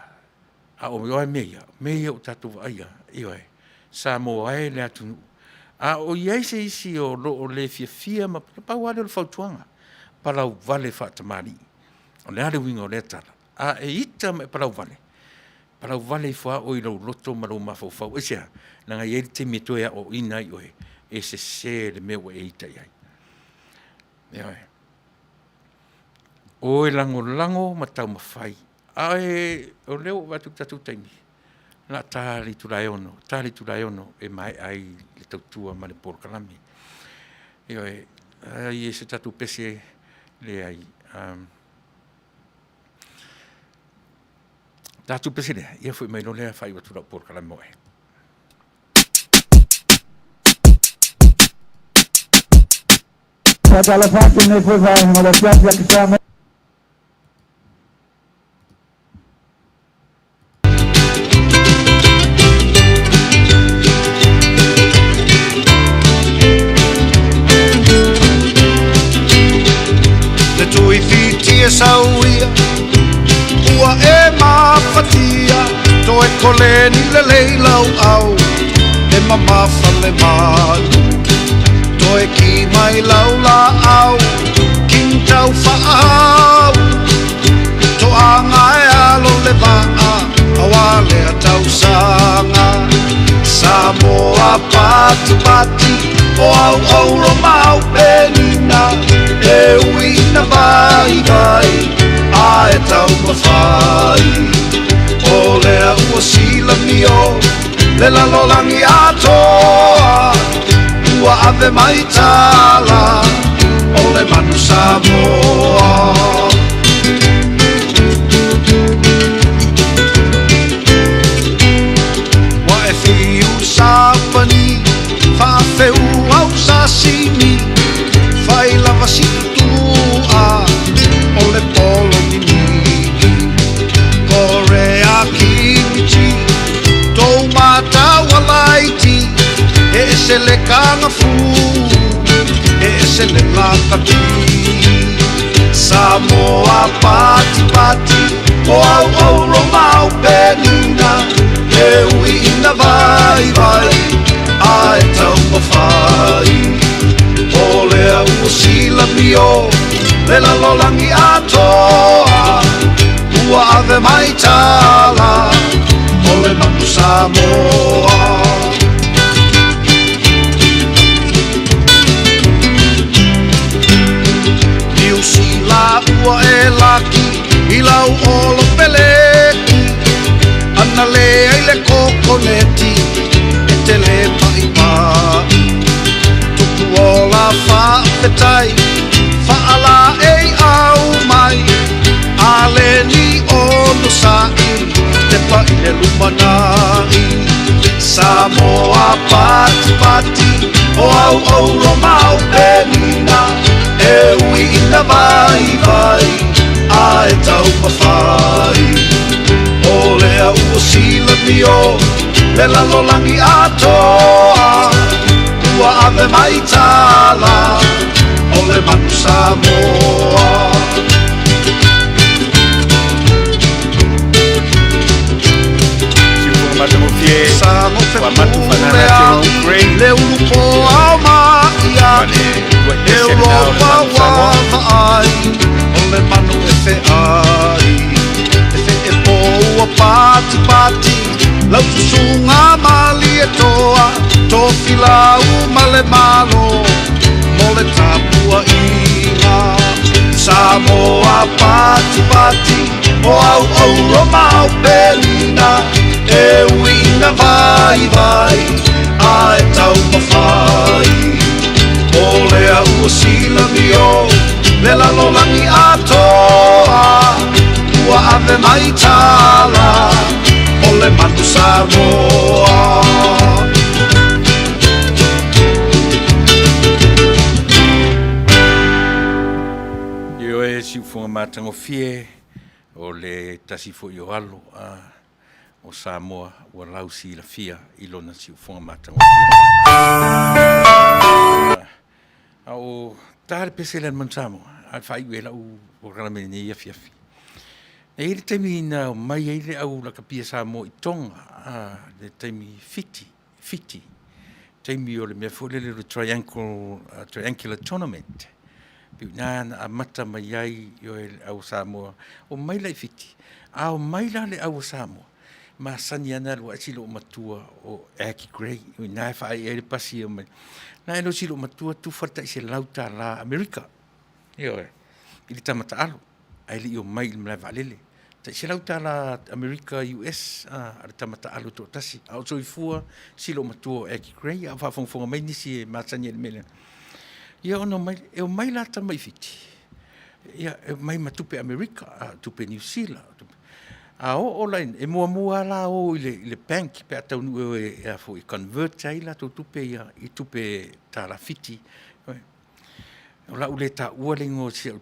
a o a mea ia? O mea ia ua tatou vaaia, ioe, Samoa e le atunuu, a o i ai se isi o lo o le fiafia, ma pau lava lea o le fautuaga, palauvale faatamalii. O le a le uiga o lea tala? A e ita ma e palauvale, palauvale ifo lava oe i lou loto ma lou mafaufau. Aisea? Leaga e i ai le taimi e toe aoaoina ai oe, e sese le mea ua e ita i ai. Ioe. O e lagolago ma taumafai, ae o lea ua ou vaai atu i le tatou taimi, o le a ta le itula e 6, ta le itula e 6 e maea ai le tautua ma le polokalame. Ioe, a i ai se tatou pese, leai. Tatou pese lea, ia foi mai loa lea faaiu atu lau polokalame mo oe. Faatalofa atu i lenei foi vaega o le afiafi a Samoa. Le tuifitie sauia ua e mafatia toe koleni lelei lau au e mamafa le malu toe ki mai lau laau king tau faau toaga e alo le vaa aua lea tausaga Samoa patupati o au auro mau penina. penina E ui ina vaivai A e taumafai O lea ua silamio Le lalolagi atoa Ua ave mai tala O le manu Samoa. Ua e fiu sapani Faafeu au sasimi Fai lava si tutua O le polo mimii Korea kimchi Tou mataua laiti E ese le kagafu E ese le lakapi Samoa pati pati O au auro ma au penina E ui ina vaivai A e taumafai O lea ua silamio Le lalolagi atoa Ua ave mai tala O le manu Samoa. Niu Sila ua e laki I lau olo peleki Ana le ai le kokoneti E te le pa'ipa'i Tupu ola fa'afetai Fa'alaei au mai A le ni onosa'i Te pa'i le lumana'i Samoa pati pati O au auro ma au penina E ui ina vaivai A e taumafai O lea ua silamio Le lalolagi atoa Ua ave mai tala O le manu Samoa. Siufoga matagofie Sago ua matu fepule fanana ati o au Ukraine Le ulu po ao ma maia le lua'i pese lenā o le Europa manu ua Samoa. vaai O le manu e feai E feepo ua patipati Lau susuga Malietoa Tofilau ma le Malo Mo le tapuaiga Samoa patipati O au auro ma au penina E ui ina vaivai A e taumafai O lea ua silamio Le lalolagi atoa Ua ave mai tala O le manu Samoa. Ioe siufoga matagofie o le tasi fo'i o alo a o Samoa ua lausilafia i lona siufoga matagofie. A o ta le pese lea a le manu Samoa, a faaiu ai lau polokalame i lenei afiafi. E i ai le taimi na omai ai le au lakapia Samoa i Tonga, a, le taimi Fiti, Fiti, taimi o le mea foi lele o le triangle, triangular tournament. Pei o i ina na amata mai ai ioe le au Samoa, omai la i Fiti, a omai la le au a Samoa, masani lava ona alu ae si loomatua o Aggie Grey, o i ina e faaee ai le pasi e omai. Na e si loomatua tufa le tai $100 Amerika, ioe, i le tama taalo, ae le i omai i le malae vaalele. Tai $100 Amerika US a le tama taalo e toatasi. A o soifua si loomatua o Aggie Grey, a o faafogafoga mai nisi e masani ai i le mea lea. Ia ona omai, e omai la tama i Fiti, ia e omai ma tupe Amerika, a tupe Niu Sila. A oo la e muamua lava la o i le, i le bank pe a taunuu e e a foi convert ai latou tupe ia i tupe tala Fiti. O lau le taua le igoa o si au,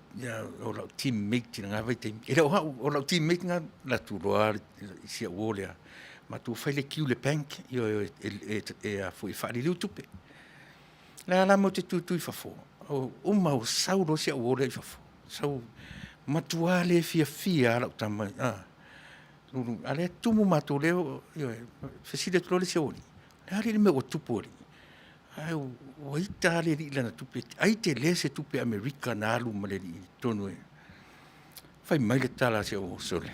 o lau teammate i lena vaitaimi. E le o au, o lau teammate na latou loa i si au uo lea. Matou fai le queue i le bank, ioe, e, e, a foi e faaliliu tupe. Le a la matou te tutu i fafo, o uma ua sau loa si au uo lea i fafo. Sau, matua le fiafia lava lau tama, a. Lulu, a lea tumu matou lea, ioe, fesili atu loa le isi aualii, o le a alii le mea ua tupu alii? Ae ua ita lava le alii i lana tupe, ai tele se tupe Amerika na alu ma le alii i totonu e. Fai mai le tala a si au uo, sole,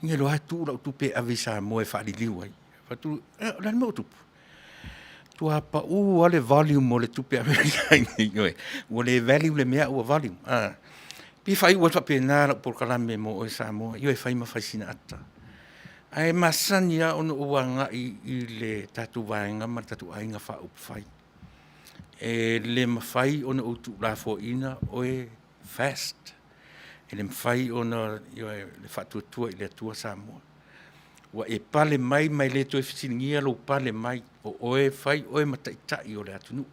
nge loa tuu lau tupe e ave i Samoa e faaliliu ai. Fai atu, o le a le mea ua tupu? Tua pau lava le volume o le tupe Amerika i inei, ioe. Ua le value le mea a ua volume. A, pei e faaiu atu faapena lau polokalame mo oe Samoa, ioe, fai ma fai sina ata. Ae masani lava ona ou agai i le tatou vaega ma le tatou aiga faaupufai. E le mafai ona ou tuulafoaiina oe fast. E le mafai ona, ioe, le faatuatua i le Atua Samoa. Ua e pale mai ma e le toe fesiligia lou pale mai, o oe e fai oe ma taitai o le atunuu.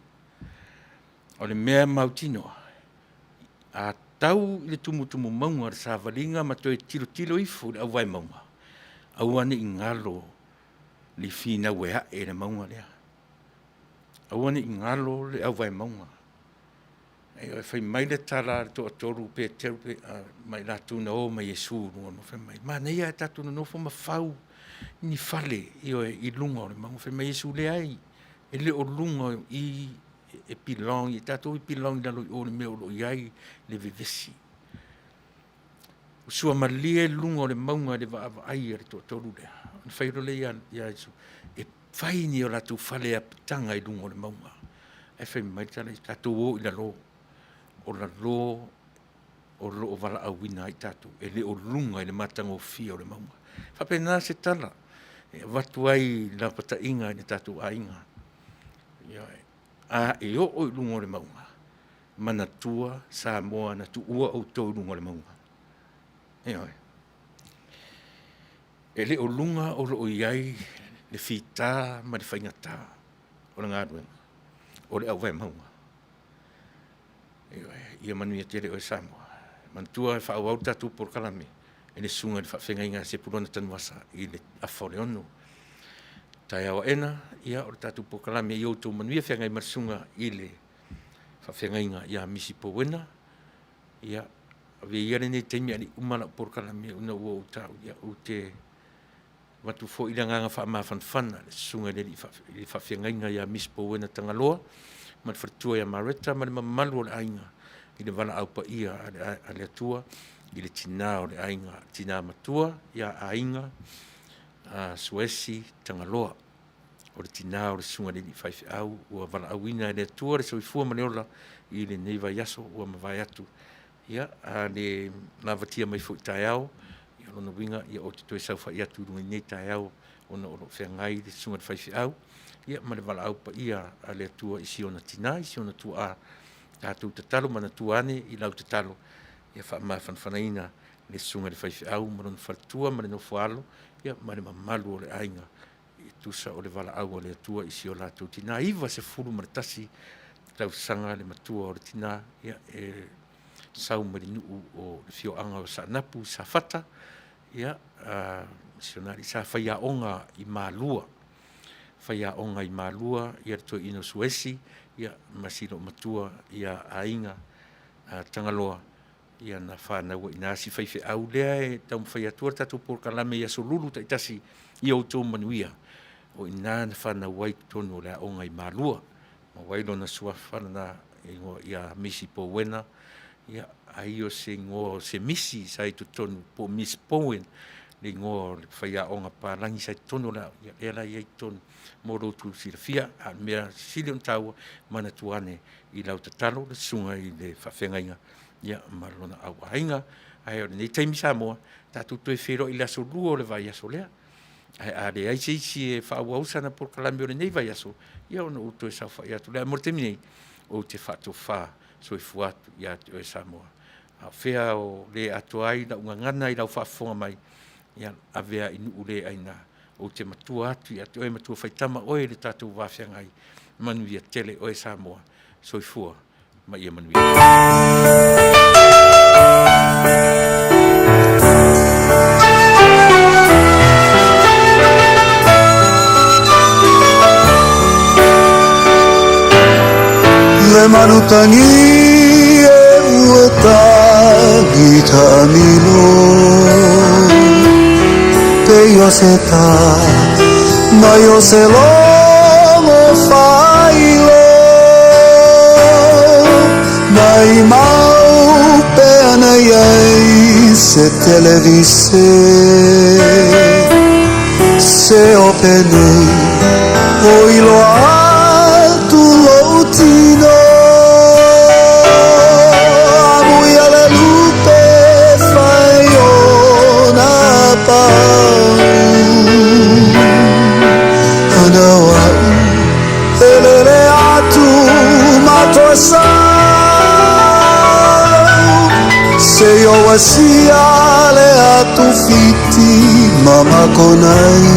O le mea mautinoa, a tau i le tumutumu mauga o le savaliga ma toe tilotilo ifo i le auvae mauga, aua ne i galo le finau e ae i le mauga lea. Aua ne i galo le auvae mauga. Ioe, fai mai le tala a le toatolu o Peteru ma i latou na o ma Iesu i luga o le mauga, fai mai, manaia ae tatou nonofo ma fau ni fale, ioe, i luga o le mauga. Fai mai Iesu, leai, e le o luga i i e belong i tatou e belong i lalo i o i le mea o lo o i ai le vevesi. Ua suamalie luga o le mauga i le vaavaai a le toatolu lea, ona fai loa lea ia Iesu, e fai ni o latou fale apitaga i luga o le mauga. Ae fai mai le tala, tatou o i lalo, o lalo o lo o valaauina ai tatou, e le o luga i le matagofie o le mauga. E faapena se tala e avatu ai lapataiga i le tatou aiga. Ioe. A e oo i luga o le mauga, manatua Samoa na tuua outou i luga o le mauga. Ioe. E le o luga o lo o i ai le fita ma le faigata o le galuega, o le auvae mauga. Ioe. Ia manuia tele oe Samoa. Manatua e faaauau le tatou polokalame e le Susuga i le Faafeagaiga ia Sepulona Tanuvasa i le 5:afa. Taeao aena, ia o le tatou polokalame ia outou manuia feagai ma le Susuga i le Faafeagaiga ia Misi Pauena. Ia, avea ia lenei taimi a o le i uma lau polokalame ona ua ou taua, ia ou te avatu foi le agaga faamafanafana i le Susuga i le Faafeagaiga ia Misi Pauena Tagaloa ma le faletua ia Mareta ma le mamalu o le aiga i le valaau paia a le Atua i le tina o le aiga, le tina matua ia Aiga Suaisi Tagaloa, o le tina o le Susuga i le alii faifeau ua valaauina e le Atua le soifua ma le ola i lenei vaiaso ua mavae atu. Ia, a le lavatia mai foi i taeao, ia o lona uiga ou te toe saofai atu i luga i lenei taeao ona o lo o feagai le susuga i le faifeau ma le valaau paia a le Atua i si ona tina, i si ona tuaa. Tatou tatalo, manatua ane i lau tatalo ia faamafanafanaina le susuga i le faifeau ma lona faletua ma le nofo a alo ma le mamalu o le aiga e tusa o le valaau a le Atua i si o latou tina. E 91 tausaga le matua o le tina, ia e sau mai le nuu o le afioaga o Saanapu i Safata, ia, si ona alii sa faiaoga i Malua, faiaoga i Malua le toeaina o Suaisi ma si loomatua ia Aiga Tagaloa, na fanau ai i ina si faifeau lea e taumafai atua le tatou polokalame i aso Lulu taitasi ia outou manuia. O i ina na fanau ai i totonu o le aoga i Malua, maua ai lona suafa lena e igoa ia Misi Pauena, ia ai o se igoa o se misi sa i totonu po o Miss Bowen le igoa o le faiaoga papalagi sa i totonu o le aoga, ia lea la e i ai i totonu mo lo outou silafia. A o le mea sili ona taua, manatua ane i lau tatalo le susuga i le faafeagaiga ma lona auaiga. Ae o lenei taimi Samoa, tatou toe feiloai i le aso Lua o le vaiaso lea. Ae a leai se isi e faaauau sana polokalame o lenei vaiaso, ia ona ou toe saofai atu lea. Ae mo le taimi nei, ou te faatofa soifua atu ia te oe Samoa. A o fea o le atoa ai lau gagana i lau faafofoga mai, ia ave lava i nuu le aina, ou te matua atu ia te oe, matua faitama oe i le tatou va feagai. Manuia tele oe Samoa. Soifua ma ia manuia. Le malutagi e ua tagi taamilo Pei o se tā mai o se logo failo Mai mau pea nei ai se televise Se o penei o iloa. Se o asia le atu fiti mamakonai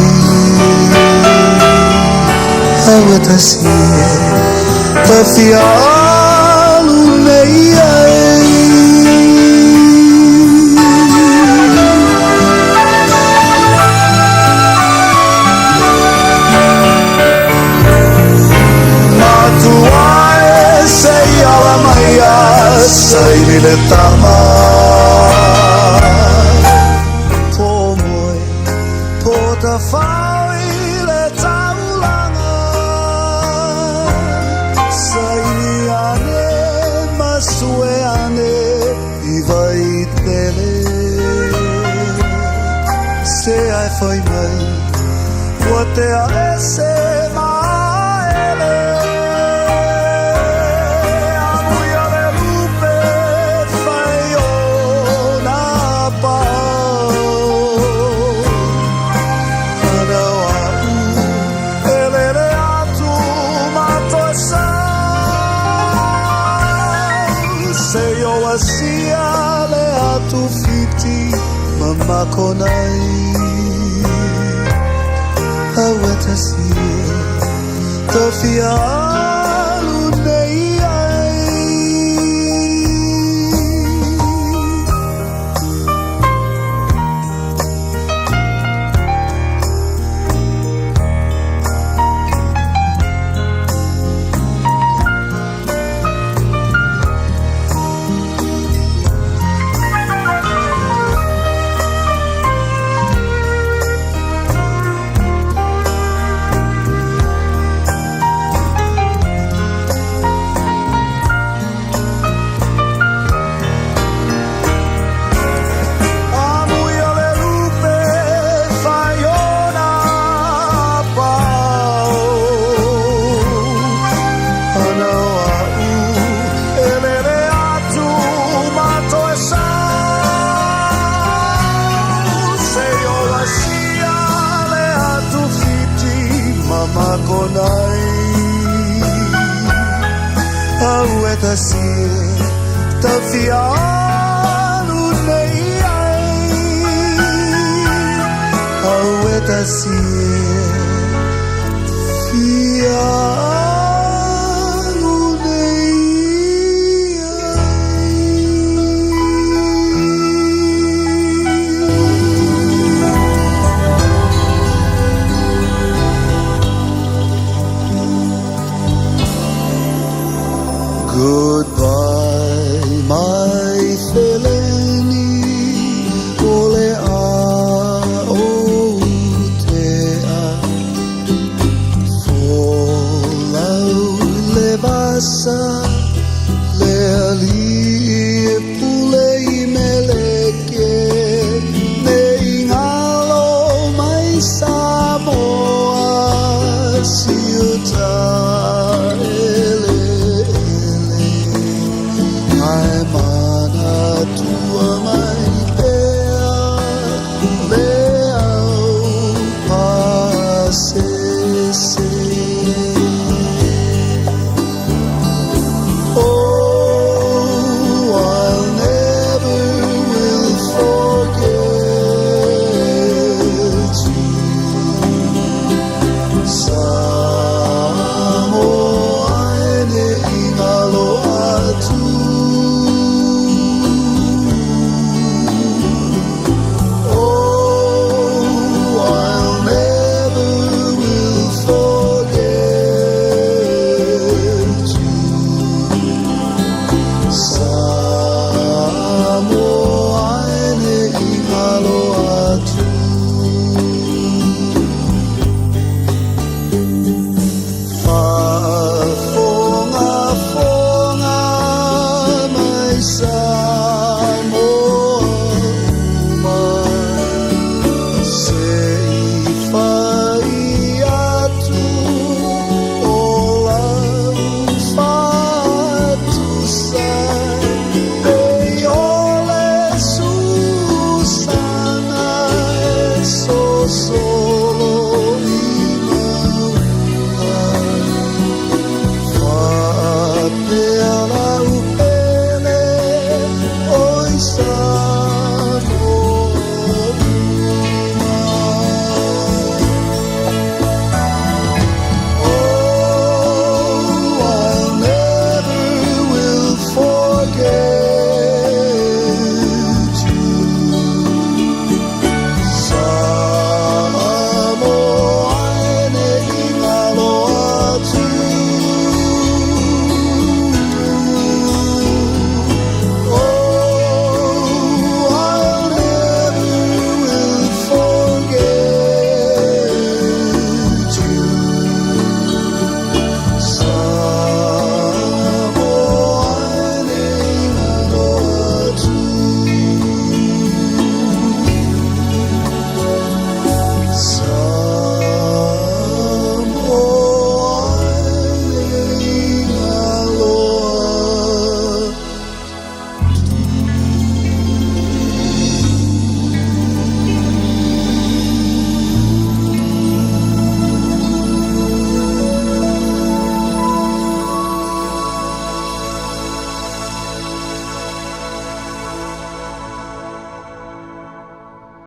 Awatasie tafia alu nei ai. Matua e se ala mai a saini le tama. Po moe, po ta whau i le taulanga. Saini ane, masue ane, i vai tele. Se ai whai mai, ua te a ese maele. Amuia le lupe whai o nā pao. Ana o au, e lele atu matoe sau. Se o asia le atu fiti mamakonai. Awatasie, tafia alu nei ai. Amuia le lupe whai o nā pao. Ana o au, e lele atu matoe sau. Se o asia le atu fiti mamakonai. Au e tasie, tafia alu nei ai. Au e tasie,